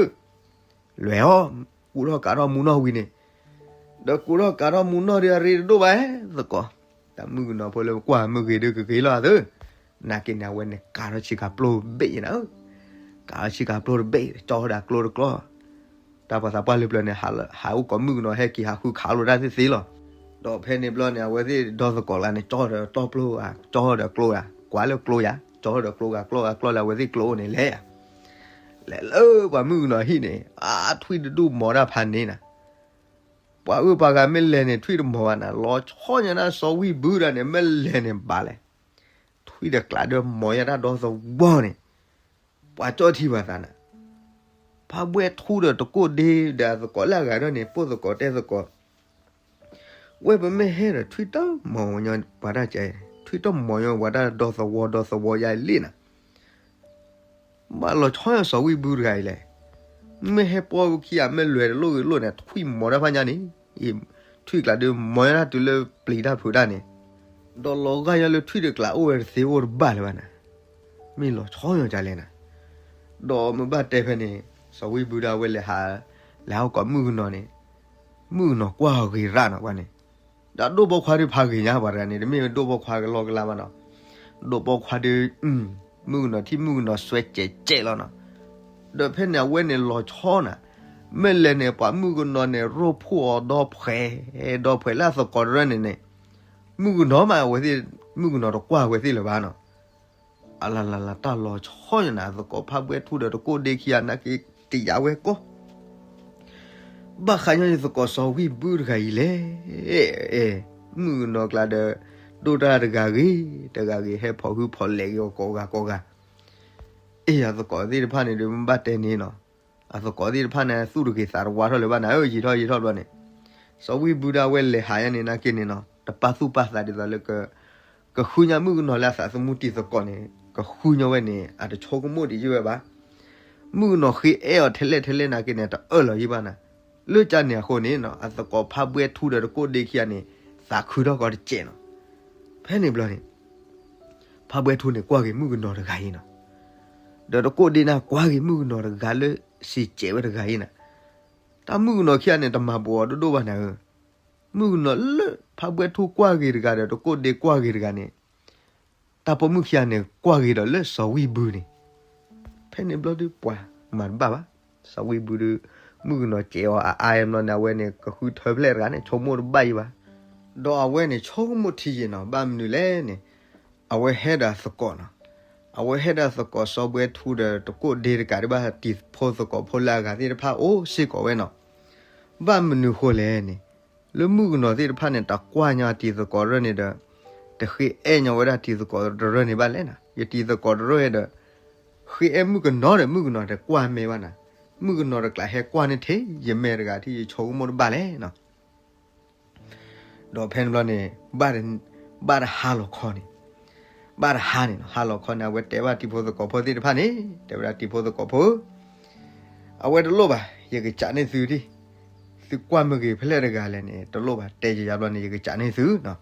လွဲၢ်အီၤ, ကူထီၣ်ကၤထီၣ်မုၢ်နီၢ်ဝံၤန့ၣ်, ဒီးကူထီၣ်ကၤထီၣ်မုၢ်နီၢ်ဒီးအရ့တဒိၣ်ဘၣ်သကိး, တၢ်မုၣ်ကနီၤဖိလၢပကွၢ်မုၢ်ဂ့ၤဒုးကဂ့ၤလီၤသု, နာ်က့န့ၣ် အဝဲန့ၣ်ကၤထီၣ်ဆ့ကၤပျိတဘ့ၣ်နၤဧၢ, ကၤထီၣ်ဆ့ကၤပျိတဘ့ၣ် ကၠီထီၣ်ဒီးကျိတကျီ တၢ်ပှၤသးပှၢ်လၢပျၢၤန့ၣ် ဟးအိၣ်ကိးမုၣ်ကနီၤ ဟဲက့ၤဟးဃုခးလိာ်တၢ်သ့သ့လီၤ. ဒီးဖဲန့ၣ်ဘျီန့ၣ် အဝဲသ့ၣ်ဒီသကိးကျါန့ၣ် ကၠီဒီးတီပျိ ကၠီဒီးကျိယၤ ကွၢ်လၢကျိယၤ ကၠီဒီးကျိဂၤ ကျိဂၤကျီလၢအဝဲသ့ၣ်ကျိအိၣ်န့ၣ်လဲၣ်ယၤ လဲၤလၢပှၤမုၣ်ကနီၤဟံၣ်န့ၣ် အထွံၣ်တဒူၣ်မီၤတၢ်ဖးန့ၣ်နၤ ပှၤအၢပှၤဂၤမ့ၢ်လဲၤန့ၣ် ထွံၣ်တမီၤဘၣ်နၤ လီၤဆီညါတၢ် စီၤဝံၣ်ဘုတၢ်န့ၣ် မ့ၢ်လဲၤန့ၣ်ဘၣ်လဲၣ် ထွံၣ်တကျးဒီးမီၤယါတၢ်ဒီသဝီန့ၣ် ပှၤကၠီၣ်ထံပှၤသးနၤ ဖးဘှဲထူဒီးတကိၣ်ဒ့ဒီးအသကိးလၢအဂၤဒီးန့ၣ် ပိၢ်သကိးတဲသကိး ဝဲပမ့ၢ်ဟဲဒီးထွံၣ်တမီၤညီပှၤတၢ်ကဲ ထွံၣ်တမီၤညီပှၤတၢ်ဒီသဝီဒီသဝီယါလံနၤ ဘၣ်လီၤဆီယါစီၤဝံၣ်ဘုတဂၤအံၤလဲၣ် မ့ၢ်ဟဲပီဝဲခံဂၤမ့ၢ်လဲၤတလိၣ်ဂ့ၤလိၣ်န့ၣ် ထွံၣ်မီၤတၢ်ဖးညါန့ၣ် ထွံၣ်ကျးဒုးမီၤယါတၢ်တုၤလၢပျံၤတၢ်ဖုးတၢ်န့ၣ် ဒီးလီၤဂာ်ယါလၢထွံၣ်တကျးအိၣ်ဝဲတသ့အိၣ်တဘၣ်လၢၤဘၣ်နၤ မ့ၢ်လီၤဆီယါကလဲၣ်နၤ ဒီးမ့ၢ်ဘၣ်တဲဖဲန့ၣ် စီၤဝံၣ်ဘုဒၣ်ဝဲလဲၤဟး လဲၤဟးအိၣ်ကိးမုၣ်ကနီၤန့ၣ် မုၣ်ကနီၤကွၢ်ဂ့ၤရၣ်နီၤပှၤန့ၣ် ဒီးဒိၣ်ပိာ်ခွါဒုးဖးဂ့ၤညါပှၤတဂၤန့ၣ် တမ့ၢ်ဒိၣ်ပိာ်ခွါကလီကလါဘၣ်နီၤ ဒိၣ်ပိာ်ခွါဒုး မုၣ်ကနီၤထံၣ်မုၣ်ကနီၤစွဲကဲးကဲးလီၤနီၤ ဒီးဖဲန့ၣ်အဝဲန့ၣ်လီၤဆီနၤ မ့ၢ်လဲၤန့ၣ် ပှၤမုၣ်ကနီၤန့ၣ် ရိၣ်ဖှိၣ်အီၤဒီဖှဲး ဒီဖှဲးလၢအသကိးတရၢၢ်န့ၣ်န့ၣ် မုၣ်ကနီၤမးအဝဲသ့ၣ် မုၣ်ကနီၤတကွၢ်ဝဲသ့ၣ်လၢၤဘၣ်နီၤ အလလလ တၢ်လီၤဆီယါနၤ အသကိးဖးဘှဲထူဒီးတကိၣ်ဒ့ခံဂၤနာ်က့ တယာ်ဝဲကီ ဘၣ်ဃးညီယသကိးစီၤဝံၣ်ဘုတဂၤအံၤလဲၣ်. အဲ မုၣ်ကနီၤကျါဒီး ဒိၣ်တၢ်တဂၤဂ့ၤ တဂၤဂ့ၤ ဟဲဖိးဟုဖိးလဲၤက့ၤအီၤကိးဂၤကိးဂၤ. အ့ အသကိးသ့ၣ်တဖၣ်န့ၣ်ဒီး မ့ၢ်ဘၣ်တဲန့ၣ်နီၤ, အသကိးသ့ၣ်တဖၣ်န့ၣ် သူၣ်တဂ့ၤသးတဝါထီၣ်လၢၤဘၣ်နၤဧၢ, ယံာ်ထီၣ်ယံာ်ထီၣ်ဘျီန့ၣ် စီၤဝံၣ်ဘုဒၣ်ဝဲလဲၤဟးယါန့ၣ်နာ်က့န့ၣ်နီၤ တပာ်သူၣ်ပာ်သးဒ်သိးလၢ ကဃုညါမုၣ်ကနီၤလၢအသးသမူတံၤသကိးန့ၣ် ကဃုညီဝဲန့ၣ် အတဆိကမိၣ်ဒံးယဝဲဘၣ်. မုၣ်ကနီၤဃ့အဲၣ်အီၤထဲလဲၣ်ထဲလဲၣ်နာ်က့န့ၣ် တအၢၣ်လီၤယံၤဘၣ်နၤ. လၢကၠၢန့ၣ်အဃိန့ၣ် အသကိးဖးဘှဲထူဒီးတကိၣ်ဒ့ခံဂၤန့ၣ် သးခုထီၣ်ကီးတစဲးနီၤ. ဖဲန့ၣ်ဘျီန့ၣ် ဖးဘှဲထူန့ၣ်ကွၢ်က့ၤမုၣ်ကနီၤတဂၤအံၤနီၤ, ဒီးတကိၣ်ဒ့န့ၣ်ကွၢ်က့ၤမုၣ်ကနီၤတဂၤလၢစံးစဲးဝဲတဂၤအံၤနၤ. တၢ်မုၣ်ကနီၤခံဂၤန့ၣ် တမၤဘူးအီၤဒိၣ်ဒိၣ်ဘၣ်နၤဧၢ. မုၣ်ကနီၤလၢဖးဘှဲထူကွၢ်က့ၤတဂၤဒီးတကိၣ်ဒ့ကွၢ်က့ၤတဂၤန့ၣ် တၢ်ပိာ်မုၣ်ခံဂၤန့ၣ် ကွၢ်က့ၤဒီးလၢစီၤဝံၣ်ဘုန့ၣ်. ဖဲန့ၣ်ဘျီဒုးပှၤမၤတဘၣ်ဘၣ်. စီၤဝံၣ်ဘုဒုး မုၣ်ကနီၤစဲးအီၤအအါအဘျီန့ၣ် အဝဲန့ၣ် ကဃုထၢဖျဲၣ်တဂၤန့ၣ် ဆိကမိၣ်တဘၣ်ယံၤဘၣ်. ဒီးအဝဲန့ၣ် ဆိကမိၣ်ထံယံာ်နီၤ ဘၣ်မနုၤလဲၣ်န့ၣ် အဝဲဟဲဒီးအသကိးနီၤ. အဝဲဟဲဒီးအသကိးစီၤဘှဲထူဒီးတကိၣ်ဒ့တကးဒံးဘၣ် တံၤဖိသကိးဖိလၢအဂၤသ့ၣ်တဖၣ်အိၣ်စ့ၢ်ကီးဝဲနီၤ. ဘၣ်မနုၤဃိလဲၣ်န့ၣ် လၢမုၣ်ကနီၤသ့ၣ်တဖၣ်န့ၣ် တကွၢ်ညီတံၤသကိးတရၢၢ်န့ၣ်ဒီး တဃ့အဲၣ်ညီဝဲဒၣ်တံၤသကိးတရၢၢ်န့ၣ်ဘၣ်လဲၣ်နၤ. ယတံၤသကိးတရၢၢ်ဒီး ဃ့အဲၣ်မုၣ်ကနီၤဒီး မုၣ်ကနီၤတကွၢ်မဲာ်ဘၣ်နၤ. မုၣ်ကနီၤတကျးဟဲကွၢ်န့ၢ်ထဲယမဲာ်တဂၤ ထံယဆိကမိၣ်တဘၣ်လဲၣ်နီၤ. ဒီးဖဲန့ၣ်ဘျီန့ၣ် ဘၣ်တဟါလီၤခီန့ၣ်, ဘၣ်တဟါန့ၣ်နီၤ ဟါလီၤခီန့ၣ် အဝဲတဲဘၣ်တံၤဖိသကိးဖိသ့ၣ်တဖၣ်န့ၣ် တဲဝဲဒၣ်တံၤဖိသကိးဖိဧၢ, အဝဲတလိၣ်ဘၣ် ယကစးန့ၢ်သုဒံး, သုကွၢ်မ့ၢ်ဂ့ၤဖဲလဲၣ်တဂၤလဲၣ်န့ၣ် တလိၣ်ဘၣ် တဲယၤယၤဘျီန့ၣ် ယကစးန့ၢ်သုနီၤ.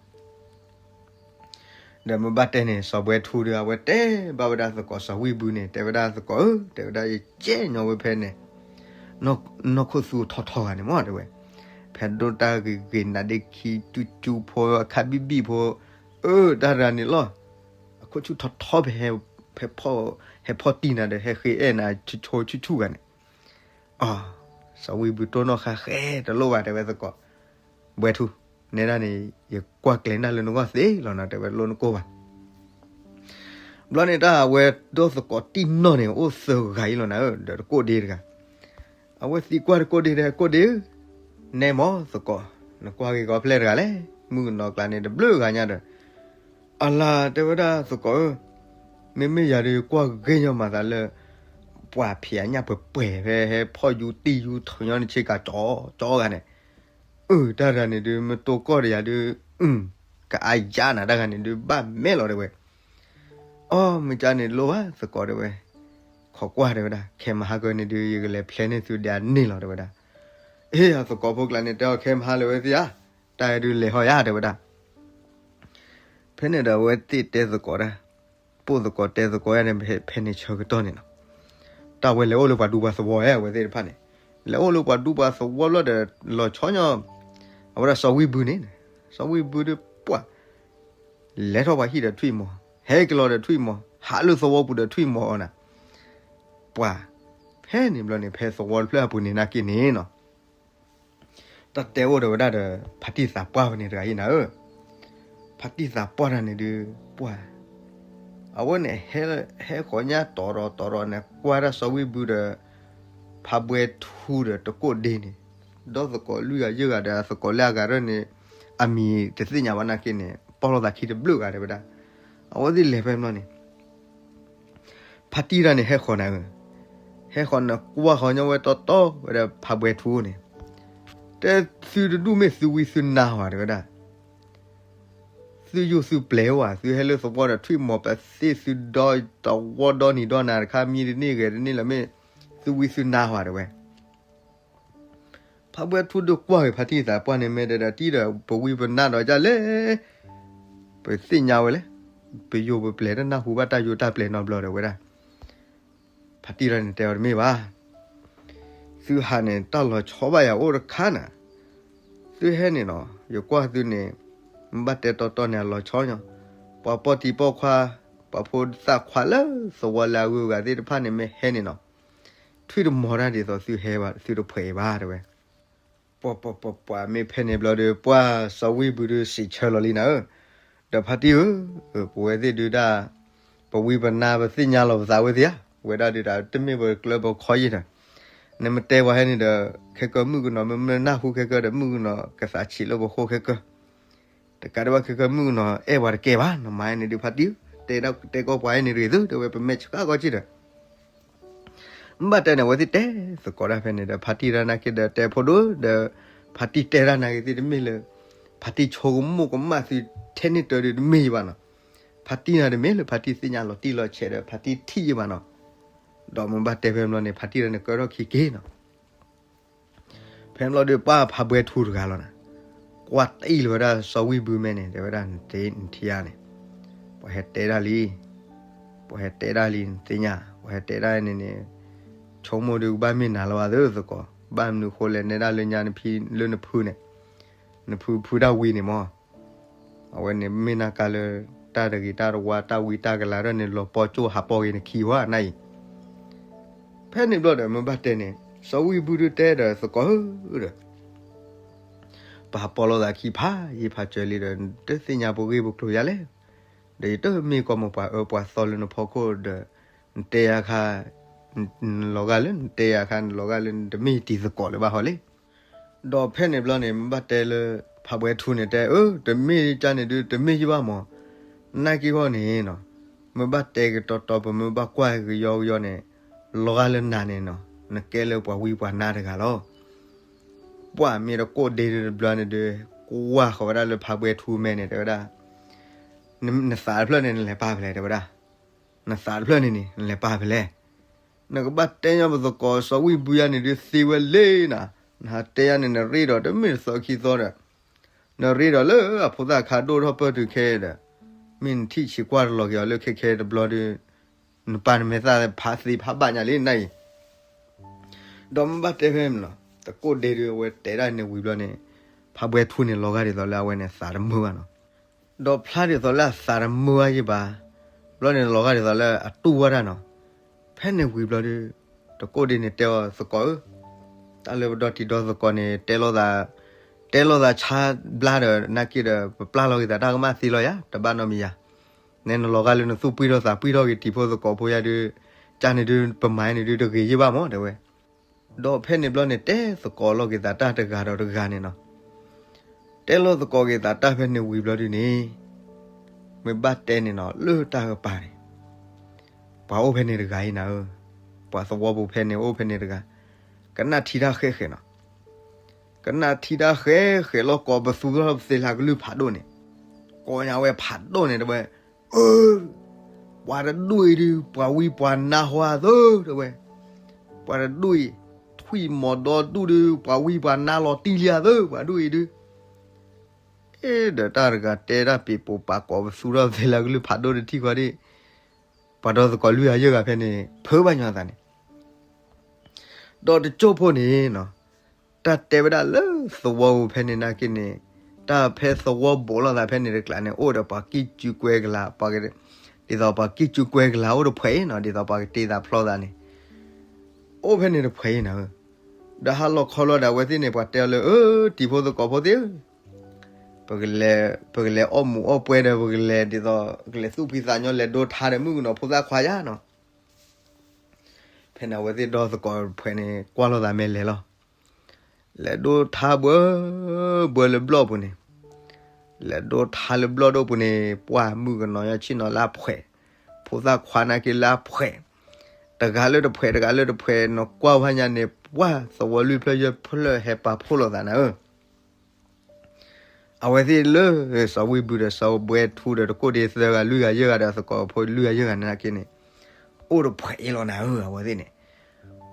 ဒီးမ့ၢ်ဘၣ်တဲန့ၣ် စီၤဘှဲထူဒီး အဝဲတဲဘၣ်ဝဲဒၣ်သကိးစီၤဝံၣ်ဘုန့ၣ် တဲဝဲဒၣ်သကိးဧၢ, တဲဝဲဒၣ်ယကဲညီဝဲဖဲန့ၣ် နီၢ်ခိၣ်သူထီထီဂၤန့ၣ်မ့ၢ်တဲဝဲ, ဖဲဒိၣ်တၢ်ဂ့ၤဂ့ၤနးဒ့ခံကၠူကၠူဖိ အခါဘံၣ်ဘံၣ်ဖိ, အၢ တၢ်တဂၤန့ၣ်လီၤ. အခိၣ်ဆူၣ်ထီထီဖဲ ဟဲဖီၣ်တံၢ်နၤဒီး ဟဲဃ့အဲၣ်နၤဆိဆိဆူၣ်ဆူၣ်ဂၤန့ၣ် အ စီၤဝံၣ်ဘုတိၢ်နီၣ်ဃာ်ဃဲ တလိၣ်ဘၣ်တဲဝဲသကိး, ဘှဲထူ, နဲဒၣ်န့ၣ် ယကွၢ်ကျဲၤနၢ်လၢနဂီၢ်သ့လီၤနၤ တဲဝဲတလိၣ်နကိၢ်ဘၣ်. ဘျီန့ၣ်တၢ်အဝဲဒီသကိးတံၢ်နီၣ်န့ၣ် အိၣ်သၢဂၤအံၤလီၤနၤဧၢ, ဒီးတကိၣ်ဒ့တဂၤ, အဝဲသံကွၢ်တကိၣ်ဒ့ဒီး ကိၣ်ဒ့ဧၢ, နဲမီၤသကိး, နကွၢ်က့ၤကီးဖဲလဲၣ်တဂၤလဲၣ်, မုၣ်ကနီၤကျါန့ၣ် တဘျုးဂၤညါဒီး အလၤ တဲဝဲဒၣ်သကိးဧၢ, မ့မ့ၢ်ယၤဒုးကွၢ်ဂ့ၤညီမၤသးလၢ ပှၤဖံးအညၣ်ပှဲၤပှဲၤဖဲဟဲဖီၣ်ယူၤတံၢ်ယူၤထီၣ်ညီနဆ့ကၤကၠီကၠီဂၤန့ၣ်, အၢ တၢ်တဂၤန့ၣ်ဒုး မ့ၢ်တိၢ်ကီၢ်ဒီးယၤဒုး ကအါယါနၤ တၢ်တဂၤန့ၣ်ဒုး ဘၣ်မဲာ်လီၤတဲဝဲ. အီ မ့ၢ်ကၢန့ၣ်လိၣ်ဘၣ်သကိးတဲဝဲ, ခိးကွၢ်တဲဝဲဒၣ် ခဲမဟါကၢန့ၣ်ဒုး ယကလဲၤဖျဲန့ၢ်သုဒံးအန့ၣ်လီၤတဲဝဲဒၣ်. အ့ အသကိးဖိကျါန့ၣ် တဲအီၤခဲမဟါလၢၤဝဲသ့ဧါ, တၢ်အဲၣ်ဒုးလဲၤဟီယါတဲဝဲဒၣ်. ဖဲန့ၣ်ဒီးအဝဲသ့ၣ်တဲသကိးတၢ်, ပိၢ်သကိးတဲသကိးယါန့ၣ် ဖဲန့ၣ်ဆၢကတီၢ်န့ၣ်လီၤ. တၢ်ဝဲလဲၤအိၣ်လၢပှၤဒူပှၤသဝီဧါ အဝဲသ့ၣ်တဖၣ်န့ၣ်, လဲၤအိၣ်လၢပှၤဒူပှၤသဝီဘျီဒီး လီၤဆီညီ အဝဲဒၣ်စီၤဝံၣ်ဘုန့ၣ်, စီၤဝံၣ်ဘုဒီးပှၤ လဲၤထီၣ်ပှၤဟံၣ်ဒီးထွံၣ်မီၤ, ဟဲက့ၤလီၤဒီးထွံၣ်မီၤ, ဟးလၢသဝီပူၤဒီးထွံၣ်မီၤအီၤနၤ, ပှၤ ဖဲန့ၣ်ဘျီန့ၣ် ဖဲသဝီတဖျၢၣ်အပူၤန့ၣ် နာ်က့န့ၣ်နီၤ တၢ်တဲအိၣ်ဒီးဝဲဒၣ်ဒီး ဖါတံၢ်သးပှၢ်ဖဲန့ၣ်တဂၤအံၤနၤဧၢ, ဖါတံၢ်သးပှၢ်တၢ်န့ၣ်ဒုး ပှၢ် အဝဲန့ၣ် ဟဲဃီၤညါတီၤရီၤတီၤရီၤန့ၣ် ကွၢ်တၢ်စီၤဝံၣ်ဘုဒီး ဖါဘှဲထူဒီးတကိးဒ့န့ၣ်, ဒီးသကိးလွံၢ်ဂၤယဲၢ်ဂၤဒီးအသကိးလၢအဂၤရၢၢ်န့ၣ် အမံၤတသ့ၣ်ညါဘၣ်နာ်က့န့ၣ် ပီၢ်လီၤသးခံတဘျုးဂၤတဲဝဲဒၣ်, အဝဲသ့ၣ်လဲၤဖဲန့ၣ်ဘျီန့ၣ် ဖါတံၢ်တၢ်န့ၣ်ဟဲဃီၤနၤဧၢ, ဟဲဃီၤနၤကွၢ်ဃီၤညီဝဲတီတီဝဲဒီးဖါဘှဲထူန့ၣ်, တဲသုတဒူၣ်မ့ၢ်သုဝံသုနါဧါတဲဝဲဒၣ်, သုယိၣ်သုပျဲၤဧါ, သုဟဲလၢသဝီဒီးထွံၣ်မီၤပသ့ၣ်သုဒီတဝီဒီနံၤဒီနၤတခါ မံတန့ၢ်ဂဲၤတန့ၢ်လၢၤမ့ၢ်သုဝံသုနါဧါတဲဝဲ ဖါဘှဲထူဒုးကွၢ်ဂ့ၤဖါတံၢ်သးပှၢ်န့ၣ် မ့ၢ်တဲဒီးတံၢ်ဒီး ပဝံပနါဒီးဒ်လဲၣ်, ပသ့ၣ်ညါဝဲလဲၣ်, ပယိၣ်ပပျဲၤတနၢ်ဟူဘၣ်တၢ်ယိၣ်တၢ်ပျဲၤနီတဘျီတဲဝဲဒၣ်, ဖါတံၢ်တၢ်န့ၣ်တဲအီၤတမ့ၢ်ဘၣ်, သုဟးန့ၣ် တၢ်လီၤဆီဘၣ်ယၤအိၣ်တခါနၤ, သုဟဲန့ၣ်နီၤ ယကွၢ်သုန့ၣ် မ့ၢ်ဘၣ်တဲတီတီန့ၣ် အလီၤဆီညီ, ပှၤပိာ်တံၤပိာ်ခွါ, ပှၤဖိသၣ်ခွါလၢသဝီလၢအဂုၤအဂၤသ့ၣ်တဖၣ်န့ၣ် မ့ၢ်ဟဲန့ၣ်နီၤ ထွံၣ်တမီၤတၢ်ဒ်သိးသုဟဲဘၣ် သုတဖှဲးအံၤဘၣ်တဲဝဲ, ပှၤပှၤပှၤပှၤ မ့ၢ်ဖဲန့ၣ်ဘျီဒီး ပှၢ်စီၤဝံၣ်ဘုဒုးစံးဆၢလီၤလံနၤဧၢ, ဒီးဖါတံၢ်ဧၢ, ပဝဲသ့ၣ်ဒုးဒၣ် ပဝံပနါပသ့ၣ်ညါလီၤပသးဝဲသ့ၣ်ဧါ, ဝဲဒၣ်ဒုးတၢ် တမ့ၢ်ပကျၢပခီယံၤဒီး နမ့ၢ်တဲပှၤဟဲန့ၣ်ဒီး ခဲကၢမုၣ်ကနီၤ မ့ၢ်မ့ၢ်နၢ်ဟူခဲကၢဒီး မုၣ်ကနီၤကသးဆံးလၢပဃိခဲကၢ, တကးဒံးဘၣ်ခဲကၢမုၣ်ကနီၤအဲၣ်ပှၤတကဲဘၣ်, နမၤန့ၣ်ဒုးဖါတံၢ်ဧၢ, တဲကီၢ်ပှၤဟဲန့ၣ်တဂ့ၤသု တဲဝဲ ပမဲာ်ဆှးကီၢ်ကံၢ်ဒီး မ့ၢ်ဘၣ်တဲန့ၣ် အဝဲသ့ၣ်တဲသကိးတၢ်ဖဲန့ၣ်ဒီး ဖါတံၢ်တၢ်နာ်က့ဒီးတဲဖိဒိၣ်ဒီး ဖါတံၢ်တဲတၢ်နာ်က့သ့ၣ်တမ့ၢ်လၢ ဖါတံၢ်ဆိကမိၣ်ကမၣ်သုထဲန့ၣ်တၢ်ဒုးတမ့ၢ်ယဘၣ်နီၤ, ဖါတံၢ်န့ၣ်တမ့ၢ်လၢဖါတံၢ်သ့ၣ်ညါလီၤတံၢ်လီၤဆဲးဒီး ဖါတံၢ်ထံၣ်ယဘၣ်နီၤ, ဒီးမ့ၢ်ဘၣ်တဲဖဲန့ၣ်ဘျီန့ၣ် ဖါတံၢ်တၢ်န့ၣ်ကၢထီၣ်ခံက့ၤနီၤ ဖဲန့ၣ်ဘျီဒီး ပှၢ်ဖါဘှဲထူတဂၤလီၤနၤ, ကွၢ်တံၢ်လၢၤဝဲဒၣ်စီၤဝံၣ်ဘုမဲာ်န့ၣ် တဲဝဲဒၣ် နထံၣ်ဧါန့ၣ်, ပှၤဟဲတဲဒၣ်လံ, ပှၤဟဲတဲဒၣ်လံ နသ့ၣ်ညါ, ပှၤဟဲတဲဒၣ်န့ၣ်န့ၣ်, ဆိကမိၣ်ဒုးကဘၣ်မ့ၢ်နၤလီၤဘၣ်သ့ၣ်သကိး, ဘၣ်မနုၤဃိလဲၣ် နဲဒၣ်လၢညါနဖံလၢနဖုန့ၣ်, နဖုဖုတၢ်ဝံၤန့ၣ်မး အဝဲန့ၣ်မ့ၢ်နၢ်ကါလၢ တၢ်တဂ့ၤတၢ်တဝါ တၢ်ဝံတၢ်ကလၤဒၣ်န့ၣ် လီၤပီၢ်ကၠိၣ်ဟးပီၢ်ဂ့ၤနခံဝဲနၤအံၤ, ဖဲန့ၣ်ဘျီဒီး မ့ၢ်ဘၣ်တဲန့ၣ် စီၤဝံၣ်ဘုဒုးတဲဒီးသကိးဧၢဒီး ပဟးပီၢ်လိာ်သးခံဖးယံာ်ဖးစၢၤလံဒီး နတသ့ၣ်ညါပဂ့ၢ်ပကျိၤယၤလဲၣ်, ဒီးယတမ့ၢ်ကီၢ်မိၢ်ပှၢ်အၢပှၤသီလၢနဖီခိၣ်ဒီး နတဲယၤခါ နလီၤဂာ်လၢ နတဲယၤခါ နလီၤဂာ်လၢ နတမ့ၢ်တံၤသကိးလၢၤဘၣ်ဟီလဲၣ်, ဒီးဖဲန့ၣ်ဘျီန့ၣ် မ့ၢ်ဘၣ်တဲလၢ ဖးဘှဲထူန့ၣ်တဲ အၢ တမ့ၢ်ကန့ၣ်ဒုး တမ့ၢ်ယဘၣ်မး, နာ်က့ဂီၢ်န့ၣ်နီၤ, မ့ၢ်ဘၣ်တဲကတီၤတီၤ ပမ့ၢ်ဘၣ်ကွၢ်ကယီကယီန့ၣ် လီၤဂာ်လၢနၤန့ၣ်နီၤ နကဲလၢပှၤဝံပှၤနါတဂၤလီၤ, ပှၢ်မ့ၢ်တကိးဒ့တဘျီန့ၣ်ဒီး ကွၢ်ဃီၤဝဲဒၣ်လၢဖးဘှဲထူမဲာ်န့ၣ် တဲဝဲဒၣ် နသးတဖျၢၣ်န့ၣ် နလဲၤပာ်ဖဲလဲၣ် တဲဝဲဒၣ်, နသးတဖျၢၣ်န့ၣ်န့ၣ် နလဲၤပာ်ဖဲလဲၣ်, နကဘၣ်တဲညီပသကိးစီၤဝံၣ်ဘုယါန့ၣ်ဒုးသ့ဝဲလံနၤ, နဟးတဲယါန့ၣ် နရ့ဒီးတမ့ၢ်တသီခံသီဒီး နရ့ဒီးလၢအဖိသၣ်ခါဒိၣ်ထီၣ်ပၢၢ်တုၤခဲဒီး မ့ၢ်နထံၣ်ဆံးကွၢ်တလီၤက့ၤအီၤလၢခဲခဲတဘျီဒီး နပၢ်နမဲာ်သၣ်ဖးသ့ဖးဘၣ်ညါလံနၤအံၤ, ဒီးမ့ၢ်ဘၣ်တဲဖဲမ့ၢ်လီၤ တကိးဒ့ဒုးအဝဲတဲဒၣ်န့ၣ်ဝံၤဘျီန့ၣ် ဖးဘှဲထူန့ၣ်လီၤဂာ်ဒ်သိးလၢအဝဲန့ၣ်သးတမုာ်ဘၣ်နီၤ, ဒီးဖျါဒ်သိးလၢအသးတမုာ်ဘၣ်ယဘၣ်, ဘျီန့ၣ်လီၤဂာ်ဒ်သိးလၢအတူၢ်ဝဲဒၣ်နီၤ, ဖဲန့ၣ်ဝံၤဘျီဒီး တကိးဒ့န့ၣ်တဲအီၤသကိးဧၢ, တၢ်လၢပဒီတံၤဒီသကိးန့ၣ် တဲလိာ်သး တဲလိာ်သးဆါဘျါဒီး နာ်က့ဒီး ပပျၢ်လီၤက့ၤသးတၢ်ကမၣ်သ့လီၤယၤ တဘၣ်နီတမံၤယၤ, နဲနလီၤဂာ်လၢနသူၣ်ပှံၢ်ထီၣ်သးပှံၢ်ထီၣ်က့ၤတံၤဖိသကိးဖိယါဒုး, ကန့ၣ်ဒုး ပမၤန့ၣ်ဒုးတဂ့ၤယဘၣ်မး တဲဝဲ, ဒီးဖဲန့ၣ်ဘျီန့ၣ် တဲသကိးလီၤက့ၤသးတၢ်တဂၤဒီးတဂၤန့ၣ်နီၤ, တဲလီၤသကိးက့ၤသးတၢ်ဖဲန့ၣ်ဝံၤဘျီဒုးန့ၣ်, မ့ၢ်ဘၣ်တဲန့ၣ်နီၤ လၢတၢ်ကပၤန့ၣ် ပှၤအိၣ်ဖဲန့ၣ်တဂၤအံၤနၤဧၢ, ပှၤသဝီပူၤဖဲန့ၣ်အိၣ်ဖဲန့ၣ်တဂၤ, ကနၣ်ထံတၢ်ဃဲဃဲနီၤ, ကနၣ်ထံတၢ်ဃဲဃဲလီၤကိးပသူထီၣ်ပသ့လၢကလုၢ်ဖးဒိၣ်န့ၣ်, ကိးညါဝဲဖးဒိၣ်န့ၣ်တဲဝဲ, အၢ, ပှၤတဒူၣ်အံၤဒုး ပှၤဝံပှၤနါဟါသၢတဲဝဲ, ပှၤတဒူၣ်အံၤ ထွံၣ်မီၤဒီဒူၣ်ဒုး ပှၤဝံပှၤနါလီၤတံၢ်လံသၢ ပှၤဒူၣ်အံၤဒုး အ့ ဒီးတၢ်တဂၤတဲတၢ်ပ့ၤပိာ်ပာ်ကိးပသူထီၣ်ပသ့လၢကလုၢ်ဖးဒိၣ်တထံၣ်ဃီဒံး, ပှၤဒီသကိးလွံၢ်ဂၤယဲၢ်ဂၤဖဲန့ၣ် ဖၢဘၣ်ညီသးန့ၣ်, ဒီးတစိၢ်ဖိန့ၣ်နီၤ, တၢ်တဲဝဲဒၣ်လၢသဝီပူၤဖဲန့ၣ်နာ်က့န့ၣ်, တၢ်ဖဲသဝီဘိးလိာ်သးဖဲန့ၣ်တကျးန့ၣ် အိၣ်ဒီးပှၤကံၢ်ကူကွဲကလၤ, ဒ်သိးပှၤကံၢ်ကူကွဲကလၤအိၣ်တဖှဲးအံၤနီၤ, ဒ်သိးပှၤကတ့သးဖျီသးန့ၣ်, အိၣ် အိၣ်ဖဲန့ၣ်တဖှဲးအံၤနၤဧၢ, ဒီးဟါလီၤခီလီၤဒီး အဝဲသ့ၣ်န့ၣ် ပှၤတဲအီၤလၢ အၢ တံၤဖိသကိးဖိသ့ၣ်ဧၢ, ပကလဲၤ ပကလဲၤအီၣ်မူးအီၣ်ပွဲဒီး ပကလဲၤဒ်သိး ကလဲၤသူၣ်ဖှံသးညီ လဲၤဒိထါဒီးမုၣ်ကနီၤဖိသၣ်ခွါယါနီၤ. ဖဲန့ၣ် အဝဲသ့ၣ်ဒီသကိးတဖှဲးန့ၣ် ကွၢ်လိာ်သးမဲာ်လဲၤလီၤ. လဲၤဒိထါဘှဲ ဘှဲလၢဘျီၣ်ပူၤန့ၣ်, လဲၤဒိထါလၢဘျီၣ်ဒိၣ်ပူၤန့ၣ် ပှၢ်မုၣ်ကနီၤညီဆ့ၣ်နီၤလၢအဖှဲး, ဖိသၣ်ခွါနာ်က့လၢအဖှဲး, တဂၤလၢတဖှဲး တဂၤလၢတဖှဲး နကွၢ်ဝဲညါန့ၣ် ပှၢ်သဝီလွံၢ်ဖျၢၣ်ယဲၢ်ဖျၢၣ်ဟဲပာ်ဖှိၣ်လိာ်သးနၤဧၢ. အဝဲသ့ၣ်လၢ စီၤဝံၢ်ဘုဒီးစီၤဘှဲထူဒီးတကိၣ်ဒ့ သၢဂၤလွံၢ်ဂၤယဲၢ်ဂၤဒီးသကိးဖိလွံၢ်ဂၤယဲၢ်ဂၤန့ၣ်နာ်က့န့ၣ်, အိၣ်တဖှဲးအံၤလီၤနၤဧၢ အဝဲသ့ၣ်န့ၣ်,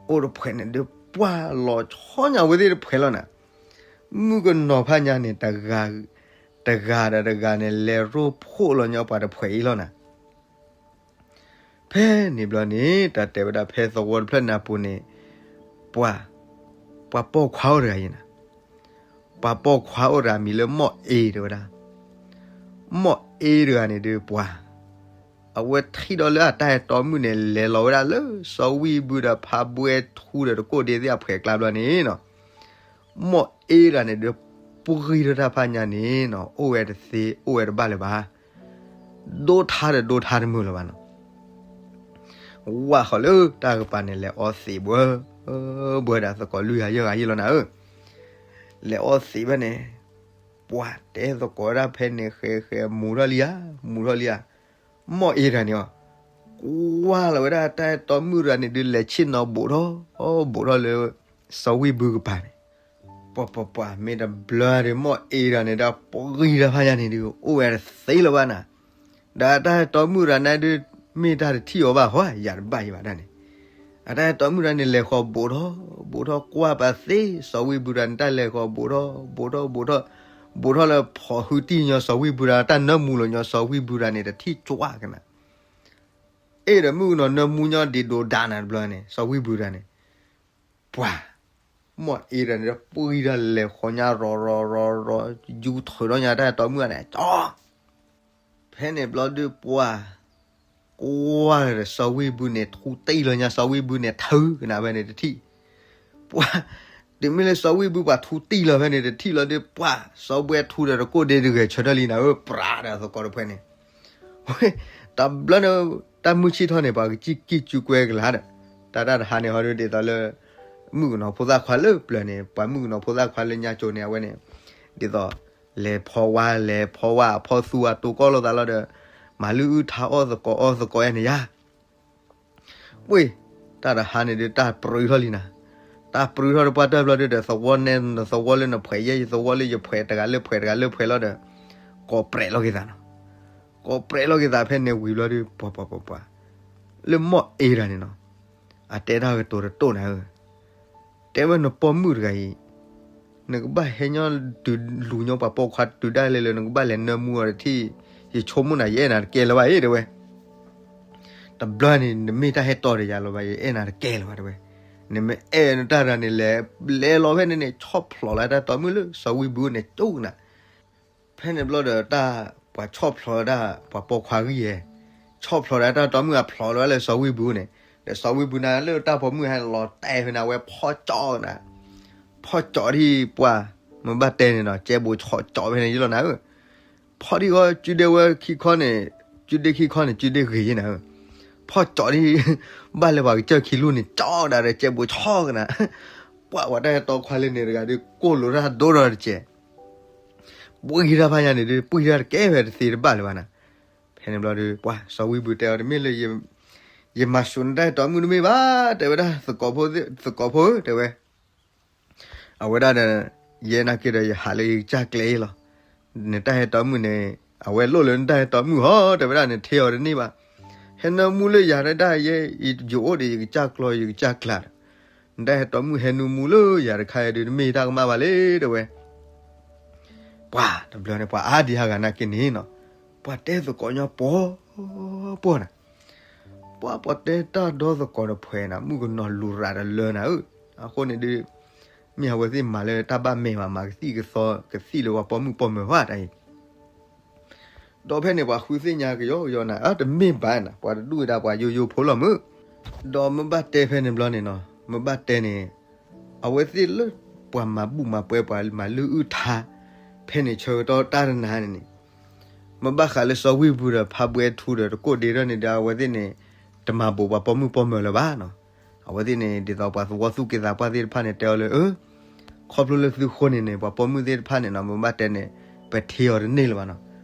အိၣ်တဖှဲးန့ၣ်ဒုးပှၢ်လီၤဆီညါ အဝဲသ့ၣ်တဖှဲးလီၤနၤ. မုၣ်ကနီၤဖးညါန့ၣ် တဂၤ တဂၤဒီးတဂၤန့ၣ် လဲၤရိဖှိၣ်လီၤညီပှၤတဖှဲးအံၤလီၤနၤ. ဖဲန့ၣ်ဘျီန့ၣ် တၢ်တဲဝဲဒၣ်ဖဲသဝီတဖျၢၣ်န့ၣ်အပူၤန့ၣ်, ပှၤ, ပှၤပိာ်ခွါအိၣ်တဂၤယဲနၤ, ပှၤပိာ်ခွါအိၣ်တဂၤမံၤလၢမီၣ်အ့တဝဲဒၣ်. မီၣ်အ့တဂၤန့ၣ်ဒုးပှၤ, အဝဲထံၣ်ဒီးလၢအတၢ်အဲၣ်တီမုၣ်န့ၣ် လဲၤလီၤဝဲဒၣ်လၢစီၤဝံၢ်ဘုဒီးဖးဘှဲထူဒီးတကိၣ်ဒ့သ့ၣ်အဖှဲးအကျါဘျီန့ၣ်နီၤ, မီၣ်အ့တဂၤန့ၣ်ဒုး ပှံၤထီၣ်တၢ်ဖးညါန့ၣ်နီၤ အိၣ်ဝဲတသ့ အိၣ်ဝဲတဘၣ်လၢၤဘၣ်. ဒိထါဒီးဒိထါတမုာ်လၢၤဘၣ်နီၤ. ဝၢ်ဃီၤလၢတၢ်ကပၤန့ၣ် လဲၤအီသံးဘှဲ, ဘှဲဒီးသကိးလွံၢ်ဂၤယဲၢ်ဂၤယဲၢ်လီၤနၤဧၢ, လဲၤအီသံးဘၣ်န့ၣ်, ပှၤတဲသကိးဝဲဒၣ်ဖဲန့ၣ် ဃဲဃဲမူၤထီၣ်လံဧါ, မူၤထီၣ်လံဧါ, မီၣ်အ့တဂၤန့ၣ်အီၤ, ကွၢ်လီၤဝဲဒၣ်တၢ်အဲၣ်တီမုၣ်တဂၤန့ၣ်ဒုး လဲၤဆ့ၣ်နီၤဘူးထီၣ်, ဘူးထီၣ်လၢ စီၤဝံၢ်ဘုကပၤန့ၣ် ပှၤပှၤပှၤ မ့ၢ်တဘျီဒီး မီၣ်အ့တဂၤန့ၣ်ဒီး ပှံၤတၢ်ဖးညါန့ၣ်ဒုး အိၣ်ဝဲတသ့လၢၤဘၣ်နၤ. ဒီးအတၢ်အဲၣ်တီမုၣ်တဂၤန့ၣ်ဒုး မ့ၢ်တၢ်တထံၣ်အီၤဘၣ်ဟီ ယၤတဘၣ်ယဘၣ်ဒၣ်န့ၣ်, အတၢ်အဲၣ်တီမုၣ်တဂၤန့ၣ် လဲၤဃီၤဘူးထီၣ်, ဘူးထီၣ်ကွၢ်ပာ်သ့ စီၤဝံၢ်ဘုတဂၤန့ၣ် တၢ်လဲၤဃီၤဘူးထီၣ်, ဘူးထီၣ်ဘူးထီၣ်, ဘူးထီၣ်လၢဖီၣ်ဟုတံၢ်ညီစီၤဝံၢ်ဘုတဂၤ တၢ်နၢမူလီၤညီစီၤဝံၢ်ဘုတဂၤန့ၣ် တထံၣ်ကွၢ်ကနၤ အဲၣ်ဒီးမုၣ်ကနီၤနၢမူညီဒံးဒိးဒါနၤတဘျီန့ၣ် စီၤဝံၢ်ဘုတဂၤန့ၣ်, ပှၤ, မီၣ်အ့တဂၤန့ၣ်ဒီး ပှံၤတၢ်လဲၤဃီၤညါရီၤရီၤရီၤရီၤ, ယူၤထုးထီၣ်ညါတၢ်အဲၣ်တီမုၣ်န့ၣ်, ဖဲန့ၣ်ဘျီဒုးပှၤ, ကွၢ်ဒီးစီၤဝံၢ်ဘုန့ၣ် ထူတံၢ်လီၤညါ စီၤဝံၢ်ဘုန့ၣ် ထုးကနၤဖဲန့ၣ်တထံၣ်, ပှၤ, တုၤမ့ၢ်လၢစီၤဝံၢ်ဘုပှၤထူတံၢ်လီၤဖဲန့ၣ်တထံၣ်လီၤဒုးပှၤ, စီၤဘှဲထူဒီးတကိၣ်ဒ့တဂဲၤဆၢထၢၣ်လံနၤဧၢ ပြးဒီးသကိးတဖှဲးန့ၣ် တဘျီန့ၣ်, တၢ်မုၢ်ဆ့ၣ်ထီၣ်န့ၣ် ပှၤကစံၣ်ကံၢ်စူကွဲကလၤဒီး, တၢ်တၢ်တဟါန့ၣ်ဟီဒုးဒ်သိးလၢ, မုၣ်ကနီၤဖိသၣ်ခွါလၢပျၢၤန့ၣ် ပှၤမုၣ်ကနီၤဖိသၣ်ခွါလၢညါကၠိန့ၣ် အဝဲန့ၣ်, ဒ်သိး, လဲၤဖီဝါလဲၤဖီဝါအဖီသူအတိၤကီၢ်လိာ်သးလီၤဒီး, မၤလုၢ်အုၣ်ထါအီၣ်သကိးအီသကိးယါန့ၣ်ယါ ပှ့ၢ်, တၢ်တဟါန့ၣ်ဒုး တၢ်ပြူထီၣ်လံနၤ, တၢ်ပြူထီၣ်တပှၢ်တၢၢ်ဘျီဒုးဒီး သဝီနဲသဝီလၢနဖှဲးယဲၢ်ယသဝီလၢယဖှဲးတဂၤလၢဖှဲးတဂၤလၢဖှဲးလီၤဒီး, ကိးပြဲးလီၤက့ၤသးနီၤ, ကိးပြဲးလီၤက့ၤသးဖဲန့ၣ်ဝံၤဘျီဒုး ပှၤပှၤပှၤပှၤ, လၢမီၣ်အ့တဂၤန့ၣ်နီၤ, အတဲတၢ်ကတိၤတတိၢ်နၤဧၢ တဲဝဲနပိာ်မုၣ်တဂၤအံၤ, နကဘၣ်ဟဲညီတုၤလူၤညီပှၤပိာ်ခွါတုၤဒၣ်လဲာ်လၢနကဘၣ်လဲၤနၢမူအီၤတထံၣ်, ယဆိကမိၣ်နၤ ယအဲၣ်နၤတကဲလၢၤဘၣ်အံၤတဲဝဲ, တဘျီန့ၣ် နမ့ၢ်တၢ်ဟဲတီဒီးယၤလၢၤဘၣ် ယအဲၣ်နၤတကဲလၢၤဘၣ်တဲဝဲ, နမ့ၢ်အဲၣ်နတၢ်တဂၤန့ၣ်လဲၤ, လဲၤလီၤဖဲန့ၣ်န့ၣ် ဆီၣ်ဖျိးလီၤတၢ်တီမုၣ်လၢစီၤဝံၢ်ဘုန့ၣ်ကၠိကနၤ ဖဲန့ၣ်ဘျီဒီးတၢ်, ပှၤဆီၣ်ဖျိးဒၣ်ပှၤပိာ်ခွါဂံၢ်ယဲၢ်, ဆီၣ်ဖျိးဒၣ်တၢ်တီမုၣ်အဖျိးလီၤလၢစီၤဝံၢ်ဘုန့ၣ်, ဒီးစီၤဝံၢ်ဘုန့ၣ်လၢတၢ်ပိာ်မုၣ်ဟဲလီၤတဲာ်ဖဲန့ၣ် အဝဲဖီၣ်ကၠီကနၤ, ဖီၣ်ကၠီဒ်ပှၤ, မ့ၢ်ဘၣ်တဲန့ၣ်ဒီး ကဲဘိးဆီၣ်ကၠီဖဲန့ၣ်ယလီၤနၤဧၢ, ဖီၣ်ဒ်ဃီ စုဒ့ဝဲခံခီန့ၣ်, စုဒ့ခံခီန့ၣ် စုဒ့ဂ့ၤယဲၢ်နၤဧၢ, ဖီၣ်ကၠီဒ်, ဘၣ်လၢပှၤကစၢၢ်ခံလူၢ်န့ၣ် ကၠီဒၣ်ဒီးကဲဘိးဆီၣ်ကနၤ, ပှၤပှၤတၢ်ဟဲတီခွါလၢန့ၣ်တဂၤဒုး ကိၢ်လိာ်တၢ်ဒိဒီးတကဲး ပှံၤတၢ်ဖးညါန့ၣ်ဒုး ပှံၤတၢ်တကဲဖဲတသ့တဘၣ်လၢၤဘၣ်နၤ, ဖဲန့ၣ်ဘျီဒီး ပှၤစီၤဝံၢ်ဘုတဲအီၤတမ့ၢ်လၢ, ယမၤစူၤနတၢ်ဟဲတီမုၣ်တမ့ၢ်ဘၣ် တဲဝဲဒၣ်, သကိးဖိဧၢတဲဝဲ, အဝဲဒၣ်ဒီး, ယဲနာ်က့ဒီး ယဟးလၢယကစၢ်ကျဲအံၤလီၤ, နတၢ်ဟဲတီမုၣ်န့ၣ်, အဝဲလိၣ်လၢနတၢ်ဟဲတီမုၣ်ဟီ တဲဝဲဒၣ် နထံၣ်အီၤတန့ၢ်ဘၣ်, ဟဲနၢမူလၢယၤဒၣ်ယဲ, ယအိၣ်ဒီးယကစၢ်ကျီ ယကစၢ်ကျးဒီး, နတၢ်ဟဲတီမုၣ်ဟဲနၢမူလၢယၤတခါအံၤဒုး တမ့ၢ်တၢ်ကမၣ်ဘၣ်လၢၤတဲဝဲ ပှၤတဘျီန့ၣ် ပှၤအါဒံးဟးဂၤနာ်က့န့ၣ်နီၤ, ပှၤတဲသကိးညီပှီၤပှီၤနၤ, ပှၤပှၤတဲတၢ်ဒီသကိးတဖှဲးနၤ မုၣ်ကနီၤလူၤရၤတလၢနၤဧၢ, အဃိန့ၣ်ဒုး, မ့ၢ်အဝဲသ့ၣ်မၤလၢတၢ်ဘၣ်မဲာ်ဘၣ် မၤကသံၣ်ကသီ ကသံၣ်လၢပှၤပိာ်မုၣ်ပိာ်မၢၤဝဲတၢ်အံၤ ဒီးဖဲန့ၣ်ပှၤဃုသ့ၣ်ညါကယီကယီနၤ အတမ့ၢ်ဘၣ်နၤ ပှၤတဒူၣ်ဝဲဒၣ်ပှၤယိယိဖိလီၤမုၢ်, ဒီးမ့ၢ်ဘၣ်တဲဖဲန့ၣ်ဘျီန့ၣ်နီၤ, မ့ၢ်ဘၣ်တဲန့ၣ် အဝဲသ့ၣ်လၢပှၤမၤဘူၣ်မၤပှဲၤ ပှၤမၤလုၢ်အုၣ်ထါ ဖဲန့ၣ်ဆၢကတီၢ်တၢ်တနၤန့ၣ်န့ၣ် မ့ၢ်ဘၣ်ဃးလၢစီၤဝံၢ်ဘူၣ်ဒီးဖးဘှဲထူဒီးတကိၣ်ဒ့ထီၣ်န့ၣ်ဒီး အဝဲသ့ၣ်န့ၣ် တမၤဘူးပှၤပိာ်မုၣ်ပိာ်မၢၤလၢၤဘၣ်နီၤ. အဝဲသ့ၣ်န့ၣ် ဒ်သိးပှၤသဝီသူၣ်က့သးပှၢ်သ့ၣ်တဖၣ်န့ၣ် တဲအီၤလၢ အၢ ခီဖျိလၢသုဃိန့ၣ်န့ၣ် ပှၤပိာ်မုၣ်သ့ၣ်တဖၣ်န့ၣ်နီၤ မ့ၢ်ဘၣ်တဲန့ၣ် ပထံၣ်အီၤတန့ၢ်လၢၤဘၣ်နီၤ.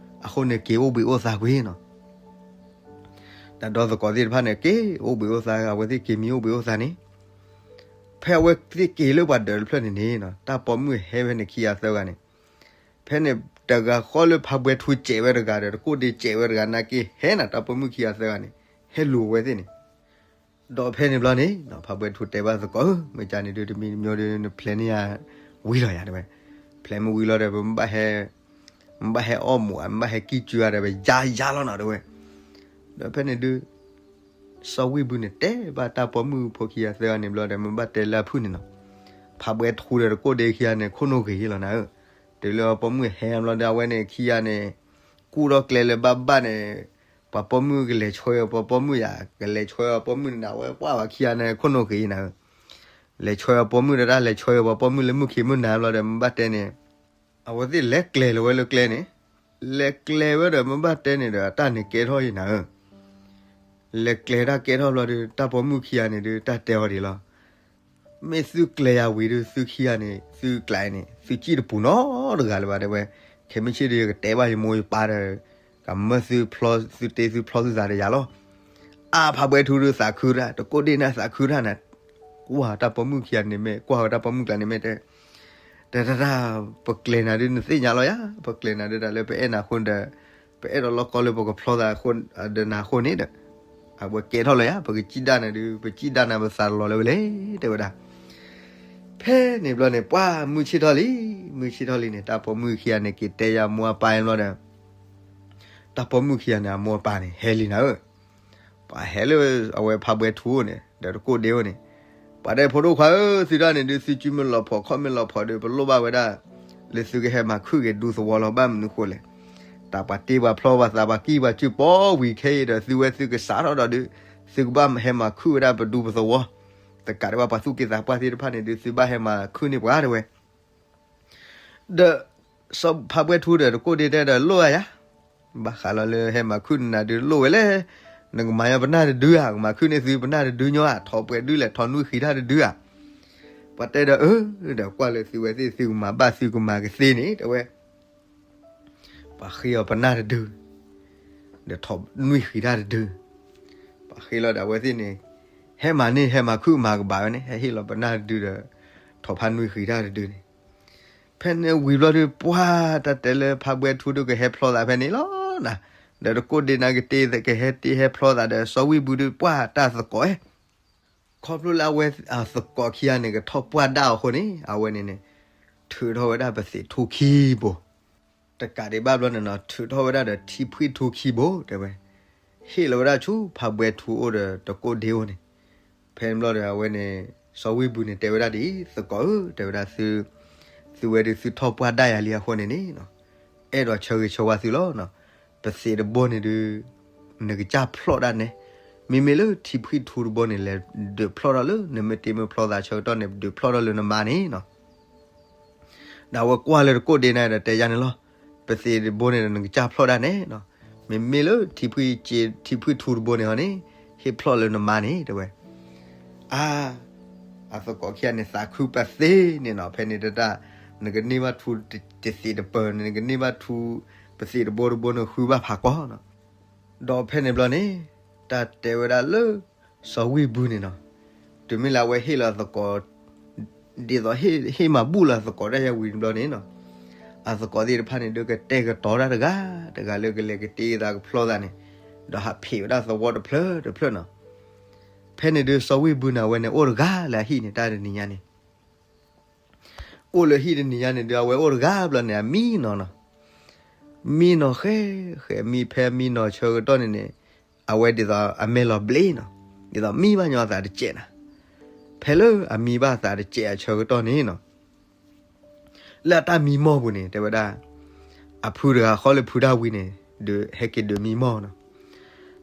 အဃိန့ၣ် က့ၤအိၣ်ဘှံးအိၣ်သါကွံာ်နီၤ. တၢ်ဒီသကိးသ့ၣ်တဖၣ်န့ၣ် က့ၤအိၣ်ဘှံးအိၣ်သါ အဝဲသ့ၣ်က့ၤမံအိၣ်ဘှံးအိၣ်သါန့ၣ် ဖဲအဝဲသ့ၣ်က့ၤလၢပှၤဒၢးတဖျၢၣ်န့ၣ်န့ၣ်နီၤ တၢ်ပိာ်မုၣ်ဟဲဖဲန့ၣ်ခံဂၤသၢဂၤန့ၣ် ဖဲန့ၣ်တဂၤဃီလၢဖးဘှဲထူစဲးဝဲတဂၤဒီး တကိၣ်ဒ့စဲးဝဲတဂၤ နာ်က့ဟဲနၤ တၢ်ပိာ်မုၣ်ခံဂၤသၢဂၤန့ၣ် ဟဲလူၤအဝဲသ့ၣ်န့ၣ် ဒီးဖဲန့ၣ်ဘျီန့ၣ် ဖးဘှဲထူတဲဘၣ်သကိး ဧၢ မ့ၢ်ကန့ၣ်ဒုး တမံၤတမံၤဒီး နဖျဲးန့ၢ်ယၤဝံၤလီၤယၤတဲဝဲ. ဖျဲးမ့ၢ်ဝံၤလီၤဒီး ပမ့ၢ်ဘၣ်ဟဲ မ့ၢ်ဘၣ်ဟဲအီၣ်မူး မ့ၢ်ဘၣ်ဟဲကံၢ်ကၢ်ဒီး ပယါယါလီၤနီၤတဲဝဲ. ဒီးဖဲန့ၣ်ဒုး စီၤဝံၢ်ဘူၣ်န့ၣ် တဲဘၣ်တၢ်ပိာ်မုၣ်ဖိခံဂၤသၢဂၤန့ၣ်ဘျီဒီး မ့ၢ်ဘၣ်တဲလၢအဖုၣ်န့ၣ်နီၤ ဖးဘှဲထူဒီးတကိၣ်ဒ့ခံဂၤန့ၣ် ခိၣ်နူာ်ဂ့ၤလီၤနၤဧၢ. တုၤလၢပိာ်မုၣ်ဟဲဘျီဒီး အဝဲန့ၣ်ခံဂၤန့ၣ် ကူၣ်ထီၣ်ကျဲလၢၤဘၣ်ဘၣ်န့ၣ် ပှၤပိာ်မုၣ်ကလဲၤဆှၢအီၤ ပှၤပိာ်မုၣ်ယၤ ကလဲၤဆှၢအီၤပိာ်မုၣ်န့ၣ် အဝဲပှၢ်ဝဲခံဂၤန့ၣ် ခိၣ်နူာ်ဂ့ၤနၤဧၢ. လဲၤဆှၢအီၤပိာ်မုၣ်ဒီး တၢ်လဲၤဆှၢအီၤပှၤပိာ်မုၣ်လၢမုၢ်ခံမုၢ်နၤဘျီဒီး မ့ၢ်ဘၣ်တဲန့ၣ် အဝဲသ့ၣ်လဲၤကျဲလီၤဝဲလၢကျဲန့ၣ် လဲၤကျဲဝဲဒီး မ့ၢ်ဘၣ်တဲန့ၣ်ဒီး အတၢ်န့ၣ်ကဲထီၣ်ယံၤနၤဧၢ. လဲၤကျဲတၢ်ကဲထီၣ်ဘျီဒီး တၢ်ပိာ်မုၣ်ခံဂၤန့ၣ်ဒုး တၢ်တဲအီၤဒ်လီၤ. မ့ၢ်သုကျဲယၤဝံၤဒီး သုခံဂၤန့ၣ် သုကျဲန့ၣ် သုစံၣ်တပူၤနီတဂၤလၢၤဘၣ်တဲဝဲ. ခဲမုၢ်ဆ့ၣ်ဒီး ယကတဲဘၣ်ယမိၢ်ယပၢ်ဒီး ကမၢသုဖျီ သုတ့သုဖျီသုသးဒီးယၤလီၤ. အါ ဖးဘှဲထူဒီးသးခုတၢ် တကိၣ်ဒ့န့ၣ်သးခုတၢ်နၤ ကွၢ်တၢ်ပိာ်မုၣ်ခံဂၤန့ၣ်မ့ၢ် ကွၢ်ဝဲတၢ်ပိာ်မုၣ်ကျါန့ၣ်မ့ၢ်တဲ တၢ်တၢ်တၢ် ပကျဲနၤဒုး နသ့ၣ်ညါလီၤယၤ ပကျဲနၤဒုး တၢ်လၢပအဲၣ်နၤအဃိဒီး ပအဲၣ်ဒိးလီၢ်ကီလၢပကဖျီသးဒီးနၤအဃိန့ၣ်ဒီး အဝဲကဲထီၣ်လၢၤယၤ ပကစံၣ်ဒၣ်နၤဒုး ပစံၣ်ဒၣ်နၤပသးတလီၤလၢၤဝဲလဲၣ် တဲဝဲဒၣ်. ဖဲန့ၣ်ဘျီန့ၣ် ပှၢ်မုၢ်ဆ့ၣ်ထီၣ်လံ မုၢ်ဆ့ၣ်ထီၣ်လံန့ၣ် တၢ်ပိာ်မုၣ်ခံဂၤန့ၣ် က့ၤတဲယၤမိၢ်အပၢ်အံၤဘျီဒီး တၢ်ပိာ်မုၣ်ခံဂၤန့ၣ် အမိၢ်အပၢ်န့ၣ် ဟဲလံနၤဧၢ. ပှၤဟဲလၢအဝဲဖးဘှဲထူအိၣ်န့ၣ် ဒီးတကိၣ်ဒ့အိၣ်န့ၣ် ပှၤတဲဖိဒိၣ်ခွါဧၢ သုတၢ်န့ၣ်ဒုး သုစုမ့ၢ်လီၤဖီး ခီၣ်မ့ၢ်လီၤဖီးဒီး ပလိၣ်ဘၣ်ဝဲဒၣ် လၢသုကဟဲမၤခုၣ်က့ၤဒူသဝီလီၤ ဘၣ်မနုၤဃိလဲၣ်. တၢ်ပှၤတ့ပှၤဖျီပှၤသးပှၤကံၢ်ပှၤစုပီဝံၤခဲအံၤဒီး သုဝဲသုကစးထီၣ်ဒီးဒုး သုကဘၣ်ဟဲမၤခုၣ်ဝဲဒၣ်ပဒူပသဝီ တကးဒံးဘၣ်ပှၤသူၣ်က့သးပှၢ်သ့ၣ်တဖၣ်န့ၣ်ဒုး သုဘၣ်ဟဲမၤခုၣ်န့ၢ်ပှၤတဲဝဲ ဒီး စီၤဖးဘှဲထူဒီးတကိၣ်ဒ့တဲဒီးလိၣ်ဧါယၤ, ဘၣ်ဃးလီၤလၢဟဲမၤခုၣ်နၤဒုးလိၣ်ဝဲလဲၣ်, နကမၤညီပနၢ်တဒုဧါ, ကမၤခုၣ်န့ၢ်သုပနၢ်တဒုညီဧါ, ထီၣ်ပှဲၤဒုလဲၣ် ထီၣ်နွံဃံၤတၢ်တဒုဧါ. ပှၤတဲဒီးအၢ, ဒီးကွၢ်လၢသုဝဲသ့ၣ်သုကမၤဘၣ်သုကမၤကသ့န့ၣ် တဲဝဲ ပှၤဃ့အီၤပနၢ်တဒု, ဒီးထီၣ်နွံဃံၤတၢ်တဒု, ပှၤဃ့လီၤဒီးအဝဲသ့ၣ်န့ၣ်, ဟဲမၤန့ၢ်ဟဲမၤခုၣ်မၤကဘၣ်ဝဲန့ၣ် ဟဲဟ့ၣ်လီၤပနၢ်တဒုဒီး, ထီၣ်ဖးနွံဃံၤတၢ်တဒုန့ၣ်, ဖဲန့ၣ်ဝံၤဘျီဒုး ပှၢ်တၢ်တဲလၢဖးဘှဲထူဒုးကဟဲဖျီသးဖဲန့ၣ်လီၤနၤ, ဒီးတကိးဒ့နၤကတ့ကဟဲတ့ဟဲဖျီသးဒီးစီၤဝံၣ်ဘုဒုး ပှၢ်တၢ်သကိးအဲ ခီဖျိလၢအဝဲအသကိးခံဂၤန့ၣ် ကထီၣ်ပှၢ်ဒၣ်အီၤအဃိန့ၣ် အဝဲန့ၣ်န့ၣ် ထုးထီၣ်ဝဲဒၣ်ပသံးထူခံဘိ, တကးဒံးဘၣ်ဘျီန့ၣ်နီၤ ထုးထီၣ်ဝဲဒၣ်ဒီးထံဖှံထူခံဘိ တဲဝဲ, ဟ့ၣ်လီၤဝဲဒၣ်ဆူဖးဘှဲထူအိၣ်ဒီးတကိးဒ့အိၣ်န့ၣ်, ဖဲန့ၣ်ဘျီဒီးအဝဲန့ၣ် စီၤဝံၣ်ဘုန့ၣ် တဲဝဲဒၣ်ဒ်အံၤ သကိးဧၢ တဲဝဲဒၣ် သုဝဲဒုးသုထီၣ်ပှၢ်ဒၣ်ယၤလံအဃိန့ၣ်န့ၣ် အဲၣ်ဒိးဆၢဂ့ၤဆၢဝါသုလီၤ. ပသံးတဘိန့ၣ်ဒုး နကစၢ်ဖျီၣ်ဒၣ်နဲ, မ့မ့ၢ်လၢထံဖှံထူတဘိန့ၣ် လဲၤဒုးဖျီၣ်ထီၣ်လၢ နမ့ၢ်တ့မ့ၢ်ဖျီသးဆၢကတီၢ်န့ၣ် ဒုးဖျီၣ်ထီၣ်လၢနမါန့ၣ်နီၤ. ဒီးအဝဲကွၢ်လၢတကိးဒ့နၤဒီးတဲယၤန့ၣ်လီၤ, ပသံးတဘိန့ၣ်ဒီးနကစၢ်ဖျီၣ်ဒၣ်နဲနီၤ, မ့မ့ၢ်လၢထံဖှံထူတဘိန့ၣ်ဟီန့ၣ် ဟ့ၣ်ဖျီၣ်လၢနမါန့ၣ် တဲဝဲ. အါ အသကိးခံဂၤန့ၣ် သးခုပသ့န့ၣ်နီၤ, ဖဲန့ၣ်တဒၣ် နကန့ၢ်ဘၣ်ထူတသံးတပၢၤန့ၣ် နကန့ၢ်ဘၣ်ထူ ပသံးတဘိတဘိန့ၣ်ဃုဘၣ်ဖးကီနီၤ. ဒီးဖဲန့ၣ်ဘျီန့ၣ် တၢ်တဲဝဲဒၣ်လၢ စီၤဝံၣ်ဘုန့ၣ်နီၤ, တုၤမ့ၢ်လၢအဝဲဟ့ၣ်လီၤသကိး ဒ်သိးဟ့ၣ်မၤဘူၣ်လီၤသကိးတၢ်ယၤဝံၤတဘျီန့ၣ်နီၤ, အသကိးသ့ၣ်တဖၣ်န့ၣ်ဒုးကတဲာ်ကတီၤတၢ်တဂၤတဂၤလၢကလဲၤကတ့သးကဖျီသးန့ၣ်, ဒီးဟးဖံးဝဲဒၣ်သဝီတဖျၢၣ်တဖျၢၣ်နီၤ. ဖဲန့ၣ်ဒုး စီၤဝံၣ်ဘုန့ၣ် အဝဲန့ၣ်အိၣ်တဂၤလၢအဟံၣ်န့ၣ် တၢ်တနံၤညါန့ၣ် အိၣ်လၢဟံၣ်တနံၤညါန့ၣ်ဒုး အဝဲအိၣ်တဂၤဘျီန့ၣ် အမံနီၤနီၤ, မံနီၤဃဲဃဲ မံဖဲမံနီၤဆၢကတီၢ်န့ၣ်န့ၣ်, အဝဲဒ်သိးအမဲာ်လီၤဘျ့နီၤ, ဒ်သိးမံဘၣ်ညီအသးတစဲးနၤ, ဖဲလၢအမံဘၣ်အသးတစဲးအဆၢကတီၢ်န့ၣ်နီၤ လၢအတၢ်မံမီၢ်ပူၤန့ၣ် တဲဝဲဒၣ်, အဖုတဂၤဃီလၢဖုတၢ်ဝံၤန့ၣ် ဒုးဟဲက့ၤဒုးမံမီၢ်နီၤ.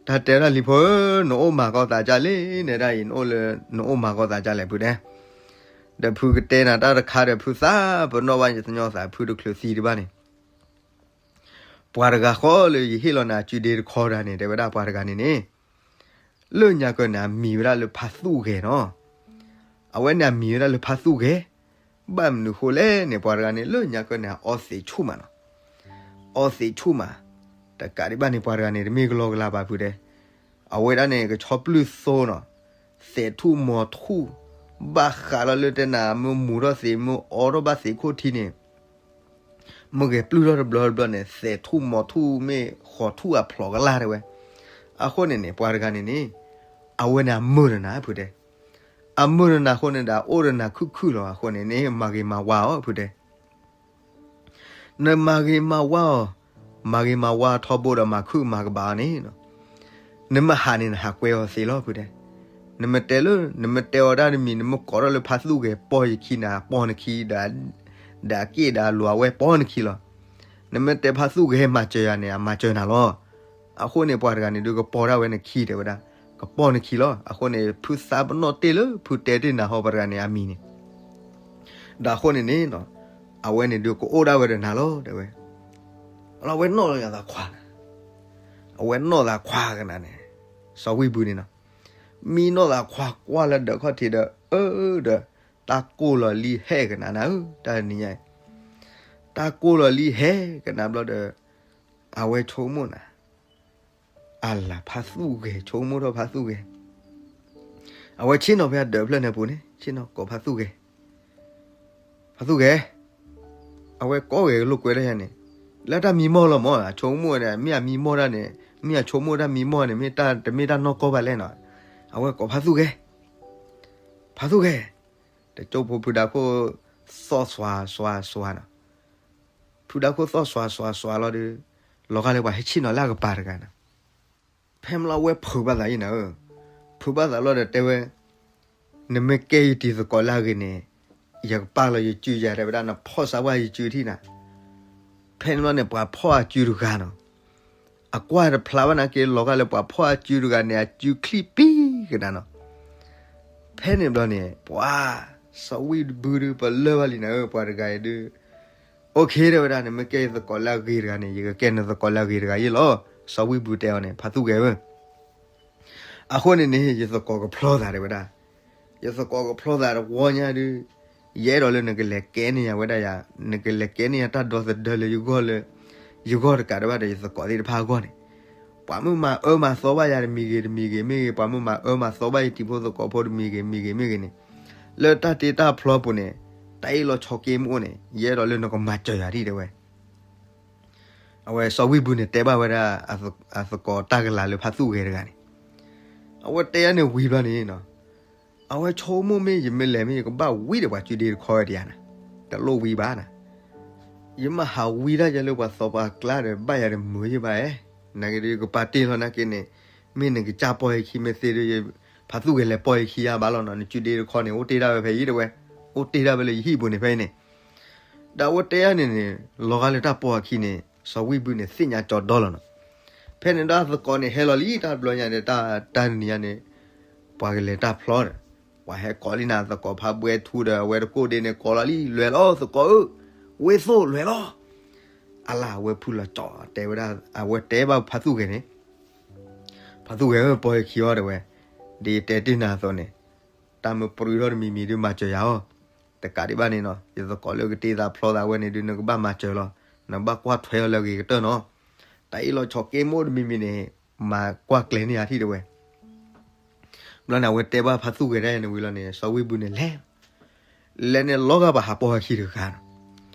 တၢ်တဲဒၣ်လံၤဖိဧၢ, နအိၣ်မၤကီသးကၢ်လံ, နဲဒၣ်အံၤ နအိၣ်လၢ နအိၣ်မၤကီသးကၢ်လဲၣ်ဖုတဲ. ဒီးဖုကတဲနၤတၢ်တခါဒီး ဖုသးပနီၣ်ဘၣ် ယသညီသးဖုတချုးသံတဘၣ်န့ၣ် ပှၤတဂၤဃီလၢယဟ့ၣ်လီၤနၤအစုဒ့တခီတၢ်န့ၣ် တဲဝဲဒၣ်ပှၤတဂၤန့ၣ်န့ၣ် လၢညါကၢၢ်န့ၣ် အမံၤဝဲဒၣ်လၢဖါသူၣ်ဂဲၤနီၤ. အဝဲန့ၣ်အမံၤဝဲဒၣ်လၢဖါသူၣ်ဂဲၤ, ဘၣ်မနုၤဃိလဲၣ်န့ၣ် ပှၤတဂၤန့ၣ် လၢညါကၢၢ်န့ၣ် အီသံးဆူၣ်မးနီၤ. အီသံးဆူၣ်မး, တကးဒံးဘၣ်န့ၣ် ပှၤတဂၤန့ၣ် တမ့ၢ်ကလီကလီဘၣ်ဖုတဲ. အဝဲဒၣ်န့ၣ် ကဆီပျုၢ်သိနီၤ, သဲးထူၣ်မီၤထူၣ်, ဘၣ်ဃးလီၤလၢတဲနၤ မ့ၢ်မူၤထီၣ်သံး မ့ၢ်အီထီၣ်ဘၣ်သံးခိၣ်ထံန့ၣ် မ့ၢ်ဂဲၤပျုၢ်ထီၣ်တဘျီတဘျီန့ၣ် သဲးထူၣ်မီၤထူၣ်မ့ၢ်ဃီၤထူၣ်အဖျိးကလၢ်တဲဝဲ. အဃိန့ၣ်န့ၣ် ပှၤတဂၤန့ၣ်န့ၣ် အဝဲန့ၣ်အမုာ်တနၤဖုတဲ. အမုာ်တနၤအဃိန့ၣ်ဒီး အိၣ်တနၤခုၣ်ခုၣ်လီၤ. အဃိန့ၣ်န့ၣ် မၤဂ့ၤမၤဝါအီၤဖုတဲ. နမၤဂ့ၤမၤဝါအီၤ, မၤဂ့ၤမၤဝါထီဘိဒီးမၤခုၣ်မၤကဘၣ်အီၤန့ၣ် နမ့ၢ်ဟးန့ၣ် နဟးကွဲအီၤသ့လီၤဖုတဲ. နမ့ၢ်တဲလၢ နမ့ၢ်တဲအီၤတၢ်တမံၤ နမ့ၢ်ကိးထီၣ်လၢဖါသူၣ်ဂဲၤ ပိာ်ယခံနၤ ပိာ်နခံဒီး ဒီးအက့ၣ်ဒီးအလိၤအဝဲပိာ်နခံလီၤ. နမ့ၢ်တဲဖါသူၣ်ဂဲၤမၤစၢၤယၤန့ၣ် အမၤစၢၤနၤလီၤ. အဃိန့ၣ် ပှၤတဂၤန့ၣ်ဒုးကပိာ်ဒၣ်ဝဲနခံတဲဝဲဒၣ်, ကပိာ်နခံလီၤ. အဃိန့ၣ် ဖုသးပနီၣ်တ့ၢ်လၢဖုတဲတ့ၢ်နၤဟီပှၤတဂၤန့ၣ်အမံၤန့ၣ် ဒီးအဃိန့ၣ်န့ၣ် အဝဲန့ၣ်ဒုးကအိၣ်ဒၣ်ဝဲဒီးနၤလီၤတဲဝဲ. အဝဲနီၣ်လီၤယၤသးခွါ, အဝဲနီၣ်သးခွါကနၤန့ၣ်, စီၤဝံၣ်ဘုန့ၣ်နီၤ, မံနီၣ်သးခွါကွၢ်လၢဒၢးခီၣ်ထံးဒီး အၢဒီး တၢ်ကိၢ်လီၤလံဟဲကနၤနၤဧၢ, တၢ်တနံၤညါအံၤ တၢ်ကိၢ်လီၤလံဟဲကနၤဘျီဒီး အဝဲဆိကမိၣ်နၤ, အလၤဖါသူၣ်ဂဲၤ ဆိကမိၣ်ထီၣ်ဖါသူၣ်ဂဲၤ, အဝဲဆ့ၣ်နီၤဖဲအဒၢးဖျၢၣ်န့ၣ်အပူၤန့ၣ် ဆ့ၣ်နီၤကိးဖါသူၣ်ဂဲၤ, ဖါသူၣ်ဂဲၤ, အဝဲကိးဂဲၤလိာ်ကွဲတၢ်ယၤန့ၣ်, လၢတၢ်မံမီၢ်လီၤမၢ် အဆိကမိၣ်န့ၣ် မ့ၢ်အမံမီၢ်တၢ်န့ၣ် မ့ၢ်အဆိကမိၣ်တၢ်မံမီၢ်န့ၣ် မ့ၢ်တၢ်တမ့ၢ်တၢ်နီၢ်ကီၢ်ဘၣ်လဲၣ်နီၤ, အဝဲကိးဖါသူၣ်ဂဲၤ, ဖါသူၣ်ဂဲၤ, တကၠိဖိဖုဒါခိၣ် သီၣ်စွၤစွၤစွၤနီၤ, ဖုဒါခိၣ်သီၣ်စွၤစွၤစွၤလီၤဒီး လီၤဂာ်လၢပှၤဟဲဆ့ၣ်နီၤလၢအကပၤတဂၤနီၤ, ဖဲမလီၤဝဲဖုးဘၣ်သးယံၤနၤဧၢ, ဖုးဘၣ်သးလီၤဒီးတဲဝဲ, နမ့ၢ်ကဲယတံၤသကိးလၢအဂ့ၤန့ၣ် ယကပာ်လီၤယစုယၤတဲဝဲဒၣ် နဖီၣ်စးဝဲယစုထံၣ်နၤ, ဖဲန့ၣ်ဘျီန့ၣ် ပှၤဖီၣ်အစုတဂၤနီၤ, အကွၢ်တဖျါဘၣ်နာ်က့ လီၤဂာ်လၢပှၤဖီၣ်အစုတဂၤန့ၣ် အစုချံၣ်ပံကနၤနီၤ, ဖဲန့ၣ်ဘျီန့ၣ် ပှၤ စီၤဝံၣ်ဘုဒုးပလၢၢ်ဘၣ်လံနၤဧၢ ပှၤတဂၤအံၤဒုး OK တဲဝဲဒၣ် နမ့ၢ်ကဲယသကိးလၢအဂ့ၤတဂၤန့ၣ် ယကကဲနသကိးလၢအဂ့ၤတဂၤယ့ၣ်လီၤ, စီၤဝံၣ်ဘုတဲအီၤန့ၣ် ဖါသူၣ်ဂဲၤဧၢ, အဃိန့ၣ်န့ၣ် ယသကိးကဖျီသးတဲဝဲဒၣ်, ယသကိးကဖျီသးတဝီညါဒုး, ယအဲၣ်ဒိးလၢနကလဲၤကဲန့ၢ်ယၤဝဲဒၣ်ယၤ, နကလဲၤကဲန့ၢ်ယၤတၢ်ဒီသဒၢလၢယဂီၢ်လၢ, ယဂီၢ်တကးဒံးဘၣ်ဒီးယသကိးသ့ၣ်တဖၣ်အဂီၢ်န့ၣ်, ပှၤမ့ၢ်မၤအၢမၤသီဘၣ်ယၤတမံၤဂ့ၤတမံၤဂ့ၤမ့ၢ်ဂ့ၤ ပှၤမ့ၢ်မၤအၢမၤသီဘၣ်ယတံၤဖိသကိးဖိတမံၤဂ့ၤမံၤဂ့ၤမ့ၢ်ဂ့ၤန့ၣ်, လၢတၢ်တ့တၢ်ဖျီပူၤန့ၣ်, တၢ်အ့ၣ်လိာ်ဆိးက့မ့ၢ်အိၣ်န့ၣ် ယအဲၣ်ဒိးလၢနကမၤစၢၤယၤဒ်တဲဝဲ အဝဲစီၤဝံၣ်ဘုန့ၣ်တဲဘၣ်ဝဲဒၣ် အသကိးတၢ်ကလၤလၢဖါသူၣ်ဂဲၤတဂၤန့ၣ်, အဝဲတဲယၤန့ၣ်ဝံၤဘျီန့ၣ်, အဝဲဆိကမိၣ်မ့ၢ်ယမ့ၢ်လဲၤမ့ၢ်ယကဘၣ်ဝံၤဒီးပှၤစုဒ့တခီဝဲဒၣ်ယၤနၤ, တလိၣ်ဝံၤဘၣ်နၤ, ယမ့ၢ်ဟးဝံၤဒၣ်ယၤလၢပှၤသီပှၤကျါဒီး ဘၣ်ယၤတမုာ်ယဲၢ်ဘၣ်ဧဲ, နာ်က့ဒီးယကပာ်တ့ၢ်လီၤနာ်က့န့ၣ်, မ့ၢ်နကစၢ်ပိာ်ယခံမ့ၢ်သ့ဒီး ဖါသူၣ်ဂဲၤလဲၤပိာ်ယခံယါဘၣ်လီၤနီၤ, နစုဒ့တခီန့ၣ် အိၣ်တ့ၢ်ဒၣ်ဝဲဖဲအံၤတဲဝဲ, အိၣ်တ့ၢ်ဒၣ်ဝဲလၢယဟံၣ်ပူၤန့ၣ်ဖဲအံၤန့ၣ်, ဒီးအဝဲတဲယၤန့ၣ်န့ၣ် လီၤဂာ်လၢတၢ်ပိာ်အခံန့ၣ် စီၤဝံၣ်ဘုန့ၣ်သ့ၣ်ညါကၠီဒီလီၤနီၤ, ဖဲန့ၣ်ဒီးအသကိးန့ၣ်ဟဲလီၤလံ တၢ်တဘျီညါန့ၣ် တၢ်တၢ်တနံၤညါန့ၣ်, ပှၤကလဲၤတၢ်ဖျီဒီး, ပှၤဟဲကိးလံနၤသကိးဖးဘှဲထူဒီး အဝဲတကိၢ်ဒ့န့ၣ်ကိးလီၤလံ လဲၤလီၤသကိးဧၢ, ဝ့ၢ်သိၣ်လဲၤလီၤ, အလၢ်အဝဲဖုလီၤကၠီတဲဝဲဒၣ် အဝဲတဲဘၣ်ဖါသူၣ်ဂဲၤန့ၣ်, ဖါသူၣ်ဂဲၤဧၢ ပိာ်ယခံအီၤတဲဝဲ, ဒ်ယတဲတ့ၢ်နၤအသိးန့ၣ်, တၢ်မ့ၢ်ပြံထီၣ်တမံၤမံၤဒုးမၤစၢၤယၤအီၤ, တကးဒံးဘၣ်န့ၣ်နီၤ ယသကိးလၢကတ့သးဖျီသးဝဲန့ၣ်ဒုး နကဘၣ်မၤစၢၤလီၤ, နဘၣ်ကွၢ်ထွဲအီၤလၢအဂ့ၤကတၢၢ်နီၤ, တၢ်အ့ၣ်လိာ်ဆိးက့မ့ၢ်အိၣ်တမံၤမံၤန့ၣ်, မၤကွၢ်ကျဲၤန့ၢ်ယၤထံၣ်တဲဝဲ ဘျီန့ၣ် အဝဲတဲဘၣ်ဖါသူၣ်ဂဲၤဒၣ်န့ၣ်ဝံၤလီၤန့ၣ် စီၤဝံၣ်ဘုန့ၣ်လဲၤ, လဲၤန့ၣ်လီၤဂာ်ပှၤဟးပိာ်အခံတဂၤနီၤ,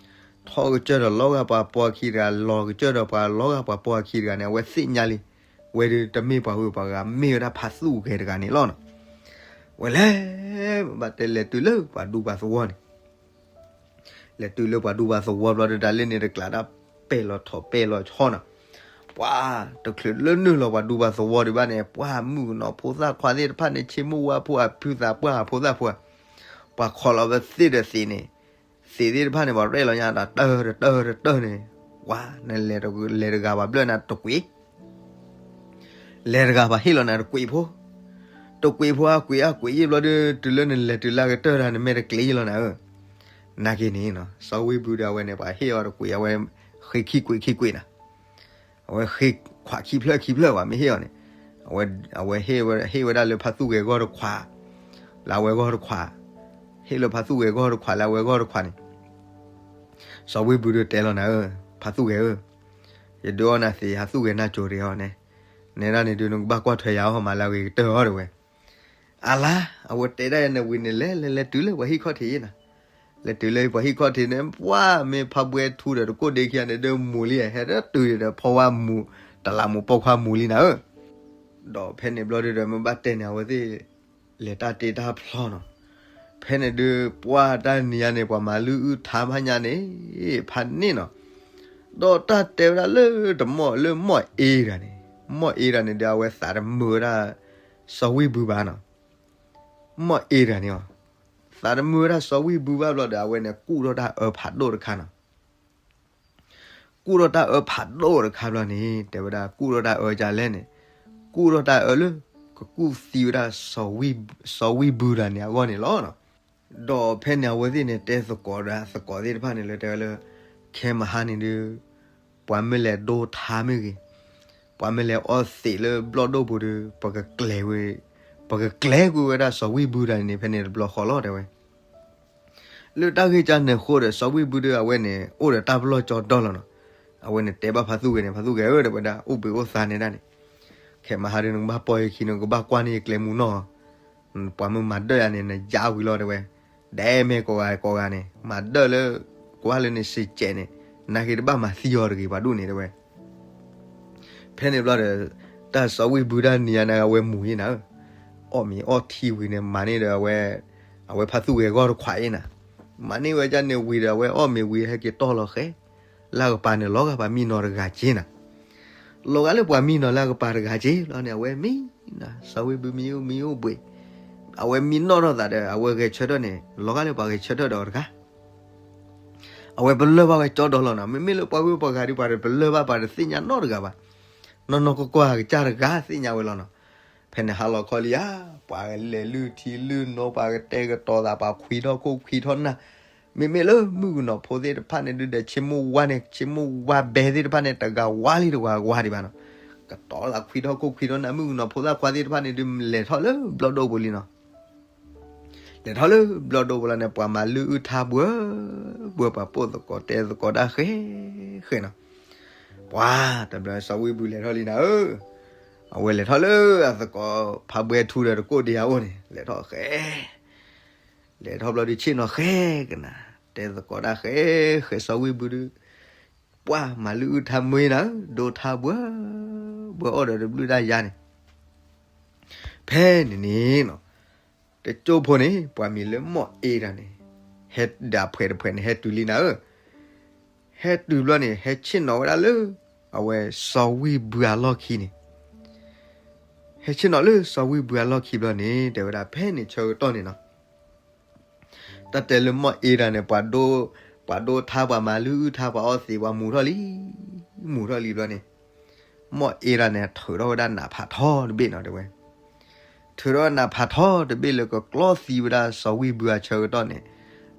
ထီၣ်ကစၢၢ်ဒီးလီၤဂာ်ပှၤပိာ်အခံတဂၤ လီၤကစၢၢ်ဒီးပှၤလီၤဂာ်ပှၤပိာ်အခံတဂၤန့ၣ် အဝဲသ့ၣ်ညါလံ, ဝဲဒုးတမ့ၢ်ပှၤဝ့ၢ်ပှၤဂၤ မ့ၢ်ဝဲဒၣ်ဖါသူၣ်ဂဲၤတဂၤန့ၣ်လီၤနီၤ, ဝဲလဲၤ, ဘၣ်တဲလဲၤတုၤလၢပှၤဒူပှၤသဝီန့ၣ် လဲၤတုၤလၢပှၤဒူပှၤသဝီဘျီဒီး တၢ်လၢန့ၣ်တကျးတၢ်ပဲာ်လီၤထီၣ်ပဲာ်လီၤဆီနီၤ, ပှၤတချုးလၢနုာ်လီၤပှၤဒူပှၤသဝီဒံးဘၣ်န့ၣ် ပှၤမုၣ်ကနီၤဖိသၣ်ခွါသ့ၣ်တဖၣ်န့ၣ် ဆ့မိၢ်ဝါဖိအဖုသးပှၢ်အဖိသၣ်ဖိ, ပှၤခိးလီၤဝဲသ့ၣ်ဒီးသ့ၣ်န့ၣ်, သ့ၣ်သ့ၣ်တဖၣ်န့ၣ် ပှၤရဲၣ်လီၤညါတၢ်တၢၢ်တၢၢ်တၢၢ်န့ၣ်, ပှၤနလဲၤတဂၤပှၤဘျၢၣ်နၤတကွံာ် လဲၤတဂၤ ပှၤဟ့ၣ်လီၤနၤတကွံာ်ဖိ, တကွံာ်ဖိ အကွံာ်အကွံာ်ယံာ်ဘျီဒီး တုၤလၢနလဲၤတုၤလၢအကတၢၢ်တၢ် နမ့ၢ်တကျ့ၤယံာ်လီၤနၤဧၢ. နာ်က့န့ၣ် စီၤဝံဘူဒီး အဝဲန့ၣ် ပှၤဟ့ၣ်အီၤတကွံာ် အဝဲဃ့ခံကွံာ်ခံကွံာ်နၤ, အဝဲဃ့ခွးခံဖျၢၣ်ခံဖျၢၣ် ပှၤမ့ၢ်ဟ့ၣ်အီၤန့ၣ်, အဝဲ အဝဲဟ့ၣ်ဝဲဒၣ်လၢဖါသူၣ်ဂဲၤဂီၢ်တခွး, လၢအဝဲဂီၢ်တခွး, ဟ့ၣ်လၢဖါသူၣ်ဂဲၤဂီၢ်တခွး လၢအဝဲဂီၢ်တခွးန့ၣ်, စီၤဝံဘူဒီးတဲလီၤနၤဧၢ, ဖါသူၣ်ဂဲၤဧၢ, ယဒုးအီၣ်နၤသ့ ဟးသူၣ်ဂဲၤနၢ်ကၠိၤတဂ့ၤအီၤန့ၣ်, နဲဒၣ်န့ၣ်ဒုး နကဘၣ်ကွၢ်ထွဲယၤအီၤ မၤလၢအဂ့ၤကတၢၢ်အီၤတဲဝဲ. အလါ, အဝဲတဲဒၣ်ယၤန့ၣ်ဝံၤန့ၣ် လဲၤလဲၤလဲၤတုၤလၢပှၤဟံၣ်ခီၣ်ထံးယံၤနၤ, လဲၤတုၤလၢပှၤဟံၣ်ခီၣ်ထံးန့ၣ် ပှၤမ့ၢ်ဖါဘှဲထူဒီးတကိးဒ့ခံဂၤန့ၣ် ဒုးမူၤလံ ဟဲဒၣ်တုၤဒီး ဖီဝါမူၤ, တလးမူၤပိာ်ခွါမူၤလံနၤဧၢ. ဒီးဖဲန့ၣ်ဘျီဒုးဒီး မ့ၢ်ဘၣ်တဲန့ၣ် အဝဲသ့ၣ် လဲၤတၢ်တ့တၢ်ဖျီနီၤ, ဖဲန့ၣ်ဒုး ပှၢ်တၢ်နံၤညါန့ၣ် ပှၤမၤလုၢ်အုၣ်ထါဖးညါန့ၣ် ဖးန့ၣ်နီၤ, ဒီးတၢ်တဲဝဲဒၣ်လၢတမီၢ်လၢမီၢ်အ့တဂၤန့ၣ်, မီၢ်အ့တဂၤန့ၣ်ဒီး အဝဲသးတမုာ်ဝဲဒၣ် စီၤဝံဘူဘၣ်နီၤ, မီၢ်အ့တဂၤန့ၣ်အီၤ, သးတမုာ်ဝဲဒၣ်စီၤဝံဘူဘၣ်ဘျီဒီး အဝဲန့ၣ်ကူၣ်ထီၣ်တၢ်အၢဖးဒိၣ်တခါနီၤ ကူၣ်ထီၣ်တၢ်အၢဖးဒိၣ်တခါဘျီန့ၣ် တဲဝဲဒၣ် ကူၣ်ထီၣ်တၢ်အၢဒ်လဲၣ်န့ၣ်, ကူၣ်ထီၣ်တၢ်အၢလၢ ကကူၣ်သံဝဲဒၣ် စီၤဝံဘူတဂၤန့ၣ်အဂီၢ်န့ၣ်လီၤ. ဒီးဖဲန့ၣ်အဝဲသ့ၣ်န့ၣ် တဲသကိးဒီးသကိးသ့ၣ်တဖၣ်န့ၣ်လၢတဲဝဲလၢ ခဲမဟါန့ၣ်ဒုး ပှၤမ့ၢ်လဲၤဒိထါမ့ၢ်ဂ့ၤ, ပှၤမ့ၢ်လဲၤအီၣ်သံးလၢဘျီၣ်ဒိၣ်ပူၤဒီး ပကကျဲၤဝဲ, ပကကျဲၤကွံာ်ဝဲဒၣ်စီၤဝံဘူတဂၤန့ၣ် ဖဲန့ၣ်တဘျီဃီလီၤတဲဝဲ လၢတၢ်ဂ့ၢ်ကါန့ၣ်အဃိဒီး စီၤဝံဘူဒီးအဝဲန့ၣ် အိၣ်ဒီးတၢ်ပလီၢ်ကၠီဒီလီၤနီၤ. အဝဲန့ၣ်တဲဘၣ်ဖါသူၣ်ဂဲၤန့ၣ် ဖါသူၣ်ဂဲၤဧၢ တဲဝဲဒၣ် အိၣ်ဘှံးအိၣ်သါန့ၣ်ဒၣ်န့ၣ်, ခဲမဟါဒီးနကဘၣ်ပီၢ်ယခံ နကဘၣ်ကွၢ်န့ၢ်ယကျဲမုၢ်နီၢ်, ပှၤမ့ၢ်မၤဒၢၣ်ယၤန့ၣ် နယါဝံၤလီၤတဲဝဲ, ဒဲမ့ၢ်ကိးဂၤကိးဂၤန့ၣ် မၤဒၢၣ်လၢ ကွၢ်လၢန့ၣ်စံးကဲးန့ၣ် နာ်က့တဘၣ်မၤသံအီၤတဂ့ၤ ပှၤဒူၣ်န့ၣ်တဲဝဲ ဖဲန့ၣ်ဘျီဒီး တၢ်စီၤဝံဘူတၢ်နံၤညါန့ၣ် အဝဲမူၤအံၤနၤ, အီၣ်မ့ၤအီထံဝံၤန့ၣ် မၤန့ၢ်ဒီးအဝဲ, အဝဲဖါသူၣ်ဂဲၤဂီၢ်တခွးအံၤနၤ, မၤန့ၢ်ဝဲဒ်န့ၣ်ဝံၤဒီး အဝဲအီၣ်မ့ၤဝံၤ ဟဲက့ၤတီၢ်လီၤဃဲ, လၢအကပၤန့ၣ် လီၤဂာ်ပှၤမံနီၤတဂၤက့ၤနၤ, လီၤဂာ်လၢပှၤမံနီၤလၢအကပၤတဂၤက့ၤလီၤန့ၣ် အဝဲမံနၤ စီၤဝံဘူမံအိၣ်မံအိၣ်ဘှံး, အဝဲမံနီၣ်ထီၣ်သးဒီး အဝဲဂဲၤဆၢထၢၣ်န့ၣ် လီၤဂာ်လၢပှၤဂဲၤဆၢထၢၣ်ဒီးအီၤတဂၤ အဝဲပလၢၢ်ဘၣ်ဝဲကၠီဒီလီၤနီၤ, မ့မ့ၢ်လၢပှၤဂုၤပှၤဂၤဒီး ပှၤတပလၢၢ်ဘၣ် ပှၤတသ့ၣ်ညါနီတဂၤဘၣ်, နီၢ်နီၢ်ကီၢ်ကီၢ်အကစၢ်တဂၤသ့ၣ်ညါဝဲလီၤနီၤ. ဖဲန့ၣ်ဟါလီၤခီလံဧါ, ပှၤလဲၤလုၢ်ထံလုၢ်နိ ပှၤကတဲာ်ကတီၤသး ပှၤခွံထီၣ်ခိၣ်ခွံထီၣ်နၢ်, မ့မ့ၢ်လၢမုၣ်ကနီၤဖိသ့ၣ်တဖၣ်န့ၣ်ဒုးဒီး ဆ့မိၢ်ဝါန့ၣ် ဆ့မိၢ်ဝါဘဲသ့ၣ်တဖၣ်န့ၣ် တဂၤဝါလံတဂၤဝါဒံးဘၣ်နီၤ, ကတီၤသးခွံထီၣ်ခိၣ်ခွံထီၣ်နၢ် မုၣ်ကနီၤဖိသၣ်ခွါသ့ၣ်တဖၣ်န့ၣ်ဒုး လဲၤထီၣ်လၢဘျီၣ်ဒိၣ်ပူၤလံနီၤ လဲၤထီၣ်လၢဘျီၣ်ဒိၣ်ပူၤလီၤန့ၣ် ပှၤမၤလုၢ်အုၣ်ထါဘှၢဘှၢ ပှၤပိာ်သကိးတဲသကိးတၢ်ဃဲဃဲနီၤ, ပှၤတဘျီစီၤဝံဘူလဲၤထီၣ်လံနၤဧၢ, အဝဲလဲၤထီၣ်လၢအသကိးဖးဘှဲထူဒီးတကိးဒံးအအိၣ်န့ၣ် လဲၤထီၣ်ဃဲ လဲၤထီၣ်ဘျီဒုးဆ့ၣ်နီၤဃဲကနၤ, တဲသကိးတၢ်ဃဲဃဲစီၤဝံဘူဒုး, ပှၤမၤလုၢ်အုၣ်ထါမ့ၢ်နၤဧၢ, ဒိထါဘှၢဘှၢအီၣ်ဒီးတဘျုးတၢ်ယါန့ၣ် ဖဲန့ၣ်န့ၣ်နီၤ, တကၠိၢ်ဖိန့ၣ် ပှၤမံၤလၢမီၢ်အ့တၢ်န့ၣ်, ဟဲဒၣ်ဖှဲးတဖှဲးန့ၣ် ဟဲတုၤလံနၤဧၢ, ဟဲတုၤဘျီန့ၣ် ဟဲဆ့ၣ်နီၤဝဲဒၣ်လၢ အဝဲစီၤဝံဘူအလီၢ်ခံန့ၣ်, ဟဲဆ့ၣ်နီၤလၢစီၤဝံဘူအလီၢ်ခံဘျီန့ၣ် တဲဝဲဒၣ်ဖဲန့ၣ်ဆၢကတီၢ်န့ၣ်နီၤ တၢ်တဲလၢမီၢ်အ့တၢ်န့ၣ် ပှၤဒိ, ပှၤဒိထါ ပှၤမၤလုၢ်အုၣ်ထါ ပှၤအီသံး ပှၤမူၤထီၣ်လံ, မူၤထီၣ်လံဘျီန့ၣ်, မီၢ်အ့တၢ်န့ၣ် ထုးထီၣ်ဝဲဒၣ်နးဖးထီတဘ့ၣ်နီၤ တဲဝဲ, ထုးထီၣ်နးဖးထီတဘ့ၣ်လၢကကျီသံဝဲဒၣ်စီၤဝံဘူအဆၢကတီၢ်န့ၣ်,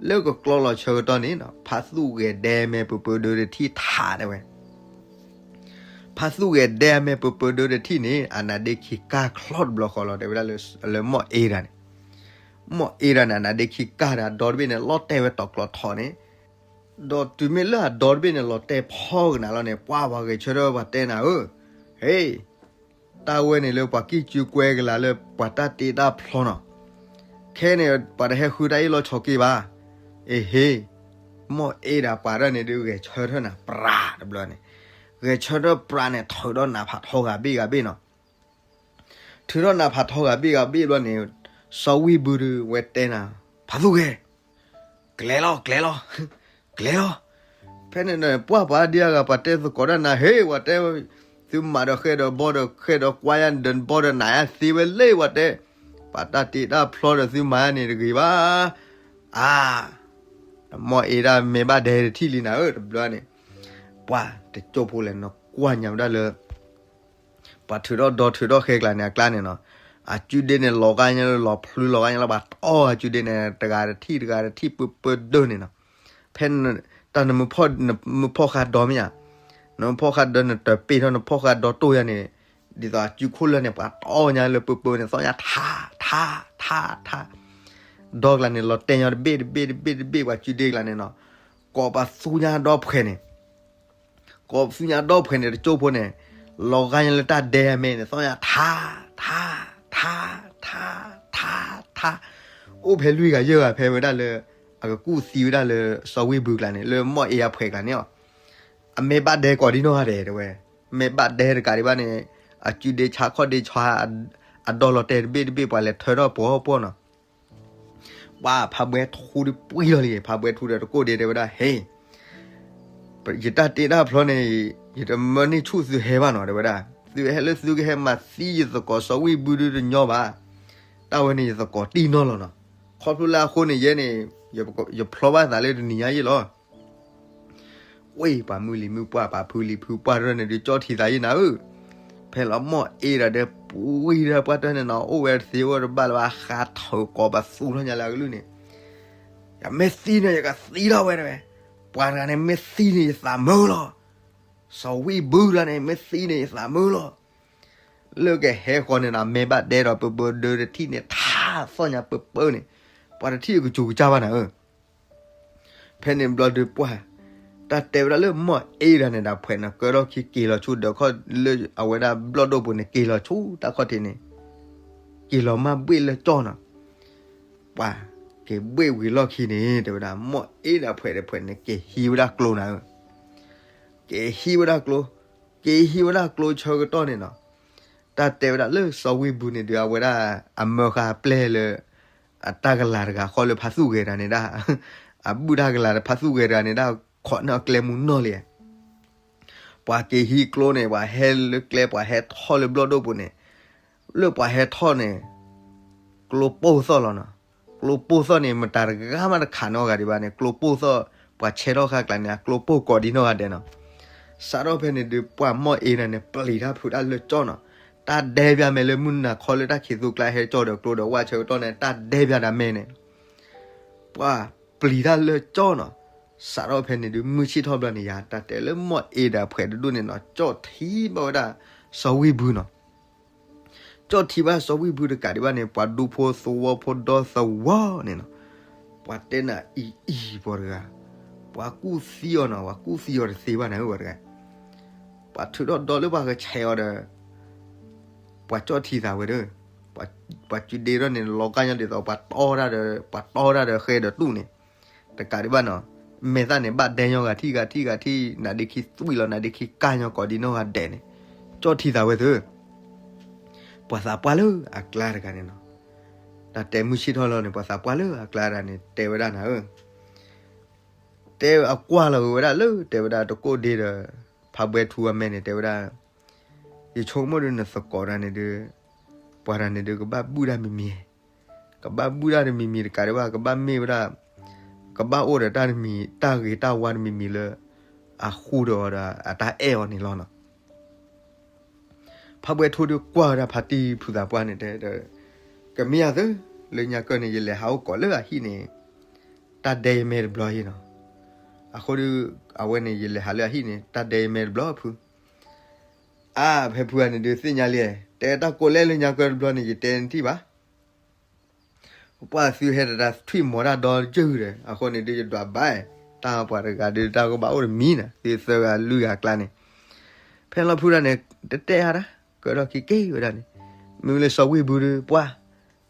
လၢကကျီလီၤဆၢကတီၢ်န့ၣ်နီၤ ဖါသူၣ်ဂဲၤဒဲမဲာ်ပၢၤပၢၤဒၢတထံၣ်ထးတဲဝဲ ဖါသူၣ်ဂဲၤဒဲမဲာ်ပၢၤပၢၤဒၢတထံၣ်န့ၣ် အနါဒ့ခံကၢ်ချီတဘျီဃီလီၤ တဲဝဲဒၣ်လၢမီၢ်အ့တၢ်န့ၣ်, မီၢ်အ့တၢ်န့ၣ် အနါဒ့ခံကၢ်ဒီးအဒီတဘ့ၣ်န့ၣ် လီၤတဲာ်ဝဲတီၤကျီထီန့ၣ်, ဒီးတုၤမ့ၢ်လၢအဒီတဘ့ၣ်န့ၣ် လီၤတဲာ်ဖီကနၤလီၤန့ၣ် ပှၤပှၤဂဲၤဆၢထၢၣ်ပှၤတဲနၤဧၢ, ဟ့ၣ် တၢ်ဝဲန့ၣ်လၢပှၤကံၣ်ကူကွဲကလၤလၢပှၤတၢ်တ့တၢ်ဖျီနီၤ, ခဲန့ၣ် ပှၤတဟဲဃုတၢ်အ့ၣ်လိာ်ဆိးက့ဘၣ်, အ့ဟ့ၣ်, မီၢ်အ့တၢ်ပှၤတၢ်န့ၣ်ဒုးဂဲၤဆၢထၢၣ်နၤပြးတဘျီန့ၣ်, ဂဲၤဆၢထၢၣ်ပြးန့ၣ် ထုးဒီးနးဖးထီဂၤဘ့ၣ်ဂၤဘ့ၣ်နီၤ ထုးထီၣ်နးဖးထီဂၤဘ့ၣ်ဂၤဘ့ၣ်ဘျီန့ၣ်, စီၤဝံဘူဒုးဝဲတဲနၤ, ဖးသူၣ်ဂဲၤ, ကျဲၤလီၤ ကျဲၤလီၤ, ကျဲၤလီၤ, ဖဲန့ၣ်န့ၣ် ပှၢ်ပှၤဒံအဂၤပှၤတဲသကိးတၢ်နၤ ဟ့ၣ် ပှၤတဲ, သုမၤဒီးဃဲဒီးဘီဒီးဃဲဒီးကွၢ်ယါဒီးဘီဒီးနးယါသ့ဝဲလၢပှၤတဲ, ပှၤတၢ်တ့တၢ်ဖျီဒီးသုမၤယါန့ၣ် တဂ့ၤဘၣ်, အါ မီၢ်အ့ဒၣ်မ့ၢ်ဘၣ်ဒဲတထံၣ်လံနၤဧၢ တဘျီန့ၣ်, ပှၤတကၠိဖိလဲၣ်နကွၢ်ညါဝဲဒၣ်လၢ ပှၤထုးထီၣ်ဒီထုးထီၣ်ဃဲကျါန့ၣ် အကျါန့ၣ်နီၤ, အကုဒ့န့ၣ် လီၤဂာ်ညါလၢလီၤဖျုလီၤဂာ်ညါလၢ ပှၤတီၢ်အကုဒ့န့ၣ် တဂၤတထံၣ်တဂၤတထံၣ် ပၢပၢဒၢန့ၣ်နီၤ. ဖဲ တၢ်နမုၢ်ဖီၣ်ဃာ်ဒီမ့ၢ်ဧါ, နမုၢ်ဖီၣ်ဃာ်ဒီ နတပ့ၢ်ထီၣ် နဖီၣ်ဃာ်ဒီတိၢ်ယါန့ၣ်, ဒ်သိးအကုခိၣ်လၢာ်န့ၣ် ပှၤတီၢ်ညါလၢပၢပၢန့ၣ် သီၣ်ညါထါ ထါ ထါ ထါ, ဒီကျါန့ၣ် လီၤတဲာ်ညါတဘ့ၣ်တဘ့ၣ်တဘ့ၣ်တဘ့ၣ် ပှၤကုဒ့ကျါန့ၣ်နီၤ, ကိးပသူညါဒီဖှဲးန့ၣ် ကိးပသူညါဒီဖှဲးန့ၣ် တကၠိဖိန့ၣ်, လီၤဂာ်ညါလၢတၢ်ဒဲအမဲာ်န့ၣ် သီၣ်ညါထါ ထါ ထါ ထါ ထါ ထါ, အိၣ်ဖဲလွံၢ်ဂၤယဲၢ်ဂၤဖဲဝဲဒၣ်လၢ အကကူၣ်သံဝဲဒၣ်လၢစီၤဝံၢ်ဘုကျါန့ၣ် လၢမီၢ်အ့အဖှဲးကျါန့ၣ်အီၤ, အမဲာ်ဘၣ်ဒဲကိးဒံနီၢ်ဂၤဒဲးတဲဝဲ, မဲာ်ဘၣ်ဒဲတကးဒံးဘၣ်န့ၣ်, အကုဒ့ဆါခီၣ်ဒ့ဆါ အဒီလီၤတဲာ်တဘ့ၣ်တဘ့ၣ် ပှၤလဲၤထၢထီၣ်ပှီၢ်ပှီၢ်နီၤ ပှၤဖးဘှဲထူဒီးပှံၢ်လီၤလံ, ဖးဘှဲထူဒီးတကိၣ်ဒ့တဲဝဲဒၣ်, ဟ့, ယတၢ်တ့တၢ်ဖျီန့ၣ်, ယတမၢန့ၢ်ဆူၣ်သုဟဲဘၣ်နီၤ တဲဝဲဒၣ်, သုဟဲလၢသုကဟဲမၤသံယသကိးစီၤဝံၢ်ဘုဒုတညီဘၣ်, တၢ်ဝဲန့ၣ်ယသကိးတံၢ်နီၢ်လီၤနီၤ, ခီဖျိလၢအဃိန့ၣ်ယဲန့ၣ်, ယဖျီဘၣ်သးလၢတနံၤညါယ့ၣ်လီၤ ဝ့ၢ်ပှၤမုၢ်လံၤမုၢ်ပှၢ် ပှၤဖုလံၤဖုပှၢ်တဖၣ်န့ၣ်ဒုး ကၠီၣ်ထံသးယံာ်နၤဧၢ, ဖဲလီၤမီၢ်အ့ဒီးဒဲပှံၢ်ဒီးပှၢ်တဖၣ်န့ၣ်နီၤ အိၣ်ဝဲတသ့အိၣ်တဘၣ်လၢၤဘၣ် ဃးထၢၣ်ကိးပသူထီၣ်ညါလၢအကလုၢ်န့ၣ်, ယမ့ၢ်သံန့ၣ် ယကသံထီၣ်ဝဲတဲဝဲ, ပှၤတဂၤန့ၣ်မ့ၢ်သံန့ၣ် ယသးမုာ်လီၤ, စီၤဝံၢ်ဘုတဂၤန့ၣ် မ့ၢ်သံန့ၣ် ယသးမုာ်လီၤ လၢကဟဲဃီန့ၣ်နီၤ မဲာ်ဘၣ်ဒဲဒီးပၢပၢဒၢတထံၣ်န့ၣ် ထါသီၣ်ညါပၢပၢန့ၣ်, ပှၤတထံၣ်အကစူၤကစၢ်ဘၣ်နၤဧၢ ဖဲန့ၣ်ဘျီဒုးပှၢ်, တၢ်တဲဝဲဒၣ်လၢမီၢ်အ့ဒၣ်န့ၣ်ဒီးဖှဲးန့ၣ် ကၢထီၣ်ခံက့ၤလီၤဆူဒၢးခီၣ်လၢအဝဲဒၣ်ဘျီၣ်ဒိၣ်ပူၤန့ၣ် က့ၤလီၤဆူတၢ်ခီၣ်ထံးန့ၣ်, က့ၤလီၤမၢ်ဘှ့ၣ်လၢကၠီၣ်နီၤ, ပှၤက့ၤဘှ့ၣ်ဝံၤလီၢ်ခံန့ၣ် တဲဝဲဒၣ် မီၢ်အ့ဒၣ်ဖှဲးဒီးဖှဲးန့ၣ် က့ၤဟံးဝဲဒၣ်ကျိနၤဧၢ က့ၤဟံးဝဲဒၣ်ကျိ, က့ၤဟံးဝဲဒၣ်ကျိဆၢကတီၢ်န့ၣ်နီၤ, တၢ်တဲဝဲဒၣ်လၢစီၤဝံၢ်ဘုန့ၣ်ဒုး အဝဲဒၣ်အမၢဃာ်အပျဲၢ်လၢ အတၢ်ကလၤတဂၤဃီလၢဖါသူၣ်ဂဲၤတဂၤန့ၣ်ဒၣ်, အဘုၣ်တၢ်ကလၤဒီးဖါသူၣ်ဂဲၤတဂၤန့ၣ်ဒၣ် ခိးန့ၢ်အကျဲမူနီၢ်လံ ပှၤက့ၤဟံးကျိန့ၣ် ပှၤဟဲလၢကျဲ ပှၤဟဲထီၣ်လၢဘျီၣ်ဒိၣ်ပူၤန့ၣ်, လၢပှၤဟဲထီၣ်န့ၣ်, ကျိပိၢ်သီၣ်လီၤနီၤ, ကျိပိၢ်သီၣ်န့ၣ် မတၤတဂၤမးတခးနီတဂၤဒံးဘၣ်န့ၣ် ကျိပိၢ်သီၣ်, ပှၤဆဲးထီၣ်ဃာ်ကျါန့ၣ် အကျိပိၢ်ကိးဒံးနီၢ်ဂၤဒဲးနီၤ, စးထီၣ်ဖဲန့ၣ်ဒုး ပှၤမီၢ်အ့ဒၣ်န့ၣ် ပျံၤတၢ်ဖုးတၢ်လၢကၠီၣ်နီၤ, တၢ်ဒဲးပၠးမဲာ်လၢမုၢ်နၤခီလၢတၢ်ခံးသူကျါဟဲကၠီၣ်ဒီးကျိဒီးဝၣ်ဆၢကတီၢ်န့ၣ် တၢ်ဒဲးပၠးတၢ်မဲာ်န့ၣ် ပှၤပျံၤတၢ်လၢကၠီၣ်နီၤ, စးထီၣ်ဖဲန့ၣ်ဒုး မုၢ်ဆ့ၣ်ထီၣ်ဘျီန့ၣ် ယၤတၢ်တဲလၢမီၢ်အ့ဒီးဖှဲးတဒူၣ်န့ၣ်နီၤ ကၠီၣ်ထံဘၣ်ဝဲဒၣ်စီၤဝံၢ်ဘုနီၤ, ကၠီၣ်ထံဘၣ်စီၤဝံၢ်ဘုတကးဒံးဘၣ်န့ၣ် ပှၤဒူဖိသဝီဖိဒီသဝီန့ၣ်နီၤ, ပှၤတဲနၤအံၤအံၤပှၤတဂၤ, ပှၤကူၣ်သံအီၤနီၤ ပှၤကူၣ်သံအီၤတသ့ဘၣ်နၤဧၢပှၤတဂၤ, ပှၤထုးထီၣ်ဒီလၢပှၤကဆဲးအီၤဒီး ပှၤကၠီၣ်ထံသးဝဲဒီး, ပှၤကုဒ့ထီၣ်န့ၣ် လီၤကါညီဒ်သိး ပှၤတီတၢ်ဒီး ပှၤတီတၢ်ဒီးဃဲဒီးတူၢ်န့ၣ်, တကးဒံးဘၣ်နီၤ, မဲာ်သၣ်န့ၣ် ဘၣ်ဒဲညီဂၤထံၣ်ဂၤထံၣ်ဂၤထံၣ် နါဒ့ခံသွံၣ်လီၤ နါဒ့ခံကၢ်ညီကိးဒံးနီၢ်ဂၤဒဲးန့ၣ်, ကၠီၣ်ထံသးဝဲသၢ, ပှၤသးပှၢ်လၢအကျါတဂၤန့ၣ်နီၤ, တၢ်တဲမုၢ်ဆ့ၣ်ထီၣ်လီၤန့ၣ် ပှၤသးပှၢ်လၢအကျါတဂၤန့ၣ် တဲဝဲဒၣ်နၤဧၢ တဲအကွၢ်လီၤက့ၤဝဲဒၣ်လၢ တဲဝဲဒၣ်တကိၣ်ဒ့ဒီး ဖးဘှဲထူအမဲာ်န့ၣ် တဲဝဲဒၣ်, ယဆိကမိၣ်ဒီးနသကိးတဂၤန့ၣ်ဒီး, ပှၤတဂၤန့ၣ်ဒီး ကဘၣ်ဘုၣ်တၢ်မံၤမံၤ, ကဘၣ်ဘုၣ်တၢ်တမံၤမံၤတကးဒံးဘၣ် ကဘၣ်မ့ၢ်ဝဲဒၣ်, ကဘၣ်အိၣ်ဒီးတၢ်တမံၤ တၢ်ဂ့ၤတၢ်ဝါတမံၤမံၤလၢ အဃူဒီးအီၤဒီးအတၢ်အဲၣ်အီၤန့ၣ်လီၤနီၤ. ဖးဘှဲထူဒီးကွၢ်ဝဲဒၣ်ဖါတံၢ်ဖုသးပှၢ်န့ၣ်တဲ, ကမ့ၢ်ယၤသၢ, လၢညါကၢၢ်န့ၣ် ယလဲၤဟးအိၣ်ကိးလၢအဟံၣ်န့ၣ်, တၢ်ဒဲယမဲာ်တဘျီယ့နီၤ. အဃိဒီး အဝဲန့ၣ် ယလဲၤဟးလၢအဟံၣ်န့ၣ် တၢ်ဒဲယမဲာ်တဘျီဖု, အါ ဖဲဖုဂၤန့ၣ်ဒုးသ့ၣ်ညါလံ, တဲတၢ်ကိးလဲၣ်လၢညါကၢၢ်တဘျီန့ၣ် ယတဲနထံၣ်ဘၣ် ပှၢ်သုဟဲတတၢ်ထွံၣ်မီၤတၢ်ဒီကၢၢ်ဒီး အဃိန့ၣ်ဒုးယဒွးဘၣ်, တၢ်ပှၤတဂၤဒုး တၢ်ကဘၣ်အိၣ်တမံၤနၤ သုသၢဂၤလွံၢ်ဂၤအကျါန့ၣ်, ဖဲလီၤဖုဒၣ်န့ၣ် တတဲအါဒၣ်, ကၢထီၣ်ခံက့ၤဝဲဒၣ်န့ၣ်, မ့မ့ၢ်လၢစီၤဝံၢ်ဘုဒီး ပှၢ်,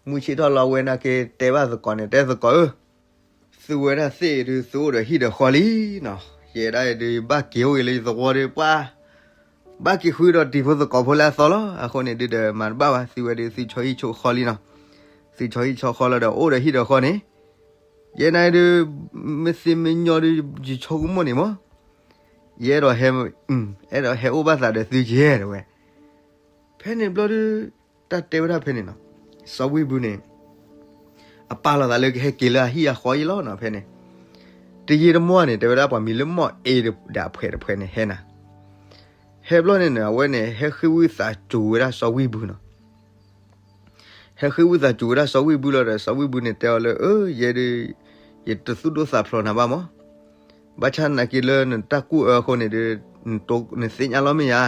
မုၢ်ဆ့ၣ်ထီၣ်လီၤအဝဲနာ်က့ၤတဲဘၣ်သကိးန့ၣ် တဲသကိးဧၢ သုဝဲဒၣ်သ့ၣ်ဒုး သုအိၣ်ဒီးဟံၣ်ဒီးဃီလံနီၤ, ယဲဒၣ်အံၤဒုး ယဘၣ်က့ၤအိၣ်ဂ့ၤလၢယသဝီဒီး ပှၢ်, ဘၣ်က့ၤဃုဒီးတံၤဖိသကိးဖိလၢအသီလီၤ. အဃိန့ၣ်ဒုးဒီး မၤတဘၣ်ဘၣ်, သုဝဲဒုး သုဆီဟံၣ်ဆီဃီလံနီၤ, သုဆီဟံၣ်ဆီဃီလီၤဒီး အိၣ်ဒီးဟံၣ်ဒီးဃီန့ၣ်, ယဲနာ်ဒုး မ့ၢ်သ့မ့ၢ်ညီဒုး ယဆိကမိၣ်န့ၣ်မး, ယအဲၣ်ဒိးဟဲ, အဲၣ်ဒိးဟဲအိၣ်ဘၣ်သးဒီးသုယဲတဲဝဲ ဖဲန့ၣ်ဘျီဒုး တၢ်တဲဝဲဒၣ်ဖဲန့ၣ်နီၤ, စီၤဝံၢ်ဘုန့ၣ် အပာ်လီၤသးလၢကဟဲက့ၤလၢအဟံၣ်အဃီအံၤလီၤနီၤ ဖဲန့ၣ်, တယံာ်တမီၢ်န့ၣ် တဲဝဲဒၣ်ပှၤမံၤလၢမီၢ်အ့ဒီးအဖှဲးတဖှဲးန့ၣ်ဟဲနၤ, ဟဲဘျီန့ၣ်န့ၣ် အဝဲန့ၣ် ဟဲဃ့ဝံသးစူၤဝဲဒၣ်စီၤဝံၢ်ဘုနီၤ. ဟဲဃ့ဝံသးစူၤဝဲဒၣ်စီၤဝံၢ်ဘုလီၤဒီး စီၤဝံၢ်ဘုန့ၣ်တဲအီၤလၢ အၢ ယဲဒုး ယတသူၣ်ဒိၣ်သးဖျိးနၤဘၣ်မး, ဘၣ်ဆၣ်သနာ်က့လၢနတၢ်ကူၣ်အၢအဃိန့ၣ်ဒီး နသ့ၣ်ညါလီၤမ့ၢ်ဧါ,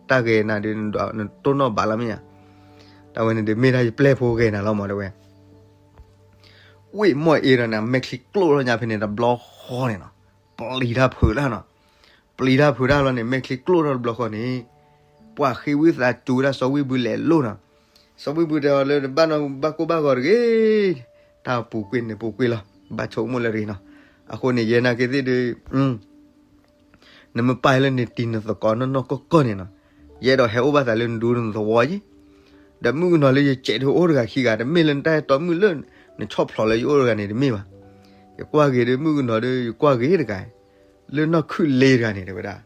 တၢ်ဂဲၤနၤဒီး နတိၢ်နီၣ်ဘၣ်လီၤမ့ၢ်ဧါ, တၢ်ဝဲန့ၣ်ဒီးမ့ၢ်ဒၣ်ယပျဲၢ်ဖိဂဲၤနၤလီၤမး တဲဝဲ ဝံၣ်မီၢ်အ့ဒီးန့ၣ် မဲာ်ချံကျိၣ်ထီၣ်ညါဖဲန့ၣ်တဘျီဃီန့ၣ်နီၤ, ပျံၤတၢ်ဖုးလၢနီၤ, ပျံၤတၢ်ဖုးတၢ်လီၤန့ၣ် မဲာ်ချံကျိၣ်ထီၣ်တဘျီဃီန့ၣ်, ပှၤဃ့ဝံသးစူၤဝဲဒၣ်စီၤဝံၢ်ဘုလဲၤလိၣ်နီၤ, စီၤဝံၢ်ဘုတဲအီၤလၢ တဘၣ်နီတဘၣ်ကိၢ်ဘၣ်ဂီၤတဂ့ၤ, တၢ်ပူၤကွံာ်န့ၣ်ပူၤကွံာ်လီၤ, ဘၣ်ဆိကမိၣ်လၢတဂ့ၤနီၤ, အဃိန့ၣ် ယဲနာ်က့သ့ၣ်ဒီး နမ့ၢ်ပာ်လၢနတံၤနသကိးနီၢ်နီၢ်ကီၢ်ကီၢ်န့ၣ်နီၤ, ယအဲၣ်ဒိးဟဲအိၣ်ဘၣ်သးလၢနဒူနသဝီယ့ၣ်, ဒီးမုၣ်ကနီၤလၢယစဲးဒုးအိၣ်တဂၤခံဂၤ, တမ့ၢ်လၢနတၢ်အဲၣ်တီမုၣ်လၢ နဆီၣ်ဖျိးလၢယအိၣ်တဂၤန့ၣ်တမ့ၢ်ဘၣ်. ယကွၢ်ဂ့ၤဒီးမုၣ်ကနီၤဒီး ယကွၢ်ဂ့ၤတဂၤ, လၢနီၢ်ခုၣ်လ့တဂၤန့ၣ် တဲဝဲဒၣ်,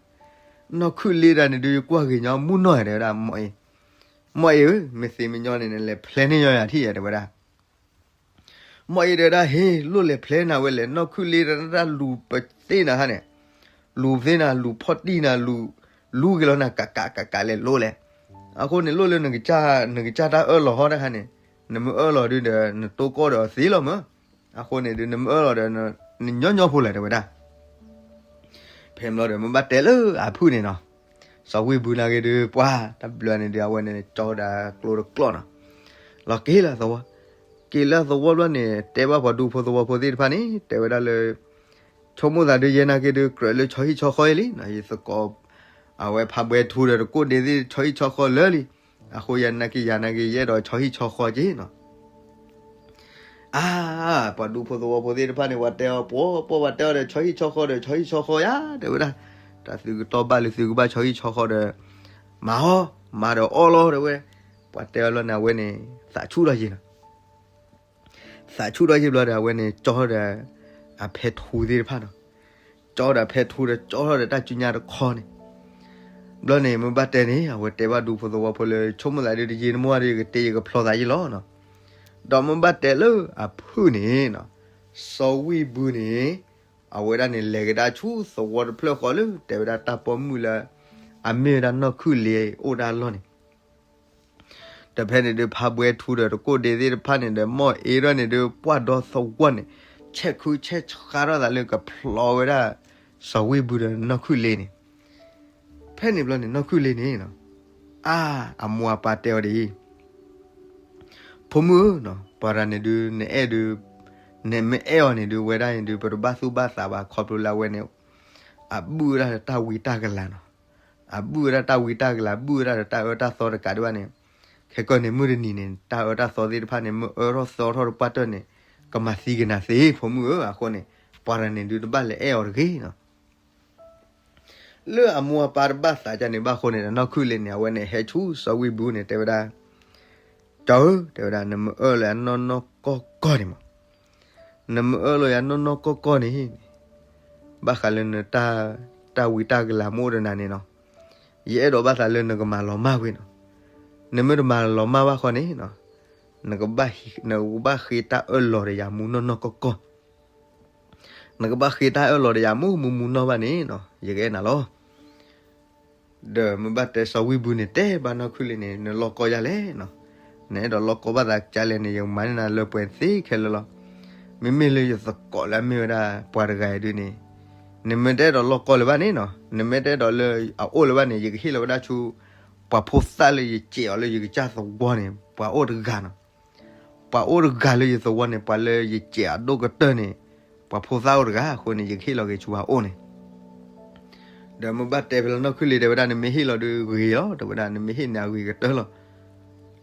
နီၢ်ခုၣ်လ့တဂၤန့ၣ်ဒီး ယကွၢ်ဂ့ၤညီမုၢ်နီၢ်ဧါ တဲဝဲဒၣ်, မီၢ်အ့, မီၢ်အ့ဧၢ, မ့ၢ်သ့မညီန့ၣ် နလဲၤဖျဲန့ၢ်ညီယၤထံၣ်ယၤ တဲဝဲဒၣ် မီၢ်အ့တဲဝဲဒၣ်, ဟ့ၣ် လိၣ်လဲၤဖျဲနၤဝဲလဲၣ်, နီၢ်ခုၣ်လ့တၢ်လူၤပသ့ၣ်နၤဟါန့ၣ်, လူၤပသ့ၣ်နၤ လူၤဖီၣ်တံၢ်နၤ လူၤ လူၤက့ၤလီၤနၤ ကးကးကးကးလဲၤလိၣ်လဲၣ်. အဃိန့ၣ် လိၣ်လၢနကစၢ် နကစၢ်တၢ်အၢၣ်လီၤဟီတခါန့ၣ်, နမ့ၢ်အၢၣ်လီၤဒုးဒီး နတိၢ်ကီၢ်ဒီးအီၤသ့လီၤမး. အဃိန့ၣ်ဒုး နမ့ၢ်အၢၣ်လီၤဒီး နညီညီဖိလဲၣ် တဲဝဲဒၣ်. ဖဲမ့ၢ်လီၤဒီး မ့ၢ်ဘၣ်တဲလၢအဖုၣ်န့ၣ်နီၤ, စီၤဝံၢ်ဘုနာ်က့ဒုး ပှၤတဘျီန့ၣ်ဒုး အဝဲန့ၣ်ကၠီဒၣ်ကျိတကျီၢ်နီၤ, လီၤက့ၤလၢအသဝီ, က့ၤလၢအသဝီဘျီန့ၣ် တဲဘၣ်ပှၤဒူဖိသဝီဖိသ့ၣ်တဖၣ်န့ၣ် တဲဝဲဒၣ်လၢ ဆိကမိၣ်သးဒုး ယဲနာ်က့ဒုး ကြၢးလၢဆီဟံၣ်ဆီဃီအံၤလံ, ယသကိး အဝဲဖးဘှဲထူဒီးတကိးဒ့သ့ၣ် ဆီဟံၣ်ဆီဃီလၢာ်လံ. အဃိယဲနာ်က့ ယဲနာ်က့ ယအဲၣ်ဒိးဆီဟံၣ်ဆီဃီက့ၤနီၤ. အါ, ပှၤဒူဖိသဝီဖိသ့ၣ်တဖၣ်န့ၣ် ပှၤတဲအီၤ ပှၤ, ပှၤတဲအီၤဒီး ဆီဟံၣ်ဆီဃီဒီး ဆီဟံၣ်ဆီဃီယၤ တဲဝဲဒၣ်, တၢ်သုကတီၢ်ဘၣ်လၢ သုကဘၣ်ဆီဟံၣ်ဆီဃီဒီး မၤအီၤ, မၤဒီးအီၣ်လီၤ တဲဝဲ. ပှၤတဲအီၤလီၤန့ၣ် အဝဲန့ၣ် သးဆူၣ်ထီၣ်ယံၤနီၤ. သးဆူၣ်ထီၣ်ယံၤဘျီဒီး အဝဲန့ၣ် ကၠီဒီး အဖဲထူသ့ၣ်တဖၣ်နီၤ. ကၠီဒီးအဖဲထူဒီး ကၠီထီၣ်ဒီးတၢ်စုညါတခီန့ၣ် ဘျီန့ၣ် မ့ၢ်ဘၣ်တဲန့ၣ် အဝဲတဲဘၣ်ဒူဖိသဝီဖိလၢ ဆိကမိၣ်သးဒုး တယံာ်တမီၢ်ဒီး ယကတ့ယကဖျီသးယံၤလီၤနီၤ. ဒီးမ့ၢ်ဘၣ်တဲလၢအဖုၣ်န့ၣ်နီၤ, စီၤဝံၢ်ဘုန့ၣ် အဝဲဒၣ်န့ၣ် လဲၤကဒါဆူသဝီတဖျၢၣ်ဃီလၢ တဲဝဲဒၣ်တၢ်ပိာ်မုၣ်လၢ အမ့ၢ်ဝဲဒၣ်နီၢ်ခုၣ်လ့အိၣ်ဒၣ်အလီၢ်န့ၣ် ဒီးဖဲန့ၣ်ဒုး ဖးဘှဲထူဒီးတကိးဒ့သ့ၣ်တဖၣ်န့ၣ်ဒီး မီၢ်အ့ထီၣ်န့ၣ်ဒုး ပှၢ်ဒီသဝီန့ၣ် ဆဲးခုဆဲးဆါထီၣ်သးလၢကဖျီဝဲဒၣ် စီၤဝံၢ်ဘုဒီးနီၢ်ခုၣ်လ့န့ၣ်. ဖဲန့ၣ်ဘျီန့ၣ် နီၢ်ခုၣ်လ့န့ၣ် အါ, အမိၢ်အပၢ်တဲအီၤဒ်အံၤ, ဖိမုၣ်ဧၢ, ပှၤတဂၤန့ၣ်ဒုး နအဲၣ်ဒုး, နမ့ၢ်အဲၣ်အီၤန့ၣ်ဒုး ဝဲဒၣ်န့ၣ်ဒုး ပတဘၣ်သူၣ်ဘၣ်သးဘၣ် ခီဖျိလၢအဝဲန့ၣ် အဘုၣ်ဝဲဒၣ်တၢ်ဝံတၢ်ကလၤနီၤ. အဘုၣ်ဝဲဒၣ်တၢ်ဝံတၢ်ကလၤ ဘုၣ်ဝဲဒၣ်ဒီးတၢ်အၢတၢ်သီတကးဒံးဘၣ်န့ၣ်, ခဲကီၢ်န့ၣ်မုၢ်တနံၤန့ၣ် တၢ်အၢတၢ်သီသ့ၣ်တဖၣ်န့ၣ် မ့ၢ်အၢထီၣ်သီထီၣ်တပှၢ်တၢၢ်န့ၣ် ကမၤသံက့ၤနၤသ့ ဖိမုၣ်ဧၢ. အဃိန့ၣ် ပှၤတဂၤန့ၣ်ဒုးတဘၣ်လဲၤအဲၣ်အီၤတဂ့ၤနီၤ. လၢအမိၢ်အပၢ်တဘၣ်သးဒ်န့ၣ်ဘၣ်အဃိန့ၣ် နီၢ်ခုၣ်လ့န့ၣ် အဝဲန့ၣ်ဟဲဆူစီၤဝံၢ်ဘုန့ၣ် တဲဝဲဒၣ်, ကၠီဧၢ, တဲဝဲဒၣ်, နမ့ၢ်အၢၣ်လီၤယၤနီၢ်နီၢ်ကီၢ်ကီၢ်န့ၣ်မး, နမ့ၢ်အၢၣ်လီၤယၤနီၢ်နီၢ်ကီၢ်ကီၢ်န့ၣ်, ဘၣ်ဃးလၢနတၢ်, တၢ်ဝံတၢ်ကလၤမ့ၢ်အိၣ်ဒီးနၤန့ၣ်နီၤ, ယအဲၣ်ဒိးဘၣ်သးလၢနကမၤလီၤမၢ်ဝဲနီၤ. နမ့ၢ်တမၤလီၤမၢ်ဘၣ်ဃီန့ၣ်, နကဘၣ်ဃ့တၢ်အၢၣ်လီၤဒီးယၤမူနီၢ်နီၢ်ကီၢ်ကီၢ် နကဘၣ်ဃ့တၢ်အၢၣ်လီၤဒီးယၤမူမူမူနီၢ်ဘၣ်န့ၣ်နီၤ, ယကအဲၣ်နၤလီၤ. ဒီးမ့ၢ်ဘၣ်တဲစီၤဝံၢ်ဘုန့ၣ် တဲဘၣ်နီၢ်ခုၣ်လ့န့ၣ် နလီၢ်ကီယၤလဲၣ်နီၤ, နအဲၣ်ဒိးလီၢ်ကီဘၣ်သးကလဲၣ်န့ၣ် ယကမၤန့ၢ်နၤလၢပှဲၤသ့ခဲလၢာ်လီၤ. မ့မ့ၢ်လၢယသကိးလၢအမ့ၢ်ဝဲဒၣ်ပှၤတဂၤအံၤဒုးန့ၣ်, နမ့ၢ်တအဲၣ်ဒိးလီၢ်ကီလၢၤဘၣ်န့ၣ်နီၤ, နမ့ၢ်တအဲၣ်ဒိးလၢအအိၣ်လၢၤဘၣ်န့ၣ် ယကဟ့ၣ်လီၤဝဲဒၣ်ဆူ ပှၤဖိသၣ်လၢယစဲးအီၤလၢယကစၢ်သဝီန့ၣ် ပှၤအိၣ်တဂၤနီၤ. ပှၤအိၣ်တဂၤလၢယသဝီန့ၣ် ပှၤလၢယစဲးအဒိၣ်ကတၢၢ်န့ၣ် ပှၤဖိသၣ်အိၣ်တဂၤအဃိန့ၣ် ယကဟ့ၣ်လီၤက့ၤဆူပှၤအိၣ်န့ၣ်. ဒီးမ့ၢ်ဘၣ်တဲဖဲလၢနီၢ်ခုၣ်လ့တဲဝဲဒၣ် နမ့ၢ်ဟ့ၣ်လီၤဒုးဂ့ၤလီၤ တဲဝဲဒၣ် နမ့ၢ်ဟ့ၣ်န့ၣ်အဂ့ၤကတၢၢ်လီၤ.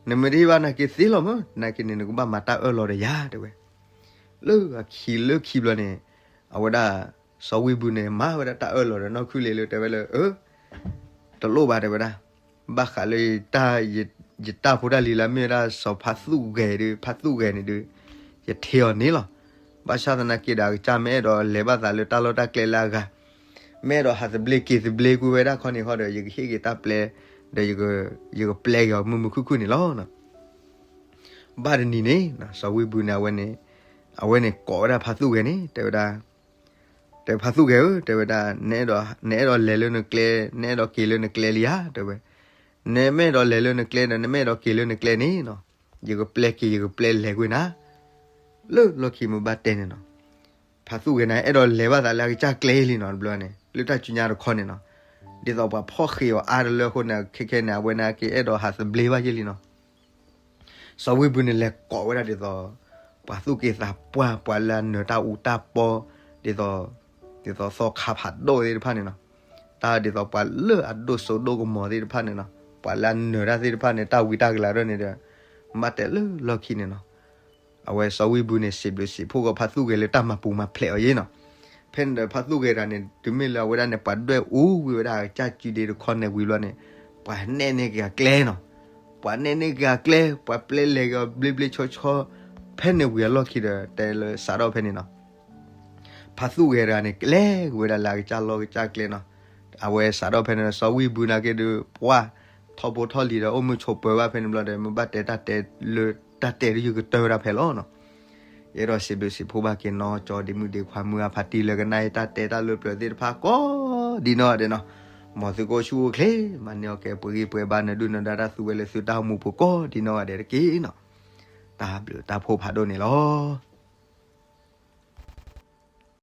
နမ့ၢ်တဟ့ၣ်ဘၣ်နာ်က့သ့လီၤမး နာ်က့န့ၣ် နကဘၣ်မၤတၢ်အၢၣ်လီၤဒီးယၤ တဲဝဲ. လၢအခံလၢခံဘျီန့ၣ် အဝဲဒၣ် စီၤဝံၢ်ဘုန့ၣ် မၤဝဲဒၣ်တၢ်အၢၣ်လီၤဒီးနီၢ်ခုၣ်လ့လၢတဲဝဲလၢ အၢ တလိၣ်ဘၣ်တဲဝဲဒၣ်, ဘၣ်ဃးလၢ ယတၢ်ဖိတၢ်လံၤလၢအမ့ၢ်ဝဲဒၣ်စီၤဖါသူၣ်ဂဲၤဒုး ဖါသူၣ်ဂဲၤန့ၣ်ဒုး ယထ့အီၤန့ၣ်လီၤ. ဘၣ်ဆၣ်သနာ်က့ဒီး အကစၢ်မ့ၢ်အဲၣ်ဒိးလဲၤဘၣ်သးလၢတၢ်လီၢ်တၢ်ကျဲလၢအဂၤ, မ့ၢ်အဲၣ်ဒိးဟးသဘျ့က့ၤသဘျ့ကွံာ်ဝဲဒၣ်ခီန့ၣ်ဃီဒီး ယကဟ့ၣ်က့ၤတၢ်ပျဲ ဒီး ယကပျဲက့ၤအီၤမုာ်မုာ်ခုၣ်ခုၣ်န့ၣ်လီၤ. ဘၣ်တနံၤန့ၣ် စီၤဝံၢ်ဘုန့ၣ် အဝဲန့ၣ် အဝဲန့ၣ်ကိးဝဲဒၣ်ဖါသူၣ်ဂဲၤန့ၣ် တဲဝဲဒၣ် တဲဖါသူၣ်ဂဲၤဧၢ တဲဝဲဒၣ်, နအဲၣ်ဒိးလဲၤလၢနကျဲ, နအဲၣ်ဒိးက့ၤလၢနကျဲလံဧါ တဲဝဲ. နမ့ၢ်အဲၣ်ဒိးလဲၤလၢနကျဲဒီး နမ့ၢ်အဲၣ်ဒိးက့ၤလၢနကျဲန့ၣ်နီၤ, ယကပျဲက့ၤ ယကပျဲလဲၤကွံာ်နၤ လၢလီၢ်ခံ မ့ၢ်ဘၣ်တဲန့ၣ်နီၤ. ဖါသူၣ်ဂဲၤန့ၣ် အဲၣ်ဒိးလဲၤဘၣ်သးလၢအကစၢ်ကျဲလံနီၤ, တဘျီန့ၣ် လၢတၢ်စုညါတခီန့ၣ်နီၤ, ဒ်သိးပှၤဖီၣ်ဃံးအီၤအါတလၢအဃိန့ၣ် ခဲခဲန့ၣ် အဝဲန့ၣ်က့ၤအဲၣ်ဒိးဟးသဘျ့ဘၣ်ယဲၢ်လံနီၤ. စီၤဝံဘူၣ်န့ၣ် လဲၤကိးဝဲဒၣ်ဒ်သိး ပှၤသူၣ်က့သးပှၢ်, ပှၤလၢအနၢၤတၢ်အူတၢ်ပီ, ဒ်သိး ဒ်သိးသီခါဖးဒိၣ်သ့ၣ်တဖၣ်န့ၣ်နီၤ, တၢ်ဒ်သိးပှၤလၢအဒိၣ်စိဒိၣ်ကမီၤသ့ၣ်တဖၣ်န့ၣ်နီၤ, ပှၤလၢအနၢၤတၢ်သ့ၣ်တဖၣ်န့ၣ် တၢ်ဝံတၢ်ကလၤဒိၣ်န့ၣ်ဒီး မ့ၢ်ဘၣ်တဲလၢလီၢ်ခံန့ၣ်နီၤ. အဝဲစီၤဝံဘူၣ်န့ၣ် စံးဘျုးစံးဖှိၣ်ကီးဖါသူၣ်ဂဲၤလၢတၢ်မၤပူၤမၤဖျဲးအီၤယဲၢ်နီၤ. ဖဲန့ၣ်ဒီး ဖါသူၣ်ဂဲၤတဂၤန့ၣ် တုၤမ့ၢ်လၢအဝဲဒၣ်န့ၣ် ပှၤဒွဲၣ်အူဝံၤဝဲဒၣ်အကစၢ်စုဒ့တခီန့ၣ်ဝံၤဘျီန့ၣ်, ပှၤနဲၣ်န့ၢ်က့ၤအကျဲနီၤ, ပှၤနဲၣ်န့ၢ်က့ၤအကျဲ, ပှၤပျဲလဲၤက့ၤအီၤဘျ့ဘျ့ဆီဆီ, ဖဲန့ၣ်ဝံၤအလီၢ်ခံဒီး တဲလၢစးထီၣ်ဖဲန့ၣ်နီၤ. ဖါသူၣ်ဂဲၤတဂၤန့ၣ် ကျဲက့ၤဝဲဒၣ်လၢအကစၢ်လီၢ်ကစၢ်ကျဲနီၤ. အဝဲစးထီၣ်ဖဲန့ၣ် စီၤဝံဘူၣ်နာ်က့ဒီး ပှၤထီဘိထီၣ်လံၤဒီး အိၣ်မုာ်ဆိးပၢၤဘၣ်ဖဲန့ၣ်ဘျီဒီး မ့ၢ်ဘၣ်တဲတၢ်တဲလၢ တၢ်တဲတယုၢ်ကတၢၢ်ဝဲဒၣ်ဖဲလီၤနီၤ. ယအဲၣ်ဒိးစံးဘျုးစံးဖှိၣ်ဘၣ်က့ၤနီၤ ကၠီဒ့မုၣ်ဒ့ခွါမုၢ်အဖါတံၢ်လၢကနၣ်အံၤတၢ်တဲတၢ်လၢပျၢၤသ့ၣ်တဖၣ်ကိးဒ်နီၢ်ဂၤဒဲးနီၤ. မ်သုကအိၣ်ဆူၣ်အိၣ်ချ့ မၤန့ၢ်အီၣ်ကဲပှဲၤဂံၢ်ပှဲၤဘါ နဒုၣ်နဒါတၢ်သူဝဲလၢသုတၢ်အိၣ်မူပူၤကိးဒ်နီၢ်ဂၤဒဲးတက့ၢ်နီၤ. တၢ်ဘျုးတၢ်ဖှိၣ်ဖးဒိၣ်န့ၣ်လီၤ.